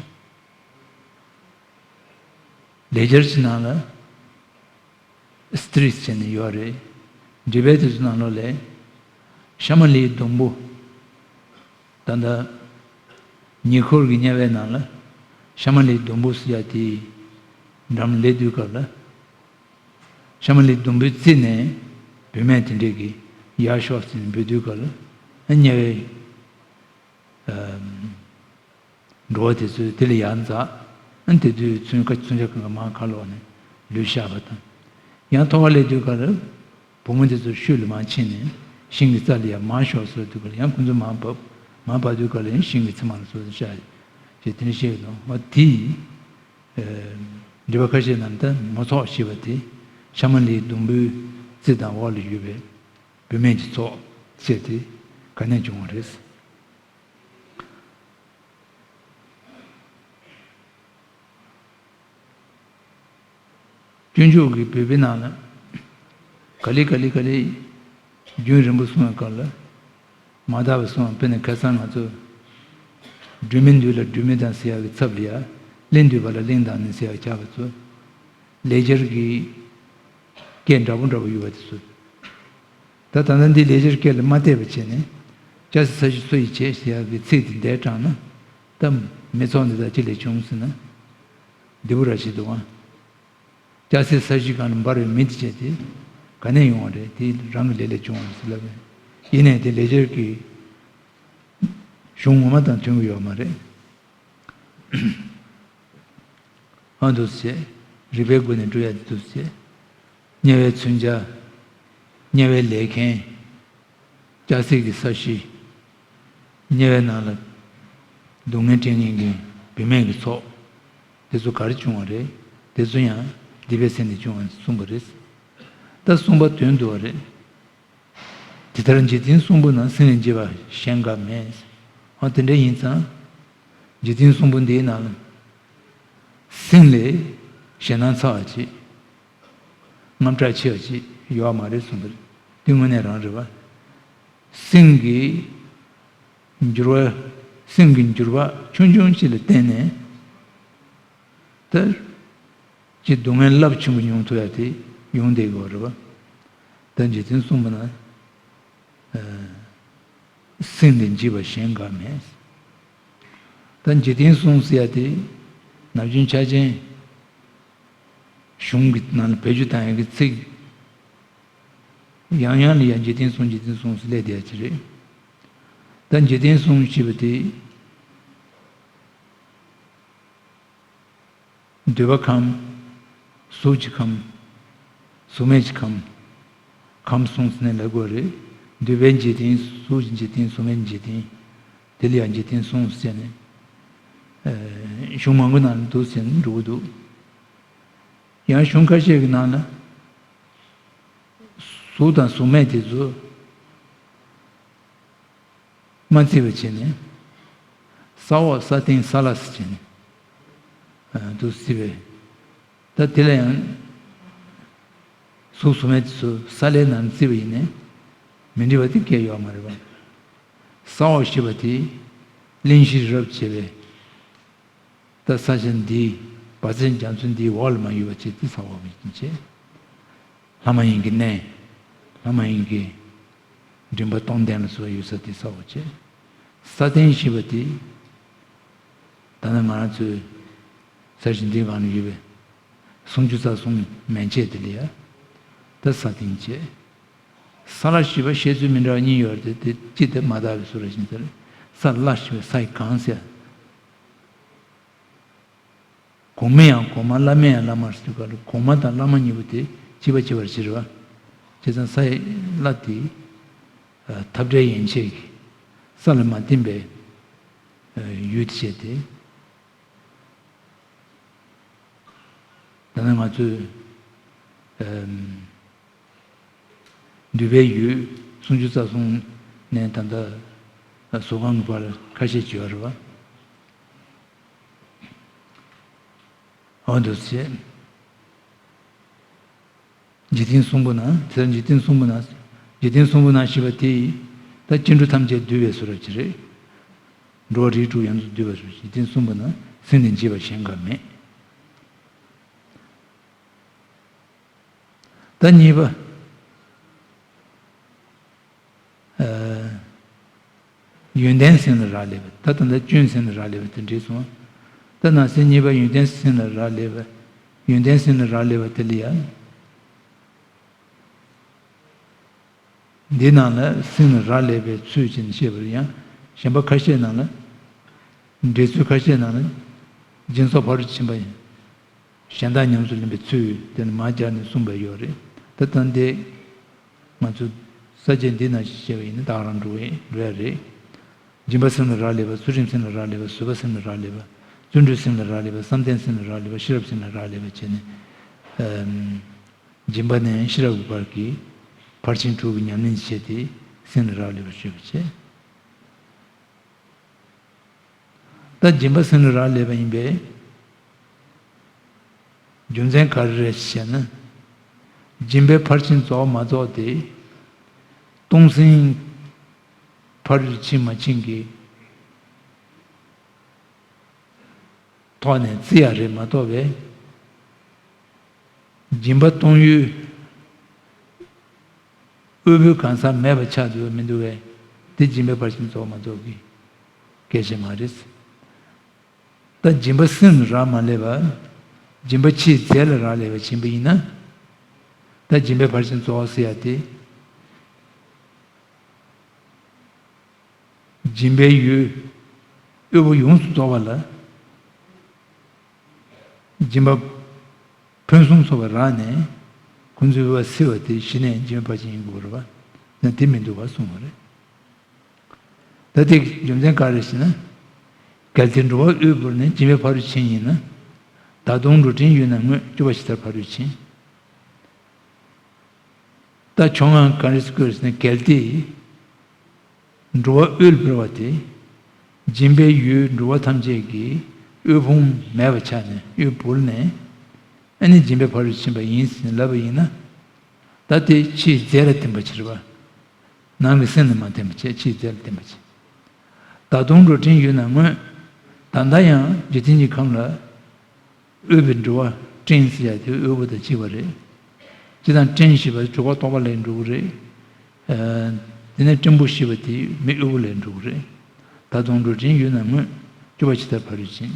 ལེགས་སྦྱར་གྱི་ནང་ལ་སི་ཏྲི་ཟེར་ནས་ཡོད་རེད། འགྲེལ་པའི་དེ་ཚོ་ནང་ལོགས་ལ་ཤ་མ་ལའི་སྡོང་པོ། ད་ལྟ་ ཉེ་འཁོར་གྱི་དམྱལ་བའི་ནང་ལ་ཤ་མ་ལའི་སྡོང་པོ་ཟེར་ཡ་དེའི་འགྲམ་སླེབས་དུས་སྐབས་ལ། ཤ་མ་ལའི་སྡོང་པོའི་རྩེ་ནས་བུད་མེད་དེ་འདྲས་ཀྱིས་ཡར་ཤོག་ཟེར་ནས་འབོད་དུས་སྐབས་ལ། དམྱལ་བའི་འགྲོ་བ་དེ་ཚོས་དེ་ལ་ཡར་འཛེགས། དེ་དུས་མཚོན་ཁ་མཚོན་ཆ་གང་ག་མར་ཁ་ལོག་ནས་ལུས་བཞག་པ་དང་། ཡང་ཐོག་ཁ་སླེབས་དུས་སྐབས་ལ། བུ་མོ་དེ་ཚོ་ཤུལ་ལ་མར་ཕྱིན་ནས་ཤིང་གི་རྩ་ལ་ཡར་མར་ཤོག་ཟེར་དུས་སྐབས་ལ་ཡང་ཁོ་ཚོ་མར་བབས། མར་བབས་དུས་སྐབས་ལ་ཡང་ཤིང་གི་རྩེ་མར་ལ་སོ་སོ་བཞག་ཅེས་དེ་འདྲ་བཤད་ཡོད་དོ། འོ་དེ། འགྲེལ་པ་ཁ་ཤས་ནང་ད་མོ་ཚོགས་ཞེས་པ་དེ་ཤ་མ་ལའི་སྡོང་པོའི་རྩེ་དང་འོག་ལ་ཡོད་པའི་བུད་མེད་ཀྱི་ཚོགས་ཟེར་དེ་ག་ནས་བྱུང་བ་རེད། སྤྱོད་འཇུག་གི་བོད་པའི་ནང་ལ། ག་ལེ་ག་ལེ་ག་ལེ། རྒྱུན་རིང་པོ་གསུང་བའི་སྐབས་ལ། མ་དག་པའི་གསུང་བ་དཔེར་ན་ཁ་སང་ང་ཚོ། སྒྲོན་མེ་འདུས་ལ་སྒྲོན་མེ་དང་ཟེར་ཡག་གི་ཚབ་ལ་ཡ། གླིང་འདུས་པ་ལ་གླིང་དང་ནི་ཟེར་ཡག་ཆགས་པ་ཚོ། ལེགས་སྦྱར་གྱི་སྐད་འདྲ་པོ་འདྲ་པོ་ཡོད་པ་དེ་ཚོ། ད་ད་ལྟ་འདི་ལེགས་སྦྱར་སྐད་ལ་མ་བལྟས་པ་བྱས་ནས། སྐྱ་སེར་ས་གཞི་སུ་ཡིས་བྱས་ཟེར་ཡག་གི་ཚིག་དེ་འདས་དྲགས་ན། ད་མི་ཚོགས་འདི་དག་ཅི་ལས་བྱུང་ཟེར་ན། འདི་པོ་ར་ཞིག་འདུག་ཨང་། སྐྱ་སེར་ས་གཞི་སྒང་ལ་འབར་བའི་མེ་དེ་བྱས་ཏེ། ག་ནས་ཡོང་བ་རེད། དེ་རང་གི་ལས་ལས་བྱུང་བ་རེད་ཟེར་ལབ་པས། ཡིན་ནའི་དེ་ལེགས་སྦྱར་གྱི་གཞུང་ངོ་མ་དང་མཐུན་གྱི་ཡོད་མ་རེད། ཨ་འདུག་སེ་བྱས། རིགས་པའི་སྒོ་ནས་སྤྲོད་ཡ་འདི་འདུག་སེ་བྱས། དམྱལ་བའི་མཚོན་ཆ། དམྱལ་བའི་ལས་མཁན། སྐྱ་སེར་གྱི་ས་གཞི། དམྱལ་བའི་ནང་ལ་སྡུག་བསྔལ་སྤྲད་མཁན་གྱི་བུད་མེད་ཀྱི་ཚོགས། དེ་ཚོ་ག་རེ་བྱུང་བ་རེད། དེ་ཚོ་ཡང་སྡིག་པའི་སེམས་ལས་བྱུང་བ་གསུངས་པ་རེད། ད་གསུངས་པ་དོན་བསྡུ་བ་རེད། དེ་ལྟར་འཇིག་རྟེན་གསུམ་པོ་ན་སེམས་ལས་འབྱེད་པ་གཞན་འགའ་མེད། ཨ་དེ་འདྲ་ཡིན་ཙང་། འཇིག་རྟེན་གསུམ་པོ་འདིའི་ནང་ལ་སེམས་ལས་ཞེད་སྣང་ཚ་བ་ཅིག་དངངས་སྐྲག་ཆེ་བ་ཅིག་ཡོད་མ་རེད་གསུངས་པ་རེད། དེ་དངོས་གནས་རང་རེད་པ། སེམས་ཀྱི་འགྱུར་བ། སེམས་ཀྱི་འགྱུར་བ་ཆུང་ཆུང་ཅིག་ལ་བརྟེན་ནས། ད་ཅི་སྡུག་བསྔལ་རླབས་ཆེན་པོ་མྱོང་ཐུབ་ཡ་དེ་ཡོང་བསྡད་ཡོད་རེད་པ། ད་འཇིག་རྟེན་གསུམ་པོ་ན། ཨ། སེམས་ལས་འབྱེད་པ་གཞན་འགའ་མེད། ད་འཇིག་རྟེན་གསུམ་ཟེར་ཡ་དེ་ནམ་རྒྱུན་ཆ་ཅན་གཞུང་གི་ནང་ལ་བེད་སྤྱོད་བཏང་ཡ་གི་ཚིག་ཡང་ཡང་ལ་ཡང་འཇིག་རྟེན་གསུམ་འཇིག་རྟེན་གསུམ་ཟེར་སླེབས་བསྡད་ཡ་ཅིག་རེད། ད་འཇིག་རྟེན་གསུམ་ཞེས་པ་དེ། འདོད་པ་ཁམས། གཟུགས་ཀྱི་ཁམས། གཟུགས་མེད་ཀྱི་ཁམས། ཁམས་གསུམ་ཟེར་ནས་ལབ་དགོས་རེད། འདོད་པའི་འཇིག་རྟེན། གཟུགས་ཀྱི་འཇིག་རྟེན། གཟུགས་མེད་འཇིག་རྟེན། དེ་ལ་ཡང་འཇིག་རྟེན་གསུམ་ཟེར་ནས། ཨ། གཞུང་མང་པོ་ནང་ལ་འདུག་ཟེར་ནས་འགྲོ་གི་འདུག་ཡང་གཞུང་ཁ་ཤས་ཀྱི་ནང་ལ། གཟུགས་དང་གཟུགས་མེད་དེ་ཚོ། མ་བརྩི་བ་བྱས་ནས། ས་འོག་ས་སྟེང་ས་བླ་ཟེར་བྱས་ནས། ཨ། འདུག་བརྩི་བས། ད་དེ་ལ་ཡང་། གཟུགས་གཟུགས་མེད་དེ་ཚོ་ས་བླའི་ནང་བརྩི་བ་ཡིན་ནའི། མི་འགྲིག་པ་དེ་སྐད་ཡོད་མ་རེད་པ། ས་འོག་ཞེས་པ་དེ། གླིང་བཞི་རབ་བྱས་པའི། ད་ས་ཆ་འདི། བར་ཆད་རྒྱ་མཚོ་འདིའི་འོག་ལ་མ་ཡོད་པ་བྱས་ཏེ་ས་འོག་མིན་བྱས། ལྷ་མ་ཡིན་གྱི་གནས། ལྷ་མ་ཡིན་གྱི་མགྲིན་པ་སྟོང་ལྡན་ལ་སོགས་ཡོད་ས་དེ་ས་འོག་བྱས། ས་སྟེང་ཞེས་པ་དེ། ད་ནི་ང་རང་ཚོའི་ས་གཞི་འདིའི་སྒང་ལ་ཡོད་པའི་སུམ་ཅུ་རྩ་གསུམ་མན་ཆད་དེ་ལ་ཡ། ད་ས་སྟེང་བྱས། ས་བླ་ཞེས་པ་བཤད་ཚུལ་མི་འདྲ་བ་གཉིས་ཡོད་རེད་དེ། གཅིག་དེ་མ་དག་པའི་སུ་ར་ཞིང་ས་རེད། ས་བླ་ཞེས་པའི་ས་ཡི་གང་ཟེར། གོང་མ་ཡང་གོང་མ། བླ་མ་ཡང་བླ་མ་ཟེར་དུས་སྐབས་ལ་གོང་མ་དང་བླ་མ་གཉིས་པོ་དེ་གཅིག་པ་གཅིག་པར་བྱེད་རེད་པ། བྱས་ཙང་ས་ཡི་བླ་དེ་འཐབ་བྲལ་ཡན་ཆད་ཀྱི་ས་ལ་མ་བརྟེན་པའི་ཡུལ་དེ་བྱས་ཏེ། ད་ནི་ང་ཚོས། ཨམ། འདུས་པའི་ཡུལ་སུམ་ཅུ་རྩ་གསུམ་ནས་ད་ལྟ་གཟུགས་ཁམས་ཀྱི་བར་ཁ་ཤས་ཅིག་ཡོད་རེད་པ། འོ་འདུག་སེ་བྱས། འཇིག་རྟེན་གསུམ་པོ་ན། དེ་ལྟར་འཇིག་རྟེན་གསུམ་པོ་ན། འཇིག་རྟེན་གསུམ་པོ་ན་ཞེས་པ་དེ་ཡིས་ད་སྐྱེ་འགྲོ་ཐམས་ཅད་འདུས་པའི་བཟོ་འདྲ་ཅིག་རེད། འགྲོ་བ་རིགས་དྲུག་ཡོངས་སུ་འདུས་པ་བཟོ། འཇིག་རྟེན་གསུམ་པོ་ན་སེམས་ལས་འབྱེད་པ་གཞན་འགའ་མེད། ད་གཉིས་པ། ཨ། ཡོན་ཏན་སེམས་ལ་རག་ལས་པ། ད་ད་ལྟ་སྐྱོན་སེམས་ལ་རག་ལས་པ་དེ་འགྲིག་སོང་། ད་ནང་གསེས་གཉིས་པ་ཡོན་ཏན་སེམས་ལ་རག་ལས་པ། ཡོན་ཏན་སེམས་ལ་རག་ལས་པ་དེ་ལ་ཡང་། འདི་ནང་ལ་སེམས་ལ་རག་ལས་པའི་ཚུལ་ཅན་བཤད་པར་ཡང་གཞན་པ་ཁ་ཤས་ནང་ལ། འགྲེལ་ཚུལ་ཁ་ཤས་ནང་ལ། སྦྱིན་སོགས་ཕ་རོལ་ཕྱིན་པ་ཡིན། གཞན་དག་ཉམས་སུ་ལེན་པའི་ཚུལ་དེ་ནི་མར་སྦྱར་ནས་གསུངས་པ་ཡོད་རེད། ད་ལྟ་འདི་ང་ཚོ་ས་བཅད་འདི་ནང་བཤད་པ་ཡིན་ན་ད་ག་རང་འགྲོ་གི་རེད། སྦྱིན་པ་སེམས་ལ་རག་ལས་པ། ཚུལ་ཁྲིམས་སེམས་ལ་རག་ལས་པ། བཟོད་པ་སེམས་ལ་རག་ལས་པ། བརྩོན་འགྲུས་སེམས་ལ་རག་ལས་པ། བསམ་གཏན་སེམས་ལ་རག་ལས་པ། ཤེས་རབ་སེམས་ལ་རག་ལས་པ་བྱས་ནས། ཨམ། སྦྱིན་པ་ནས་ཤེས་རབ་ཀྱི་བར་གྱི་ཕར་ཕྱིན་དྲུག་གི་ཉམས་ལེན་བྱས་ཏེ་སེམས་ལ་རག་ལས་པ་བརྗོད་པ་བྱས། ད་སྦྱིན་པ་སེམས་ལ་རག་ལས་པ་ཡིན་པས། རྒྱུ་མཚན་ག་རེ་རེད་ཞེ་ན། སྦྱིན་པའི་ཕར་ཕྱིན་རྫོགས་མ་རྫོགས་དེ། སྟོང་སེམས་ཕ་རོལ་ཕྱིན་མ་ཕྱིན་གྱི་ཐོག་ནས་བརྩི་ཡ་རེད་མ་གཏོགས་པས། སྦྱིན་པ་གཏོང་ཡུལ་དབུལ་པོའི་གང་ཟག་མེད་པ་ཆགས་འདུག་མི་འདུག་པས། དེ་སྦྱིན་པའི་ཕར་ཕྱིན་རྫོགས་མ་རྫོགས་ཀྱི་སྐད་ཆ་མ་རེད། ད་སྦྱིན་པ་སེམས་རག་མ་ལས་པ། སྦྱིན་པ་ཕྱིའི་རྫས་ལ་རག་ལས་པ་ཕྱིན་པ་ཡིན་ན། ད་སྦྱིན་པའི་ཕར་ཕྱིན་རྫོགས་ཟེར་ཡ་དེ། སྦྱིན་པའི་ཡུལ་དབུལ་པོ་ཡོངས་སུ་རྫོགས་པ་ལ། སྦྱིན་པ་ཕུན་སུམ་ཚོགས་པ་རག་ནས་ཁོང་ཚོའི་དབུལ་བ་སེལ་བ་དེ་གཞི་ནས་སྦྱིན་པའི་ཕར་ཕྱིན་ཡིན་དགོས་རེད་པ། ཡང་དེ་མི་འདུག་པ་གསུངས་པ་རེད། ད་དེ་རྒྱུ་མཚན་ག་རེ་ཞེ་ན། གལ་ཏེ་འགྲོ་བ་དབུལ་པོར་ནི་སྦྱིན་པའི་ཕ་རོལ་ཕྱིན་ཡིན་ན། ད་དུང་འགྲོ་དྲན་ཡོད་ན་དངོས་སྐྱོབ་པ་ཇི་ལྟར་ཕ་རོལ་ཕྱིན། ད་ཕྱོགས་སྔ་ག་རེ་བཀོད་ཟེར་ན། གལ་ཏེ་འགྲོ་བ་དབུལ་བ་དེ་སྦྱིན་པའི་ཡུལ་འགྲོ་བ་ཐམས་ཅད་ཀྱི་དབུལ་ཕོངས་མེད་པ་ཆགས་ནས་དབུལ་བོར་ནས། ཨ་ནི་སྦྱིན་པའི་ཕ་རོལ་ཕྱིན་པ་ཡིན་ཟེར་ལབ་པ་ཡིན་ན། ད་དེ་ཕྱིའི་རྫས་ལ་བརྟེན་པ་ཕྱིར་བ། ནང་གི་སེམས་ལ་མ་བརྟེན་པ་བྱས། ཕྱིའི་རྫས་ལ་བརྟེན་པ་བྱས། ད་དུང་འགྲོ་དྲན་ཡོད་ན་དངོས། ད་ལྟ་ཡང་འཇིག་རྟེན་གྱི་ཁམས་ལ་དབུལ་བའི་འགྲོ་བ་བྲན་ཟེར་ཡ་དེ་དབུལ་པོ་དང་གཅིག་པ་རེད། སྤྱིར་བཏང་བྲན་ཞེས་པ་འགྲོ་བ་ལྟོགས་པ་ལ་འགྲོ་གི་རེད། ཨ། དེ་ནས་བྲན་པོ་ཞེས་པ་དེ་མི་དབུལ་པོ་ལ་འགྲོ་གི་རེད། ད་དུང་འགྲོ་དྲན་ཡོད་ན་དངོས་སྐྱོབ་པ་ཇི་ལྟར་ཕ་རོལ་ཕྱིན།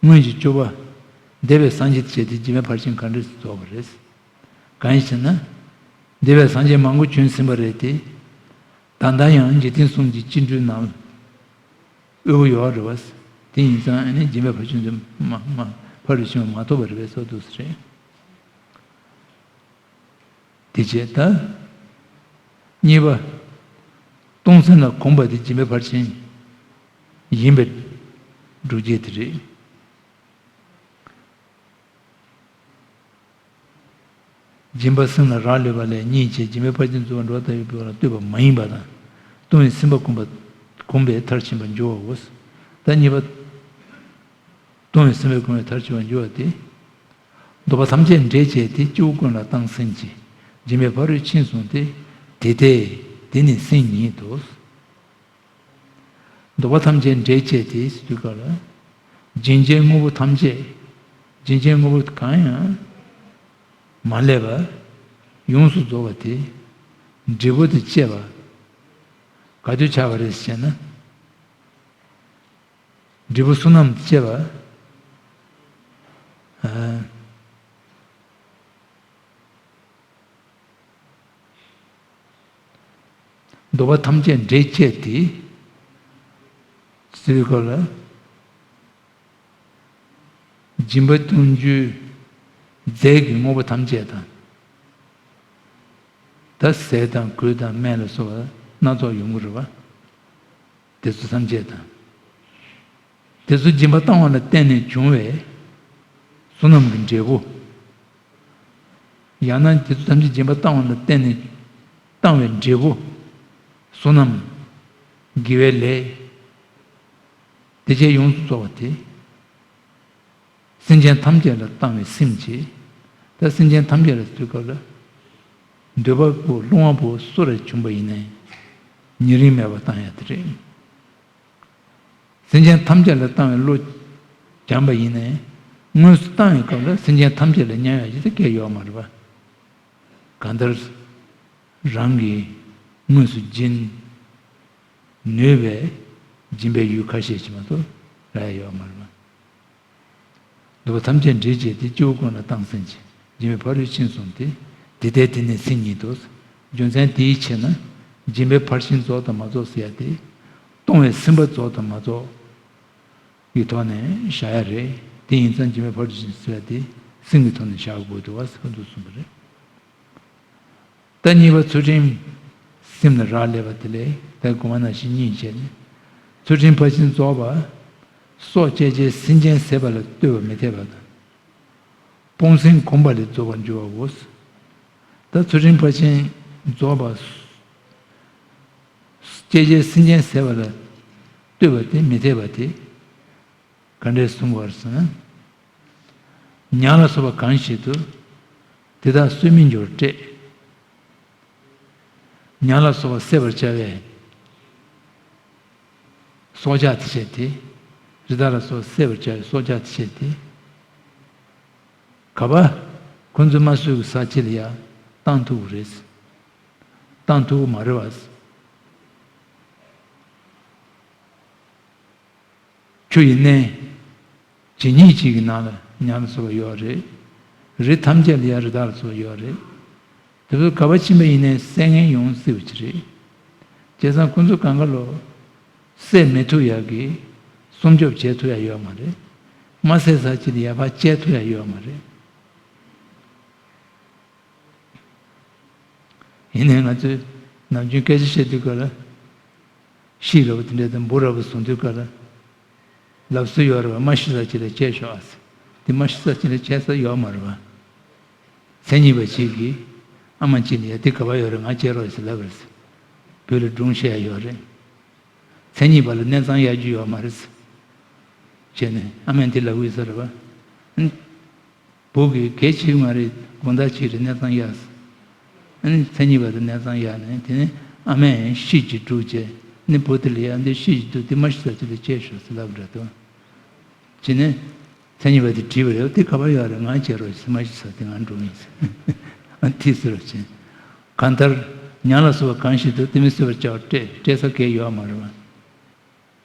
དངོས་ཀྱི་སྐྱོབ་པ། འདས་པའི་སངས་རྒྱས་བྱས་ཏེ་སྦྱིན་པའི་ཕར་ཕྱིན་ག་འདྲ་རྫོགས་པ་རེད། གང་ཡིན་ཞེ་ན། འདས་པའི་སངས་རྒྱས་མང་པོ་བྱོན་ཟིན་པ་རེད་དེ། ད་ལྟ་ཡང་འཇིག་རྟེན་གསུམ་གྱི་སྐྱེ་འགྲོའི་ནང་དབུལ་པོ་ཡོད་རེད་བ། དེ་ཡིན་ཙང་ཨ་ནི་སྦྱིན་པའི་ཕ་ཆུང་ཚོ་མ་མ་ཕ་རུ་ཕྱིན་པ་མ་ཐོབ་པ་རེད་བས་སོ་འདུག་ཟེར། དེ་བྱས་ད། གཉིས་པ། གཏོང་སེམས་ལ་གོམས་པ་དེ་སྦྱིན་པའི་ཕར་ཕྱིན་ཡིན་པའི་སྒྲུབ་བྱེད་དེ་རེད། སྦྱིན་པ་སེམས་ལ་རག་ལས་པ་ལས་གཉིས་བྱས། སྦྱིན་པའི་ཕར་ཕྱིན་རྫོགས་པ་འགྲོ་བ་ལྟ་བུའི་དཔལ་ལ་ལྟོས་པ་མ་ཡིན་པ་དང་། གཏོང་བའི་སེམས་པ་གོམས་པ་གོམས་པས་མཐར་ཕྱིན་པར་འགྱུར་བའོ། ད་གཉིས་པ། གཏོང་བའི་སེམས་པ་གོམས་པས་མཐར་ཕྱིན་པར་འགྱུར་བ་སྟེ། འདོད་པ་ཐམས་ཅད་འདྲེས་བྱས་ཏེ། སྤྱི་བོ་ཀུན་ལ་བཏང་སེམས་ཀྱིས། སྦྱིན་པའི་ཕ་རོལ་ཕྱིན་བཟུང་སྟེ། དེ་སྟེ། དེ་ནི་སེམས་ཉིད་དོ། འདོད་པ་ཐམས་ཅད་འདྲེས་བྱས་ཏེ་ཟེར་དུས་སྐབས་ལ། སྦྱིན་བྱའི་དངོས་པོ་ཐམས་ཅད། སྦྱིན་བྱའི་དངོས་པོ་གང་ཡང་མ་ལས་པ། ཡོངས་སུ་རྫོགས་པ་དེ། འབྲས་བུ་དེ་བཅས་པ། ག་དུས་ཆགས་པ་རེད་ཟེར་ན། འབྲས་བུ་བསོད་ནམས་བཅས་པ། ཨ། འདོད་པ་ཐམས་ཅད་འདྲེས་བཅས་ཏེ། ཟེར་བའི་སྐབས་ལ། སྦྱིན་པ་གཏོང་རྒྱུའི་རྫས་ཀྱི་དངོས་པོ་ཐམས་ཅད་དང་། ད་ཟས་དང་གོས་དང་སྨན་ལ་སོགས་པ་སྣ་ཚོགས་ཡོང་གི་རེད་བ། དེ་ཚོ་ཐམས་ཅད་དང་། དེ་ཚོ་སྦྱིན་པ་བཏང་བ་ལ་བརྟེན་ནས་བྱུང་བའི་བསོད་ནམས་ཀྱི་འབྲས་བུ། ཡང་ན་དེ་ཚོ་ཐམས་ཅད་སྦྱིན་པ་བཏང་བ་ལ་བརྟེན་ནས་བཏང་བའི་འབྲས་བུ། བསོད་ནམས། དགེ་བའི་ལས། དེ་བཅས་ཡོངས་སུ་རྫོགས་པ་དེ། སེམས་ཅན་ཐམས་ཅད་ལ་བཏང་བའི་སེམས་ཀྱིས། ད་སེམས་ཅན་ཐམས་ཅད་ལ་ཟེར་དུས་སྐབས་ལ། འདོད་པ་པོ་སློང་བ་པོ་སུ་ར་བྱུང་པ་ཡིན་ནའི། ཉེ་རིང་མེད་པར་བཏང་ཡ་དེ་རེད། སེམས་ཅན་ཐམས་ཅད་ལ་བཏང་བའི་བློ་སྦྱངས་པ་ཡིན་ནའི། དངོས་སུ་བཏང་བའི་སྐབས་ལ་སེམས་ཅན་ཐམས་ཅད་ལ་མཉམ་ཡ་ཞིག་ཏུ་སྐྱེ་ཡོད་མ་རེད་པ། གང་ལྟར། རང་གིས་དངོས་སུ་སྦྱིན་ནུས་པའི་ སྦྱིན་པའི་ཡུལ་ཁ་ཤས་ཤིག་མ་གཏོགས་རག་ཡ་ཡོད་མ་རེད་པ། འདོད་པ་ཐམས་ཅད་འདྲེན་བྱེད་དེ། སྐྱེ་བོ་ཀུན་ལ་བཏང་སེམས་ཀྱིས། སྦྱིན་པའི་ཕ་རོལ་ཕྱིན་གསུམ་སྟེ། དེ་ལྟའི་དེ་ནི་མཚན་ཉིད་དོ། རྒྱུ་མཚན་དེའི་ཕྱིར་ན། སྦྱིན་པའི་ཕར་ཕྱིན་རྫོགས་དང་མ་རྫོགས་ཟེར་ཡ་དེ། གཏོང་བའི་སེམས་པ་རྫོགས་དང་མ་རྫོགས་ཀྱི་ཐོག་ནས་བཞག་ཡ་རེད། དེ་ཡིན་ཙང་སྦྱིན་པའི་ཕ་རོལ་ཕྱིན་ཟེར་ཡ་དེ་སེམས་ཀྱི་ཐོག་ནས་བཞག་དགོས་འདུག་བ་ཟེར་བ་འདུག་གསུངས་པ་རེད། ད་གཉིས་པ་ཚུལ་ཁྲིམས་སེམས་ལ་རག་ལས་པ་དེ་ལས་ད་གོང་མ་ནང་བཞིན་གཉིས་བྱས་ནས། ཚུལ་ཁྲིམས་ཕར་ཕྱིན་རྫོགས་པ། སྲོག་བཅད་བྱའི་སེམས་ཅན་ཟད་པ་ལ་ལྟོས་པ་མི་འཐད་པ་དང་། སྤོང་སེམས་གོམས་པ་ལས་རྫོགས་པར་འགྱུར་བའོ། ད་ཚུལ་ཁྲིམས་ཕར་ཕྱིན་རྫོགས་པ། བཅད་བྱའི་སེམས་ཅན་ཟད་པ་ལ་ལྟོས་པ་དེ་མི་འཐད་པ་དེ། ག་འདྲས་གསུངས་པ་རེད་ཟེར་ན། ཉ་ལ་སོགས་པ་གང་ཞིག་ཏུ། དེ་དག་གསོད་མི་འགྱུར་བར་སྤྲད། ཉ་ལ་སོགས་པ་བསད་པར་བྱ་བའི་སྲོག་ཆགས་དེ་བྱས་ཏེ། རི་དྭགས་ལ་སོགས་བསད་པར་བྱ་བའི་སྲོག་ཆགས་དེ་བྱས་ཏེ། ག་པ། ཁོ་ཚོས་མ་གསོད་ཀྱི་ས་ཕྱེ་ལ་ཡ་བཏང་ཐུབ་ཀྱི་རེད། བཏང་ཐུབ་ཀྱི་མ་རེད་བ། ཆུ་ཡི་གནས། ཇི་སྙེད་ཅིག་གི་ནང་ལ་ཉ་ལ་སོགས་པ་ཡོད་རེད། རི་ཐམས་ཅད་ལ་ཡང་རི་དྭགས་ལ་སོགས་པ་ཡོད་རེད། དེ་ཚོ་ག་པར་ཕྱིན་པ་ཡིན་ནའི་བསད་མཁན་ཡོང་སྲིད་པ་ཅིག་རེད། བྱས་ཙང་ཁོ་ཚོ་གང་ག་ལོ་བསད་མི་ཐུབ་ཡག་གི་སྲུང་སྐྱོབ་བྱེད་ཐུབ་ཡག་ཡོད་མ་རེད། མ་བསད་ས་ཅིག་ལ་ཡར་ཕར་བསྐྱལ་ཐུབ་ཡག་ཡོད་མ་རེད། ཡིན་ནའི་ང་ཚོས་ནམ་རྒྱུན་སྐད་ཆ་བཤད་དུས་སྐབས་ལ། ཤིག་ར་བ་དེ་འདྲ་དང་འབུ་ར་བ་བཟུང་དུས་སྐབས་ལ། ལབ་སྲོལ་ཡོད་རེད་བ། མ་ཤི་ས་ཅིག་ལ་བསྐྱལ་ཤོག་ཨ་ཟེར། དེ་མ་ཤི་ས་ཅིག་ལ་བསྐྱལ་ས་ཡོད་མ་རེད་བ། མཚན་ཉིད་པ་ཅིག་གིས་ཨ་མ་གཅིག་ལ་ཡ་དེ་ག་པར་ཡོད་རེད། ང་བསྐྱལ་རོགས་ཟེར་ལབ་རེད་ཟེར། བོད་ལ་སྒྲུང་བཤད་ཡ་ཡོད་རེད། མཚན་ཉིད་པ་ལ་གནས་ཚང་གཡར་རྒྱུ་ཡོད་མ་རེད་ཟེར། བྱས་ནས་ཨ་མས་དེ་ལབ་ཀྱི་ཡོད་ས་རེད་བ། བུ་གིས་གལ་ཆེ་གི་མ་རེད། དགོང་དག་ཅིག་རེད། གནས་ཚང་གཡར། ཨ་ནི་མཚན་ཉིད་པ་དང་གནས་ཚང་གཡར་ནས། དེ་ནས་ཨ་མས་ཤིག་ཅིག་སྒྲུག་བྱས། ནི་བུ་དེ་ལ་ཡ་འདི་ཤིག་ཅིག་འདུག་དེ་མ་ཤི་ས་ཅིག་ལ་བསྐྱལ་ཤོག་ཟེར་ལབ་འདྲ་འདུག་བྱས་ནས་མཚན་ཉིད་པ་དེ་དྲིས་པ་རེད། དེ་ག་པར་ཡོད་རེད། ང་བསྐྱལ་རོགས་ཟེར། མ་ཤི་ས་དེ་ང་སྒྲུག་ཡིན་ཟེར། ཨ་དེ་ཟེར་རོགས་བྱས། གང་ལྟར་ཉ་ལ་སོགས་པ་གང་ཞིག་ཏུ། དེ་མི་གསོད་པར་བྱ་བར་སྤྲད། སྤྲད་ས་གང་ཡང་ཡོད་མ་རེད་བ།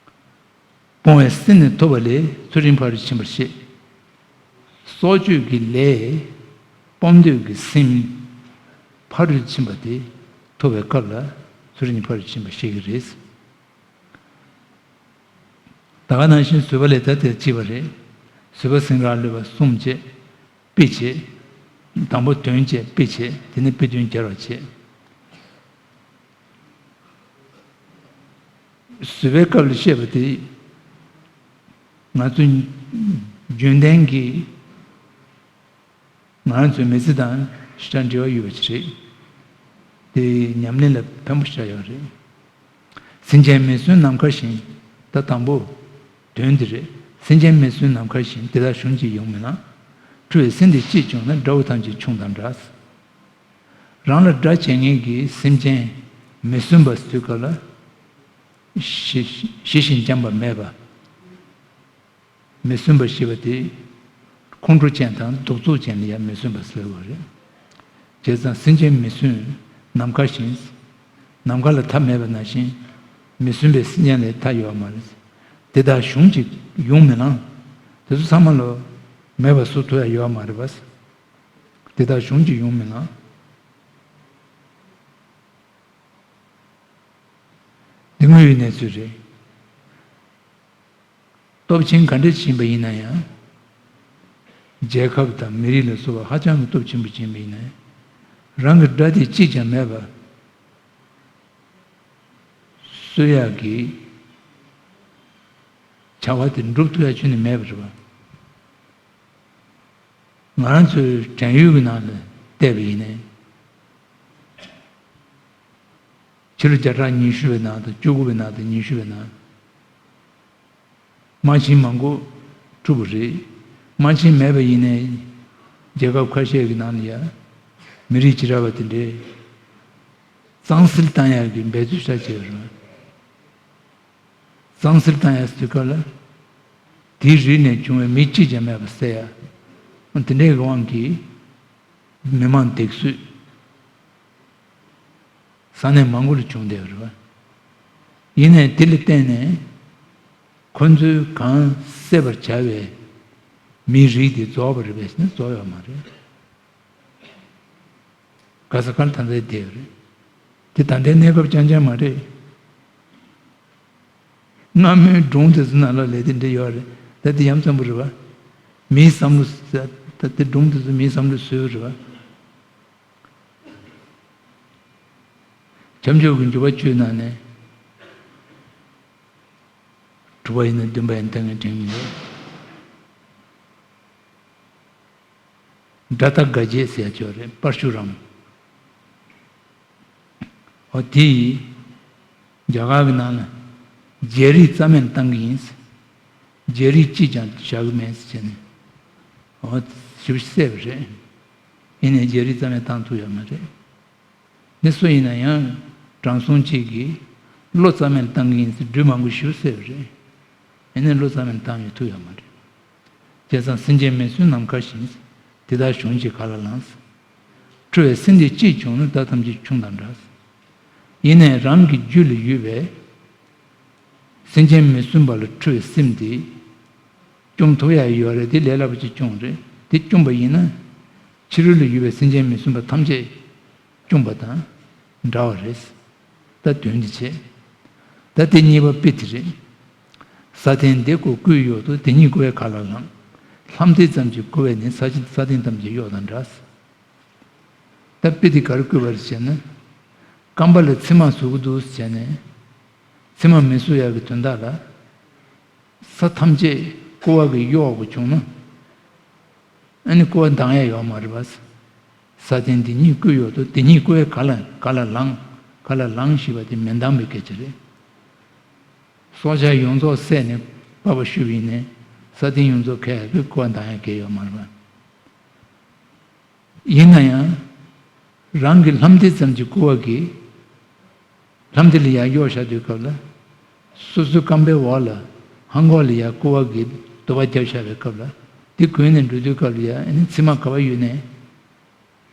སྤོང་བའི་སེམས་ནི་ཐོབ་པ་ལས། ཚུལ་ཁྲིམས་ཕ་རོལ་ཕྱིན་པར་བཤད། སྲོག་གཅོད་ཀྱི་ལས་སྤོང་འདོད་ཀྱི་སེམས་ཕ་རོལ་ཕྱིན་པ་དེ་ཐོབ་པའི་སྐབས་ལ་ཚུལ་ཁྲིམས་ཕ་རོལ་ཕྱིན་པ་བཤད་ཀྱི་རེད། ད་ག་ནང་བཞིན་བཟོད་པ་ལས་ད་དེར་སྐྱེས་པ་རེད། བཟོད་པ་སེམས་རག་ལས་པ་གསུམ་བྱས། དཔེ་བྱས། དང་པོ་དོན་བྱས། དཔེ་བྱས། དེ་ནས་དཔེ་དོན་སྦྱར་བ་བྱས། བཟོད་པའི་སྐབས་ལ་བཤད་པ་དེ། ང་ཚོ་རྒྱུན་ལྡན་གྱི་ང་རང་ཚོའི་མི་ཚེ་དང་ཞེ་དྲག་འབྲེལ་བ་ཡོད་པ་ཞིག་རེད། དེ་ཉམས་ལེན་ལ་ཕན་པོ་ཞེ་དྲག་ཡོད་རེད། སེམས་ཅན་མི་བསྲུན་ནམ་མཁའ་བཞིན། ད་དང་པོ་དོན་འདི་རེད། སེམས་ཅན་མི་བསྲུན་ནམ་མཁའ་བཞིན། དེ་དག་གཞུང་གཅིག་ཡོང་མི་ལང་། འཁྲུལ་བའི་སེམས་འདི་གཅིག་བྱུང་ན། དགྲ་བོ་ཐམས་ཅད་ཆུང་དང་འདྲ། རང་ལ་དགྲ་བྱེད་མཁན་གྱི་སེམས་ཅན་མི་བསྲུན་པ་ཟེར་དུས་སྐབས་ལ། ཞི་ཞི་ཞིང་འཇམ་པ་མེད་པ། མི་བསྲུན་པ་ཞེས་པ་དེ་ཁོང་ཁྲོ་ཅན་དང་གདུག་རྩུབ་ཅན་ལ་ཡང་མི་བསྲུན་པ་ཟེར་བ་རེད། བྱས་ཙང་སེམས་ཅན་མི་བསྲུན་ནམ་མཁའ་བཞིན། ནམ་མཁའ་ལ་མཐའ་མེད་པ་ནང་བཞིན། མི་བསྲུན་པའི་སེམས་ཅན་ལ་མཐའ་ཡོད་མ་རེད། དེ་དག་གཞུང་གཅིག་ཡོང་མི་ལང་། དེ་ཚོ་ཚང་མ་ལོ་མེད་པ་བཟོ་ཐུབ་ཡ་ཡོད་མ་རེད་པ། དེ་དག་གཞུང་གཅིག་ཡོང་མི་ལང་། འདི་དངོས་ཡོད་གནས་ཚུལ་རེད། སྟོབས་ཆེན་ག་འདྲ་ཕྱིན་པ་ཡིན་ན་ཡང་། རྒྱལ་ཁབ་དང་མི་རིགས་ལ་སོགས་པ་ཧ་ཅང་གི་སྟོབས་ཆེན་པོ་ཕྱིན་པ་ཡིན་ན་ཡང་། རང་གི་དགྲ་དེ་གཅིག་ཀྱང་མེད་པ་གསོད་ཡག་གི་བྱ་བ་དེ་འགྲུབ་ཐུབ་ཡག་ཁྱོན་ནས་མེད་པ་རེད་པ། ང་རང་ཚོའི་བྲན་གཡོག་གི་ནང་ལ་བལྟས་པ་ཡིན་ནའི། ཕྱི་ལོ་བརྒྱ་ཕྲག་ཉི་ཤུ་པའི་ནང་དང་བཅུ་དགུ་པའི་ནང་དང་ཉི་ཤུ་པའི་ནང་། དམག་ཆེན་མང་པོ་འཁྲུག་པ་རེད། དམག་ཆེན་མེད་པ་ཡིན་ནའི། རྒྱལ་ཁབ་ཁ་ཤས་ཀྱི་ནང་ལ་ཡ། མི་རིགས་བྱེ་བྲག་པ་དེ་འདྲའི་གཙང་སེལ་བཏང་ཡག་གི་འབད་རྩོལ་ཞེ་དྲག་བྱས་པ་རེད། གཙང་སེལ་བཏང་ཡག་ཟེར་དུས་སྐབས་ལ། དེའི་རིགས་ནས་བྱུང་བའི་མི་གཅིག་ཀྱང་མེད་པ་བསད་ཡ། དེ་འདྲའི་དབང་གིས་མི་མང་སྡུག་གསོད་ས་གནས་མང་པོ་ལ་བྱུང་བསྡད་པ་རེད་པ། ཡིན་ནའི་དེ་ལ་བརྟེན་ནས་ ཁོ་ཚོས་གང་བསད་པར་བྱ་བའི་མིའི་རིགས་དེ་རྫོགས་པ་རེད་པས་ཟེར་ན་རྫོགས་ཡོད་མ་རེད། ག་ས་གར་ད་ལྟ་བསྡད་ཡོད་རེད། དེ་ད་ལྟའི་གནས་སྐབས་རྐྱང་རྐྱང་མ་རེད། སྔ་མོའི་སྒྲུང་དེ་ཚོ་ནང་ལོགས་ལས་དེ་འདྲ་ཡོད་རེད། ད་དེ་ཡ་མཚན་པོ་རེད་པ། མིའི་བསམ་བློ་ཟེར། ད་དེ་སྒྲུང་དེ་ཚོ་མིའི་བསམ་བློའི་ཟུར་རེད་པ། ཁྱབ་འཇུག་གི་འཇུག་པ་བཅུའི་ནང་ནས་དྲུག་པ་ཡིན་ན་བདུན་པ་ཡིན་ན་ད་ངས་དྲན་གྱི་མི་འདུག་སྒྲ་ཐ་ག་བྱེད་ཟེར་ཡ་ཅིག་ཡོད་རེད། པར་ཤུ་རམ། འོ་དེ་ཡིས་རྒྱ་གར་གྱི་ནང་ལ་རྒྱལ་རིགས་རྩ་མེད་བཏང་གི་ཡིན། རྒྱལ་རིགས་གཅིག་ཀྱང་བཞག་གི་མེད་ཟེར་བྱས་ནས། འོ་ཞེ་པོ་བསད་པ་རེད། ཡིན་ནའི་རྒྱལ་རིགས་རྩ་མེད་བཏང་ཐུབ་ཡོད་མ་རེད། འདི་སུ་ཡིན་ན་ཡང་དྲང་སྲོང་གཅིག་གིས་བློ་རྩ་མེད་བཏང་གི་ཡིན་ཟེར་སྦྲུལ་མང་པོ་ཞེ་པོ་བསད་པ་རེད། ཡིན་ནའི་བློ་རྩ་མེད་བཏང་ཡོད་ཐུབ་ཡོད་མ་རེད། བྱས་ཙང་སེམས་ཅན་མི་གསོད་ནམ་མཁའ་བཞིན། དེ་དག་གཞོམ་བྱེད་ག་ལ་ལང་། འཁྲུལ་བའི་སེམས་འདི་གཅིག་བྱུང་ན། བདག་ཐམས་ཅད་ཁྱུང་དང་འདྲ། ཡིན་ནའི་རང་གི་རྒྱུད་ལ་ཡོད་པའི་སེམས་ཅན་མི་གསོད་པ་ལ་འཁྲུལ་བའི་སེམས་དེ་བཅོམ་ཐུབ་ཡ་ཡོད་རེད། དེ་ལས་སླ་པོ་ཅིག་བཅོམ་རེད། དེ་བཅོམ་པ་ཡིན་ན་ཕྱི་རོལ་ལ་ཡོད་པའི་སེམས་ཅན་མི་གསོད་པ་ཐམས་ཅད་བཅོམ་པ་དང་འདྲ་བ་རེད། ད་དོན་འདི་བྱས། ད་དེ་གཉིས་པ་དཔེ་དེ་རེད། ས་སྟེང་འདི་ཀོ་བཀོད་གཡོག་ཏོ། དེ་ཉིད་བཀོལ་བས་ག་ལ་ལང་། ལྷམ་མཐིལ་ཙམ་གྱིས་བཀོལ་བས་ནི། ས་ས་སྟེང་ཐམས་ཅད་གཡོག་དང་འདྲ། ད་དཔེ་དེ་ག་རེ་བཀོད་པ་རེད་ཟེར་ན། རྐང་པ་ལ་མཚེར་མ་བཟོ་གི་འདུག་ཟེར་ནས། མཚེར་མ་མི་བཟོ་ཡག་གི་དོན་དག་ལ། ས་ཐམས་ཅད་ཀོ་བ་གིས་གཡོག་པ་བྱུང་ན། ཨ་ནི་ཀོ་བ་འདང་ཡ་ཡོད་མ་རེད་པ། ས་སྟེང་འདི་ཉིད་བཀོད་གཡོག་ཏོ། དེ་ཉིད་བཀོལ་བས་ག་ལ་ག་ལ་ལང་། ག་ལ་ལང་ཞེས་པ་དེ་མི་འདང་བའི་སྐད་ཆ་རེད། སྲོག་ཆགས་ཡོངས་རྫོགས་བསད་ནས་པགས་པ་བཤུས་པ་ཡིན་ནའི་ས་སྟེང་ཡོངས་རྫོགས་ཁ་ཡ་གི་ཀོ་བ་འདང་ཡ་གང་ཡང་ཡོད་མ་རེད་པ། ཡིན་ན་ཡང་། རང་གི་ལྷམ་མཐིལ་ཙམ་གྱི་ཀོ་བ་གིས་ལྷམ་མཐིལ་ལ་ཡར་གཡོག་བཞག་དུས་སྐབས་ལ། སོ་སོའི་རྐང་པའི་འོག་ལ་ལྷམ་ཀོག་ལ་ཡར་ཀོ་བ་གིས་རྡོ་བ་བརྒྱབ་བཞག་པའི་སྐབས་ལ། དེ་གོན་ནས་འགྲོ་དུས་སྐབས་ལ་ཡར་ཨ་ནི་མཚེར་མ་ག་པར་གཡོགས་ནའི་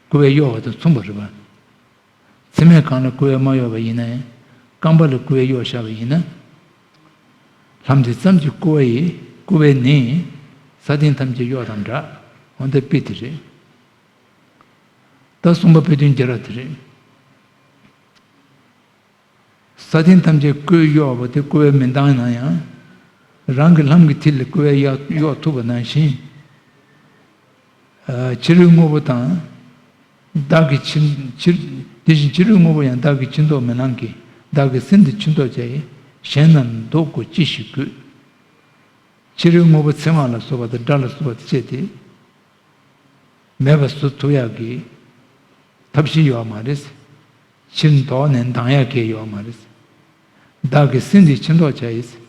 ཀོ་བས་གཡོགས་པ་དང་མཚུངས་པ་རེད་པ། མཚེར་མས་གང་ལ་ཀོ་བས་མ་གཡོགས་པ་ཡིན་ན་ཡང་རྐང་པ་ལ་ཀོ་བས་གཡོགས་བཞག་པ་ཡིན་ན། ལྷམ་མཐིལ་ཙམ་གྱི་ཀོ་བ་ཡིས་ཀོ་བས་ནི་ས་སྟེང་ཐམས་ཅད་གཡོགས་དང་འདྲ། འོ་ད་དཔེ་དེ་རེད། ད་གསུམ་པ་དཔེ་དོན་རྒྱག་ར་དེ་རེད། ས་སྟེང་ཐམས་ཅད་ཀོས་གཡོགས་པ་དེ་ཀོ་བས་མི་འདང་ན་ཡང་། རང་གི་ལྷམ་གྱི་མཐིལ་ལ་ཀོ་བས་གཡོགས་གཡོགས་ཐུབ་པ་ནང་བཞིན། ཨ། ཕྱི་རོལ་དངོས་པོ་དང་། བདག་གི་ཕྱིར་ཕྱིར། དེ་བཞིན་ཕྱི་རོལ་དངོས་པོ་ཡང་བདག་གིས་ཕྱིར་འདོགས་མི་ལང་གི། བདག་གི་སེམས་འདི་ཕྱིར་འདོགས་བྱ་ཡི། གཞན་རྣམས་བཟློག་གོ་ཅི་ཞིག་དགོས། ཕྱི་རོལ་དངོས་པོ་མཚེར་མ་ལ་སོགས་པ་དང་སྒྲ་ལ་སོགས་པ་དེ་བཅས་ཏེ། མེད་པ་བཟོ་ཐུབ་ཡག་གི་ཐབས་ཤེས་ཡོད་མ་རེད། ཕྱིར་འདོགས་ནས་འདང་ཡག་གི་ཡོད་མ་རེད། བདག་གི་སེམས་འདི་ཕྱིར་འདོགས་བྱ་ཡི།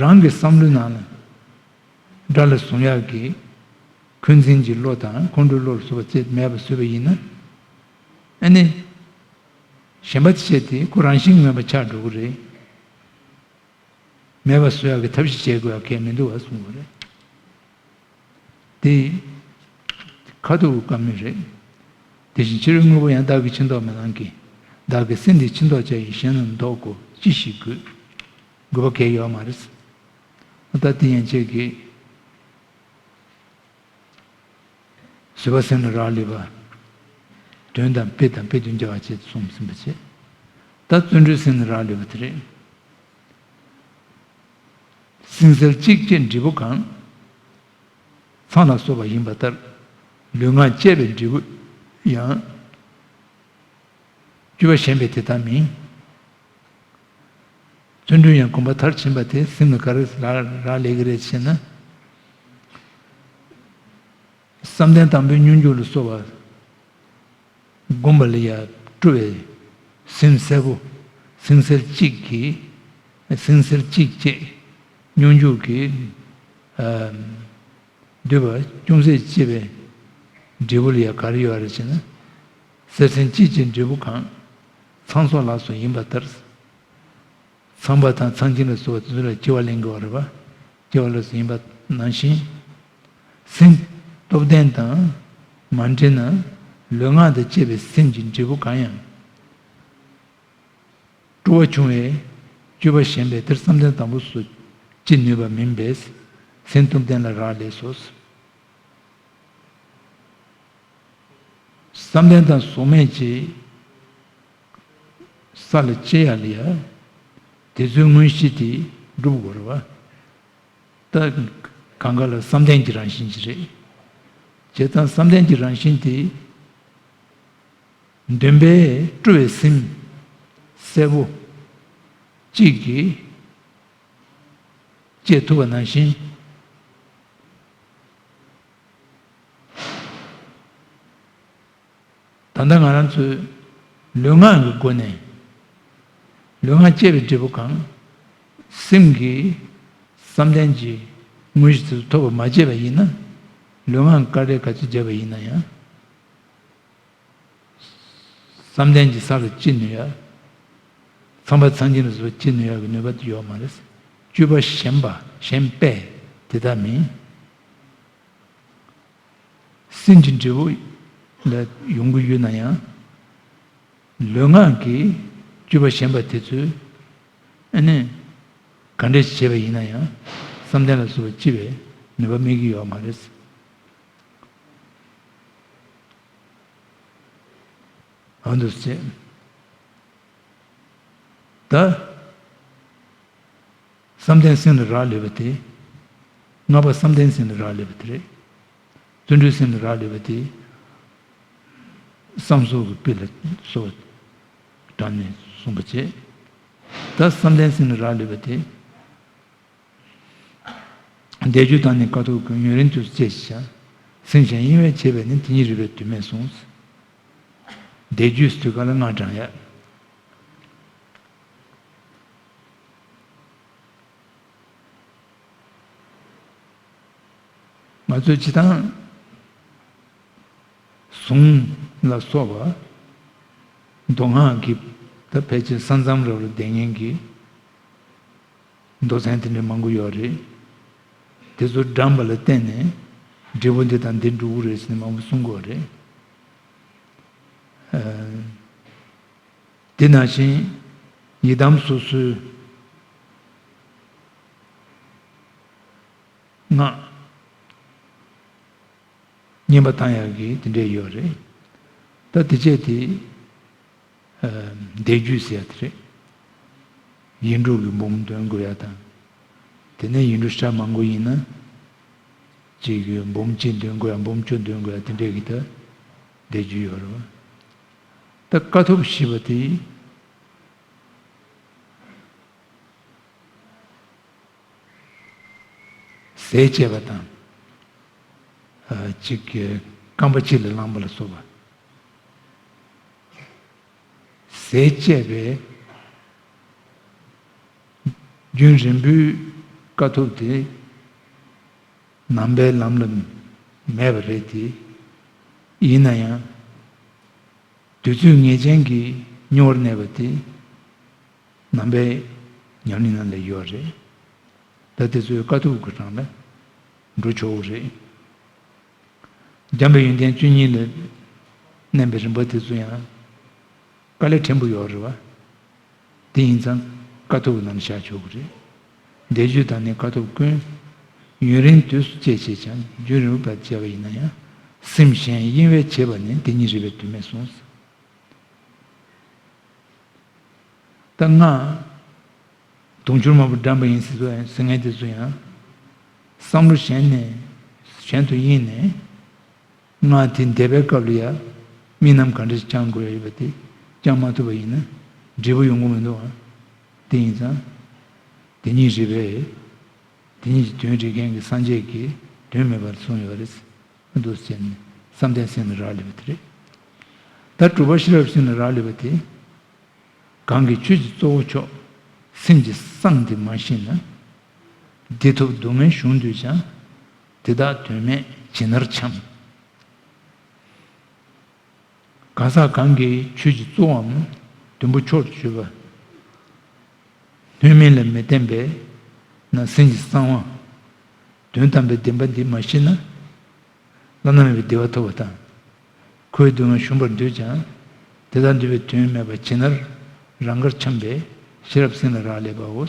རང་གི་བསམ་བློའི་ནང་ལ་དགྲ་ལ་བཟུང་ཡག་གི་འཁོན་འཛིན་གྱི་བློ་དང་ཁོང་ཁྲོའི་བློ་ལ་སོགས་པ་བཅས་མེད་པ་བཟོས་པ་ཡིན་ན། ཨ་ནི། གཞན་པ་དེ་བཅས་ཏེ་ཁོ་རང་བཞིན་མེད་པ་ཆགས་འགྲོ་གི་རེད། མེད་པ་བཟོ་ཡག་གི་ཐབས་ཤེས་བྱེད་དགོས་ཡག་གལ་མི་འདུག་བ་གསུངས་པ་རེད། དེ་ཁ་ཐུག་བཀའ་མོལ་རེད། དེ་བཞིན་ཕྱི་རོལ་དངོས་པོ་ཡང་བདག་གིས་ཕྱིར་འདོགས་མི་ལང་གི། བདག་གི་སེམས་འདི་ཕྱིར་འདོགས་བྱ་ཡི། གཞན་རྣམས་བཟློག་གོ་ཅི་ཞིག་དགོས། དགོས་པ་གལ་ཡོད་མ་རེད། ད་དེ་ཡན་ཆད་ཀྱི། བཟོད་པ་སེམས་ལ་རག་ལས་པ། དོན་དང་དཔེ་དང་དཔེ་དོན་རྒྱག་པ་བཅས་གསུངས་ཟིན་པ་བྱས། ད་བརྩོན་འགྲུས་སེམས་ལ་རག་ལས་པ་དེ་རེད། སྲིན་སེལ་གཅིག་བཅད་འབྲས་བུ་གང་། ཚངས་ལ་སོགས་པ་ཡིན་པ་ལྟར། ལུས་ངག་བཅས་པའི་འབྲས་བུ་ཡང་། བཅུ་པ་ཞན་པས་དེ་ལྟ་མིན། བརྩོན་འགྲུས་ཡང་གོམས་པ་མཐར་ཕྱིན་པ་དེ་སེམས་ལ་ག་རེ་རག་རག་ལས་ཀྱི་རེད་ཟེར་ན། བསམ་གཏན་དང་པོའི་སྙོམས་འཇུག་ལ་སོགས་པ་བསྒོམས་པ་ལ་ཡང་སྤྲོ་བའི་སེམས་གསལ་པོ། སྲིན་སེལ་གཅིག་གིས། སྲིན་སེལ་གཅིག་བཅད་སྙོམས་འཇུག་གིས། ཨ། འདུས་པ་ཅུང་ཟད་སྐྱེས་པའི་འབྲས་བུ་ལ་ཡང་ག་རེ་ཡོད་རེད་ཟེར་ན། གསེར་སྲིན་གཅིག་བཅད་འབྲས་བུ་གང་། ཚངས་སོགས་ལ་སོགས་ཡིན་པ་ལྟར། ཚངས་པ་དང་ཚངས་སྦྱིན་ལ་སོགས་པ་དེ་ཚོ་ལ་སྐྱེ་བ་ལེན་དགོས་པ་རེད་པ། སྐྱེ་བ་ལ་སོགས་ཡིན་པ་ནང་བཞིན། སེམས་སྟོབས་ལྡན་དང་མ་འདྲེས་ན། ལུས་ངག་དང་བཅས་པའི་སེམས་ཀྱི་འབྲས་བུ་གང་ཡང་། སྤྲོ་བ་བྱུང་བས་བཅུ་པ་ཞན་པས་དེར་བསམ་གཏན་དང་པོ་སུ། ཅི་ནུས་པ་མིན་པས། སེམས་སྟོབས་ལྡན་ལ་རག་ལས་སོ། བསམ་གཏན་དང་གཟུགས་མེད་ཀྱི་ས་ལ་སྐྱེ་ཡ་ལ་ཡ། དེ་ཚོའི་དངོས་གཞི་དེ་སྒྲུབ་དགོས་རེད་བ། ད་གང་ག་ལ་བསམ་གཏན་གྱི་རང་བཞིན་གྱི་རེད། བྱས་ཙང་བསམ་གཏན་གྱི་རང་བཞིན་དེ། འདུན་པས་དཀྲུགས་པའི་སེམས་གསལ་པོ་གཅིག་གིས་བཅད་ཐུབ་པ་ནང་བཞིན། ད་ལྟ་ང་རང་ཚོས་ལུས་ངག་གི་སྒོ་ནས། ལུས་ངག་བཅད་པའི་འབྲས་བུ་གང་། སེམས་ཀྱིས་བསམ་གཏན་གྱི་དངོས་གཞི་དེ་ཚོ་ཐོབ་པ་མ་བྱས་པ་ཡིན་ན། ལུས་ངག་གི་དཀའ་ལས་ག་ཚོད་བརྒྱབ་པ་ཡིན་ན་ཡང་། བསམ་གཏན་གྱི་ས་ལ་སྐྱེ་ནུས་ཡ། ཚངས་པ་སངས་རྒྱས་ལ་སོགས་པ་སྐྱེ་ནུས་ཡ་གི་ནུས་པ་དེ་ཡོད་མ་རེད། སྤྱོད་པ་ཞན་པ་ཞན་པས་དེ་ལྟ་མིན། སེམས་ཀྱི་འབྲས་བུ་ལ་ཡོང་གི་ཡོད་ན་ཡང་། ལུས་ངག་གི་སྤྱོད་པ་ཞན་པ་དེ་ཚོས་ཨ་ནི་ག་འདྲས་བྱས་པ་ཡིན་ན་ཡང་བསམ་གཏན་ལ་སོགས་པ་སྐྱེ་བའི་ནུས་པ་མེད་ཀྱི་ཡོད་མ་རེད། འོ་འདུག་སེ། ད། བསམ་གཏན་སེམས་ལ་རག་ལས་པ་དེ། ལྔ་པ་བསམ་གཏན་སེམས་ལ་རག་ལས་པ་དེ་རེད། བརྩོན་འགྲུས་སེམས་ལ་རག་ལས་པ་དེ། བསམ་གཟུགས་ཀྱི་དཔེ་ལ་སོགས་དྲངས་ནས་གསུངས་པ་བྱས། ད་བསམ་གཏན་སེམས་ལ་རག་ལས་པ་དེ། བཟླས་བརྗོད་དང་ནི་དཀའ་ཐུབ་ཀུན། ཡུན་རིང་དུས་སུ་སྤྱད་ཕྱིར་བྱ། སེམས་གཞན་གཡེང་བས་བྱས་པས་ནི། དེ་ཉིད་རིག་པས་དོན་མེད་གསུངས། བཟླས་བརྗོད་དུས་སྐབས་ལ་སྔགས་བགྲང་ཡ། ང་ཚོས་སྤྱིར་བཏང་གཟུངས་ལ་སོགས་པ་མདོ་སྔགས་ཀྱི་ད་ཕལ་ཆེར་ས་མཚམས་རབ་ལ་བསྡད་མཁན་གྱི་མདོ་ཚན་དེ་འདྲ་མང་པོ་ཡོད་རེད། དེ་ཚོ་བགྲངས་པ་ལ་བརྟེན་ནས་འབྲས་བུ་འདི་དང་འདི་འགྲུབ་ཀྱི་རེད་ཟེར་ནས་མང་པོ་གསུང་གི་ཡོད་རེད། ཨ། དེ་ནང་བཞིན་ཡི་དམ་སོ་སོའི་སྔགས་བསྙེན་པ་བཏང་ཡག་གི་དེ་འདྲས་ཡོད་རེད། ད་དེ་བྱས་དེ་ཨ། བཟླས་བརྗོད་ཟེར་ཡག་དེ་རེད། ཡིག་འབྲུ་གི་འབུམ་འདོན་དགོས་ཡག་དང་། དེ་ནས་ཡིག་འབྲུ་ཤ་མང་པོ་ཡིན་ན། གཅིག་གི་འབུམ་གཅིག་འདོན་དགོས་ཡག་འབུམ་བཅུ་འདོན་དགོས་ཡག་དེ་འདྲས་ཀྱི་ད་བཟླས་བརྗོད་ཡོད་རེད་བ། ད་དཀའ་ཐུབ་ཞེས་པ་དེ། ཟས་བཅད་པ་དང་། ཨ། གཅིག་གི་རྐང་པ་གཅིག་ལ་བླངས་པ་ལ་སོགས་པ། ཟས་བཅད་པའི་རྒྱུན་རིང་པོའི་དཀའ་ཐུབ་དེ་ནང་པའི་ལམ་ལ་མེད་པ་རེད་དེ། ཡིན་ན་ཡང་། དུས་ཚོད་ངེས་ཅན་གྱི་སྨྱོ་བར་གནས་པ་དེ་ནང་པའི་ཉམས་ལེན་ནང་ལ་ཡོད་རེད། ད་དེ་ཚོའི་དཀའ་ཐུབ་ཀྱི་རང་ལ་འགྲོ་ཆོག་གི་རེད། འཇམ་པའི་ཡོན་ཏན་བཅུ་གཉིས་ལ་གནས་པའི་རིམ་པ་དེ་ཚོ་ཡང་དཀའ་ལས་ཕྲན་བུ་ཡོད་རེད་བ། དེ་ཡིན་ཙང་དཀའ་ཐུབ་ཀྱི་ནང་བཞག་ཆོག་གི་རེད། བཟླས་བརྗོད་དང་ནི་དཀའ་ཐུབ་ཀུན། ཡུན་རིང་དུས་སུ་སྤྱད་བྱེད་ཀྱང་། རྒྱུན་རིང་པོ་བར་བྱས་པ་ཡིན་ན་ཡང་། སེམས་གཞན་གཡེང་བས་བྱས་པ་ནི། དེ་ཉིད་རིག་པས་དོན་མེད་གསུངས། ད་སྔགས་དུང་ཕྱུར་མང་པོ་བགྲངས་པ་ཡིན་ཟེར་ཚོ་ཟེར་མཁན་དེ་ཚོ་ཡང་བསམ་བློ་གཞན་ནས་གཞན་དུ་གཡེང་ནས། སྔགས་དེ་བཟླས་པའི་སྐབས་ལ་ཡང་དམིགས་རྣམ་ག་འདྲ་ཞིག་བཅང་དགོས་ཡ་ཡོད་པ་དེ་བཅང་མ་ཐུབ་པ་ཡིན་ན་འབྲས་བུ་ཡོང་གི་མི་འདུག་ཨ། དེ་ཡིན་ཙང་། དེ་ཉིད་རིག་པས། དེ་ཉིད་ཀྱི་དོན་རིག་མཁན་གྱི་སངས་རྒྱས་ཀྱིས་དོན་མེད་པར་གསུངས་ཡོད་རེད། འདུག་ཟེར་ནས་བསམ་གཏན་སེམས་ལ་རག་ལས་པ་དེ་རེད། ད་དྲུག་པ་ཤེས་རབ་སེམས་ལ་རག་ལས་པ་དེ། གང་གིས་ཆོས་ཀྱི་གཙོ་བོ་མཆོག། སེམས་ཀྱི་གསང་དེ་མ་ཤེས་ན། བདེ་ཐོབ་སྡུག་བསྔལ་གཞུང་འདུས་ཀྱང་། དེ་དག་དོན་མེད་བྱིན་ནོར་འཁྱམས། གང་ཟག་གང་གིས་ཆོས་ཀྱི་གཙོ་བོའམ་དོན་པོ་མཆོག་ཏུ་གྱུར་པ། སྣོད་མིན་ལ་མི་བརྟེན་པས་ན་སེམས་ཀྱི་གསང་བ། དོན་དམ་པའི་བདེན་པ་འདི་མ་ཤེས་ན། བླ་ན་མེད་པའི་བདེ་བ་ཐོབ་པ་དང་། འཁོར་བའི་སྡུག་བསྔལ་ཞུམ་པར་འདོད་ཀྱང་། དེ་དག་འདུལ་བའི་དོན་མེད་པར་བྱིན་ནོར་རང་དགར་འཁྱམས་པས་ཤེས་རབ་སེམས་ལ་རག་ལས་པའོ།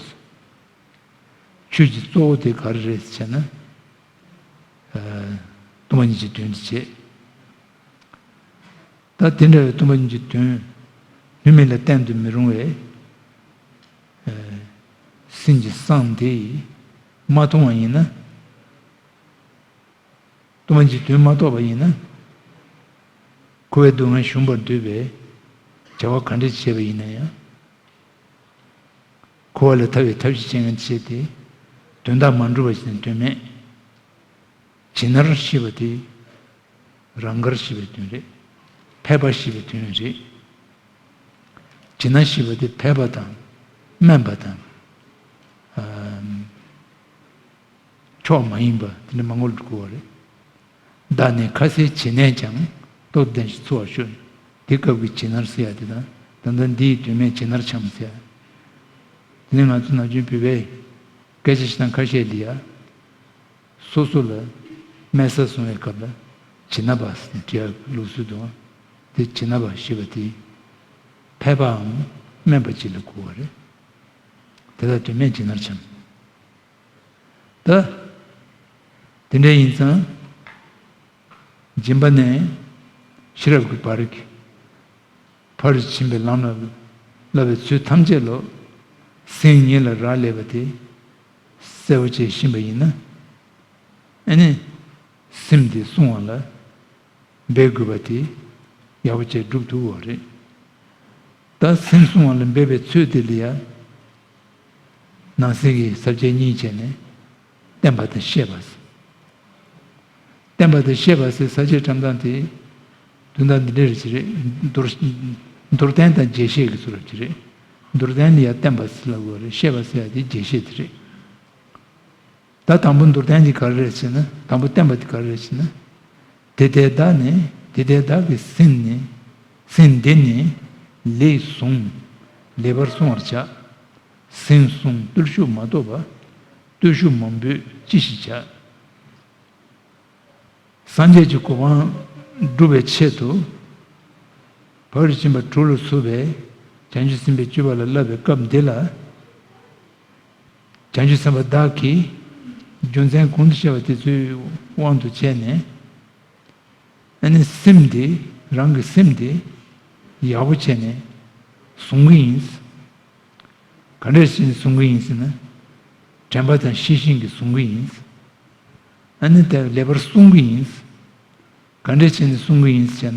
ཆོས་ཀྱི་གཙོ་བོ་དེ་ག་རེ་རེད་ཟེར་ན། ཨ། སྟོང་པ་ཉིད་ཀྱི་དོན་དེ་བྱེད། ད་དེ་འདྲ་བའི་སྟོང་པ་ཉིད་ཀྱི་དོན་ལྷད་མེད་ལ་བསྟན་དུ་མི་རུང་བའི། ཨ། སེམས་ཀྱི་གསང་དེ་མ་མཐོང་བ་ཡིན་ན། སྟོང་པ་ཉིད་ཀྱི་དོན་མ་རྟོགས་པ་ཡིན་ན། འཁོར་བའི་སྡུག་བསྔལ་གཞོམ་པར་འདོད་པའི་བྱ་བ་ག་འདྲ་བྱས་པ་ཡིན་ན་ཡང་། འཁོར་བ་ལས་ཐར་བའི་ཐབས་ཤེས་བྱེད་མཁན་བྱས་ཏེ། དོན་དག་མ་འགྲུབ་པ་ཞིག་ནི་དོན་མེད། ཇི་ལྟར་ཞེས་པ་དེ་རང་དགར་ཞེས་པའི་དོན་རེད། ཕལ་པ་ཞེས་པའི་དོན་རེད། ཇི་ལྟར་ཞེས་པ་དེ་ཕལ་པ་དང་། དམན་པ་དང་། ཨ། མཆོག་མ་ཡིན་པ་དེ་འདྲ་མང་པོ་ལ་གོ་བ་རེད། བདག་ནི་ཁ་ཟས་བྱིན་ནས་ཀྱང་། རྟོགས་ལྡན་ཞིག་འཚོ་བར་ཤོག། དེ་སྐབས་ཀྱི་ཇི་ལྟར་ཟེར་ཡ་དེ་དང་། ད་ལྟ་འདི་ཡི་དོན་མེད་ཇི་ལྟར་འཁྱམས་ཟེར་ཡ། དེ་ནི་ང་ཚོ་ནམ་རྒྱུན་བོད་པའི་སྐད་ཆ་བཤད་སྟངས་ཁ་ཤས་ལ་ཡ། སོ་སོ་ལ་དམན་ས་སོང་བའི་སྐབས་ལ་ཇི་ལྟར་བ་ཟེར་ནས་བྲིས་ཡ་ལུགས་སྲོལ་འདུག། དེ་ཇི་ལྟར་བ་ཞེས་པ་དེ་ཕལ་པའམ་དམན་པ་ཅིག་ལ་གོ་བ་རེད། དེ་དག་དོན་མེད་ཇི་ལྟར་འཁྱམས། ད། དེ་འདྲ་ཡིན་ཙང་། སྦྱིན་པ་ནས་ཤེས་རབ་ཀྱི་བར་གྱི་ཕར་ཕྱིན་པའི་ལམ་ལ་བསླབ་པའི་ཚུལ་ཐམས་ཅད་ལ་སེམས་ཉིད་ལ་རག་ལས་པ་དེ་གསལ་པོ་བྱས་ཤེས་པ་ཡིན་ན། ཨ་ནི། སེམས་དེ་བསྲུང་བ་ལ་འབད་དགོས་པ་དེ་ཡག་པོ་བྱས་སྒྲུབ་ཐུབ་པ་རེད། ད་སེམས་བསྲུང་བ་ལ་འབད་པའི་ཚུལ་དེ་ལ་ཡང་། ནང་གསེས་ཀྱི་ས་བཅད་གཉིས་བྱས་ནས་བསྟན་པ་དང་བཤད་པ་ཟེར། བསྟན་པ་དང་བཤད་པ་ཟེར་ས་བཅད་བཀྲམ་སྟངས་དེ་དོན་དག་འདི་འདྲ་རེད་ཅེས་རེད། མདོར་མདོར་བསྟན་དང་རྒྱས་བཤད་ཀྱི་ཚུལ་རེད་ཅེས་རེད། མདོར་བསྟན་ལ་ཡང་བསྟན་པ་ཟེར་ལབ་དགོས་རེད། བཤད་པ་ཟེར་ཡ་དེ་རྒྱས་བཤད་དེ་རེད། ད་དང་པོ་མདོར་བསྟན་འདི་ག་རེ་རེད་ཟེར་ན། དང་པོ་བསྟན་པ་འདི་ག་རེ་རེད་ཟེར་ན། དེ་ལྟའི་བདག་ནི། དེ་ལྟའི་བདག་གི་སེམས་ནི། སེམས་འདི་ནི་ལེགས་བཟུང་། ལེགས་པར་བསྲུང་བར་བྱ། སེམས་བསྲུང་བརྟུལ་ཞུགས་མ་གཏོགས་པ། བརྟུལ་ཞུགས་མང་པོས་ཅི་ཞིག་བྱ། སངས་རྒྱས་ཀྱི་གོ་འཕང་སྒྲུབ་པའི་ཆེད་དུ། ཕ་རོལ་ཕྱིན་པ་དྲུག་ལ་ཚུད་པའི་བྱང་ཆུབ་སེམས་དཔའི་སྤྱོད་པ་ལ་བསླབ་པའི་སྐབས་འདི་ལ། བྱང་ཆུབ་སེམས་དཔའ་བདག་གིས་རྒྱུ་མཚན་གོང་དུ་བཤད་པ་དེ་ཚོའི་དབང་དུ་བྱས་ནས། ཨ་ནི་སེམས་དེ། རང་གི་སེམས་དེ་ཡག་པོ་བྱས་ནས་བཟུང་གི་ཡིན། ག་འདྲ་བྱས་ནས་བཟུང་གི་ཡིན་ཟེར་ན། དྲན་པ་དང་ཤེས་བཞིན་གྱིས་བཟུང་གི་ཡིན། ཨ་ནི་དེ་ལེགས་པར་བསྲུང་གི་ཡིན། ག་འདྲ་བྱས་ནས་བསྲུང་གི་ཡིན་ཟེར་ན།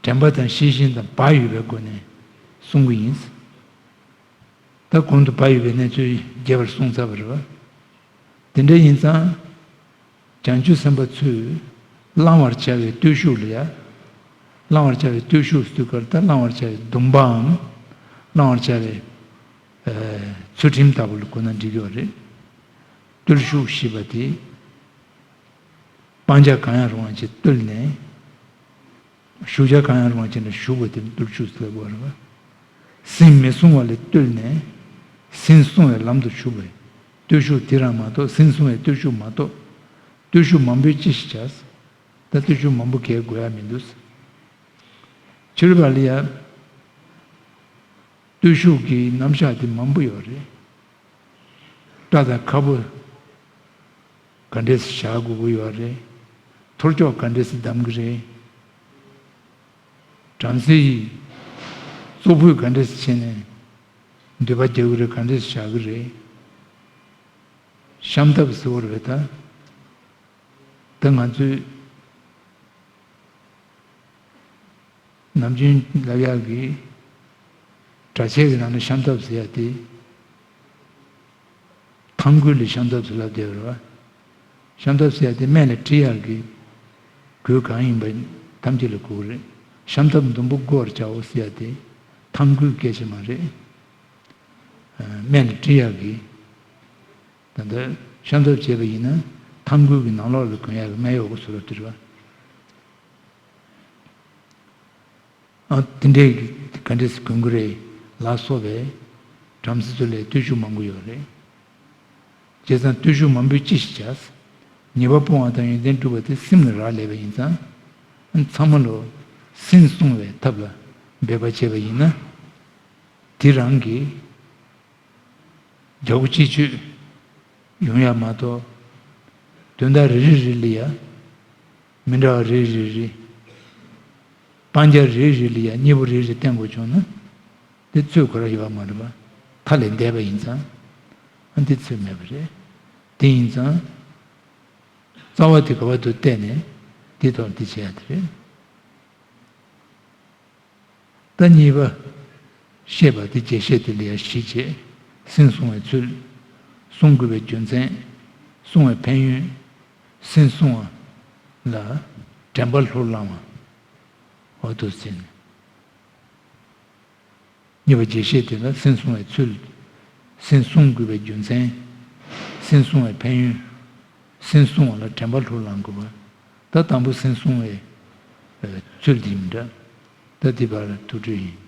དྲན་པ་དང་ཤེས་བཞིན་དང་བག་ཡོད་པའི་སྒོ་ནས་བསྲུང་གི་ཡིན། ད་གོང་དུ་བག་ཡོད་པའི་གནས་ཚུལ་རྒྱས་པར་གསུངས་ཚར་བ་རེད་བ། དེ་འདྲ་ཡིན་ཙང་། བྱང་ཆུབ་སེམས་དཔའ་ཚོས་བླང་བར་བྱ་བའི་བརྟུལ་ཞུགས་ལ་ཡ། བླང་བར་བྱ་བའི་བརྟུལ་ཞུགས་ཟེར་དུས་སྐབས་ལ། ད་བླང་བར་བྱ་བའི་སྡོམ་པའམ། བླང་བར་བྱ་བའི། ཨ། ཚུལ་ཁྲིམས་ལྟ་བུ་ལ་གོ་ན་འགྲིག་གི་ཡོད་རེད། བརྟུལ་ཞུགས་ཞེས་པ་དེ། སྤང་བྱ་གང་ཡང་རུང་བ་ཅིག་བཏུལ་ནས། ཞུགས་བྱ་གང་ཡང་རུང་བ་ཅིག་ལ་ཞུགས་པ་དེ་བརྟུལ་ཞུགས་ཟེར་བ་རེད་བ། སེམས་མི་བསྲུང་བ་ལས་བཏུལ་ནས། སེམས་བསྲུང་བའི་ལམ་དུ་ཞུགས་པའི་བརྟུལ་ཞུགས་དེ་རང་མ་གཏོགས། སེམས་བསྲུང་བའི་བརྟུལ་ཞུགས་མ་གཏོགས། བརྟུལ་ཞུགས་མང་པོས་ཅི་ཞིག་བྱ། ད་བརྟུལ་ཞུགས་མང་པོ་གས་དགོས་ཡ་མི་འདུག། ཕྱི་རོལ་པ་ལ་ཡ། བརྟུལ་ཞུགས་ཀྱི་རྣམ་གཞག་དེ་མང་པོ་ཡོད་རེད། སྐྲ་དང་ཁ་སྤུ་ག་འདྲས་བཞག་དགོས་ཀྱི་ཡོད་རེད། ཐོར་ཅོག་ག་འདྲས་བསྡམ་གྱི་རེད། བྲམ་ཟེ་ཡིས་གཙོག་ཕུད་ག་འདྲས་བྱས་ནས་འདུས་པ་རྒྱག་གི་རེད། ག་འདྲས་བཞག་གི་རེད། ཤམ་ཐབས་ཟེར་བ་རེད་ད། ད་ང་ཚོས་ནམ་རྒྱུན་ལབ་ཡག་གི་གྲྭ་ཆས་ཀྱི་ནང་ནས་ཤམ་ཐབས་ཟེར་ཡག་དེ། ཐང་སྐུད་ལ་ཤམ་ཐབས་ཟེར་ལབ་བསྡད་པ་རེད་བ། ཤམ་ཐབས་ཟེར་ཡག་དེ་སྨད་ལ་འཁྲིད་ཡག་གི་གོས་གང་ཡིན་པ་ཐམས་ཅད་ལ་གོ་གི་རེད། ཤམ་ཐབས་ཟླུམ་པོ་བགོ་བར་བྱའོ་ཟེར་ཡག་དེ་ཐང་སྐུད་སྐད་ཆ་མ་རེད། ཨ། སྨད་ལ་འཁྲིད་ཡག་གི། ད་ལྟ་ཤམ་ཐབས་བྱས་པ་ཡིན་ན་ཐང་སྐུད་ཀྱི་ནང་ལོགས་ལ་གོན་ཡག་གི་སྨད་གཡོགས་ཀྱི་ཟུར་ལ་དེ་རེད་བ། ཨ། དེ་འདྲའི་ག་འདྲས་གོན་གྱི་རེད་ལ་སོགས་པའི་བྲམ་ཟེ་ཚོ་ལ་བརྟུལ་ཞུགས་མང་པོ་ཡོད་རེད། བྱས་ཙང་བརྟུལ་ཞུགས་མང་པོས་ཅི་ཞིག་བྱ། ཉེས་པ་སྤོང་བ་དང་ཡོན་ཏན་སྒྲུབ་པ་དེ་སེམས་ལ་རག་ལས་པ་ཡིན་ཙང་། ཚང་མ་ལོ་སེམས་བསྲུང་བའི་ཐབས་ལ་འབད་པ་བྱས་པ་ཡིན་ན། དེ་རང་གི་ རྒྱལ་པོ་གཅིག་ཆོད་ཡོང་ཡ་མ་གཏོགས། དོན་དག་རེ་རེ་རེ་ལ་ཡ། མི་འདྲ་བ་རེ་རེ་རེ། སྤང་རྒྱ་རེ་རེ་ལ་ཡ་གཉིས་པོ་རེ་རེ་བསྟན་དགོས་བྱུང་ན། དེ་ཚོད་ཁོ་ར་ཡོད་པ་མ་རེད་པ། མཐའ་ལས་འདས་པ་ཡིན་ཙང་། ཨ་འདི་ཚོད་མེད་པ་རེད། དེ་ཡིན་ཙང་། རྩ་བ་དེ་ག་བར་དུ་བལྟས་ནས་དེ་ཐོག་འདི་བྱེད་ཡ་དེ་རེད། ད་གཉིས་པ། བཤད་པ་དེ་རྒྱས་བཤད་དེ་ལ་ཡ་གཞི་བྱས། སེམས་བསྲུང་བའི་ཚུལ། བསྲུང་དགོས་པའི་རྒྱུ་མཚན། བསྲུང་བའི་ཕན་ཡོན། སེམས་བསྲུང་བ་ལ་དྲན་པ་ལྷུར་བླང་བ། འོ་དུ་ཟིན། གཉིས་པ་རྒྱས་བཤད་དེ་ལ་སེམས་བསྲུང་བའི་ཚུལ། སེམས་བསྲུང་དགོས་པའི་རྒྱུ་མཚན། སེམས་བསྲུང་བའི་ཕན་ཡོན། སེམས་བསྲུང་བ་ལ་དྲན་པ་ལྷུར་བླང་དགོས་པ། ད་དང་པོ་སེམས་བསྲུང་བའི་ཚུལ་འདི་མི་འདྲ། ད་འདི་བར་ཐུགས་སྤྲོད་ཡིན།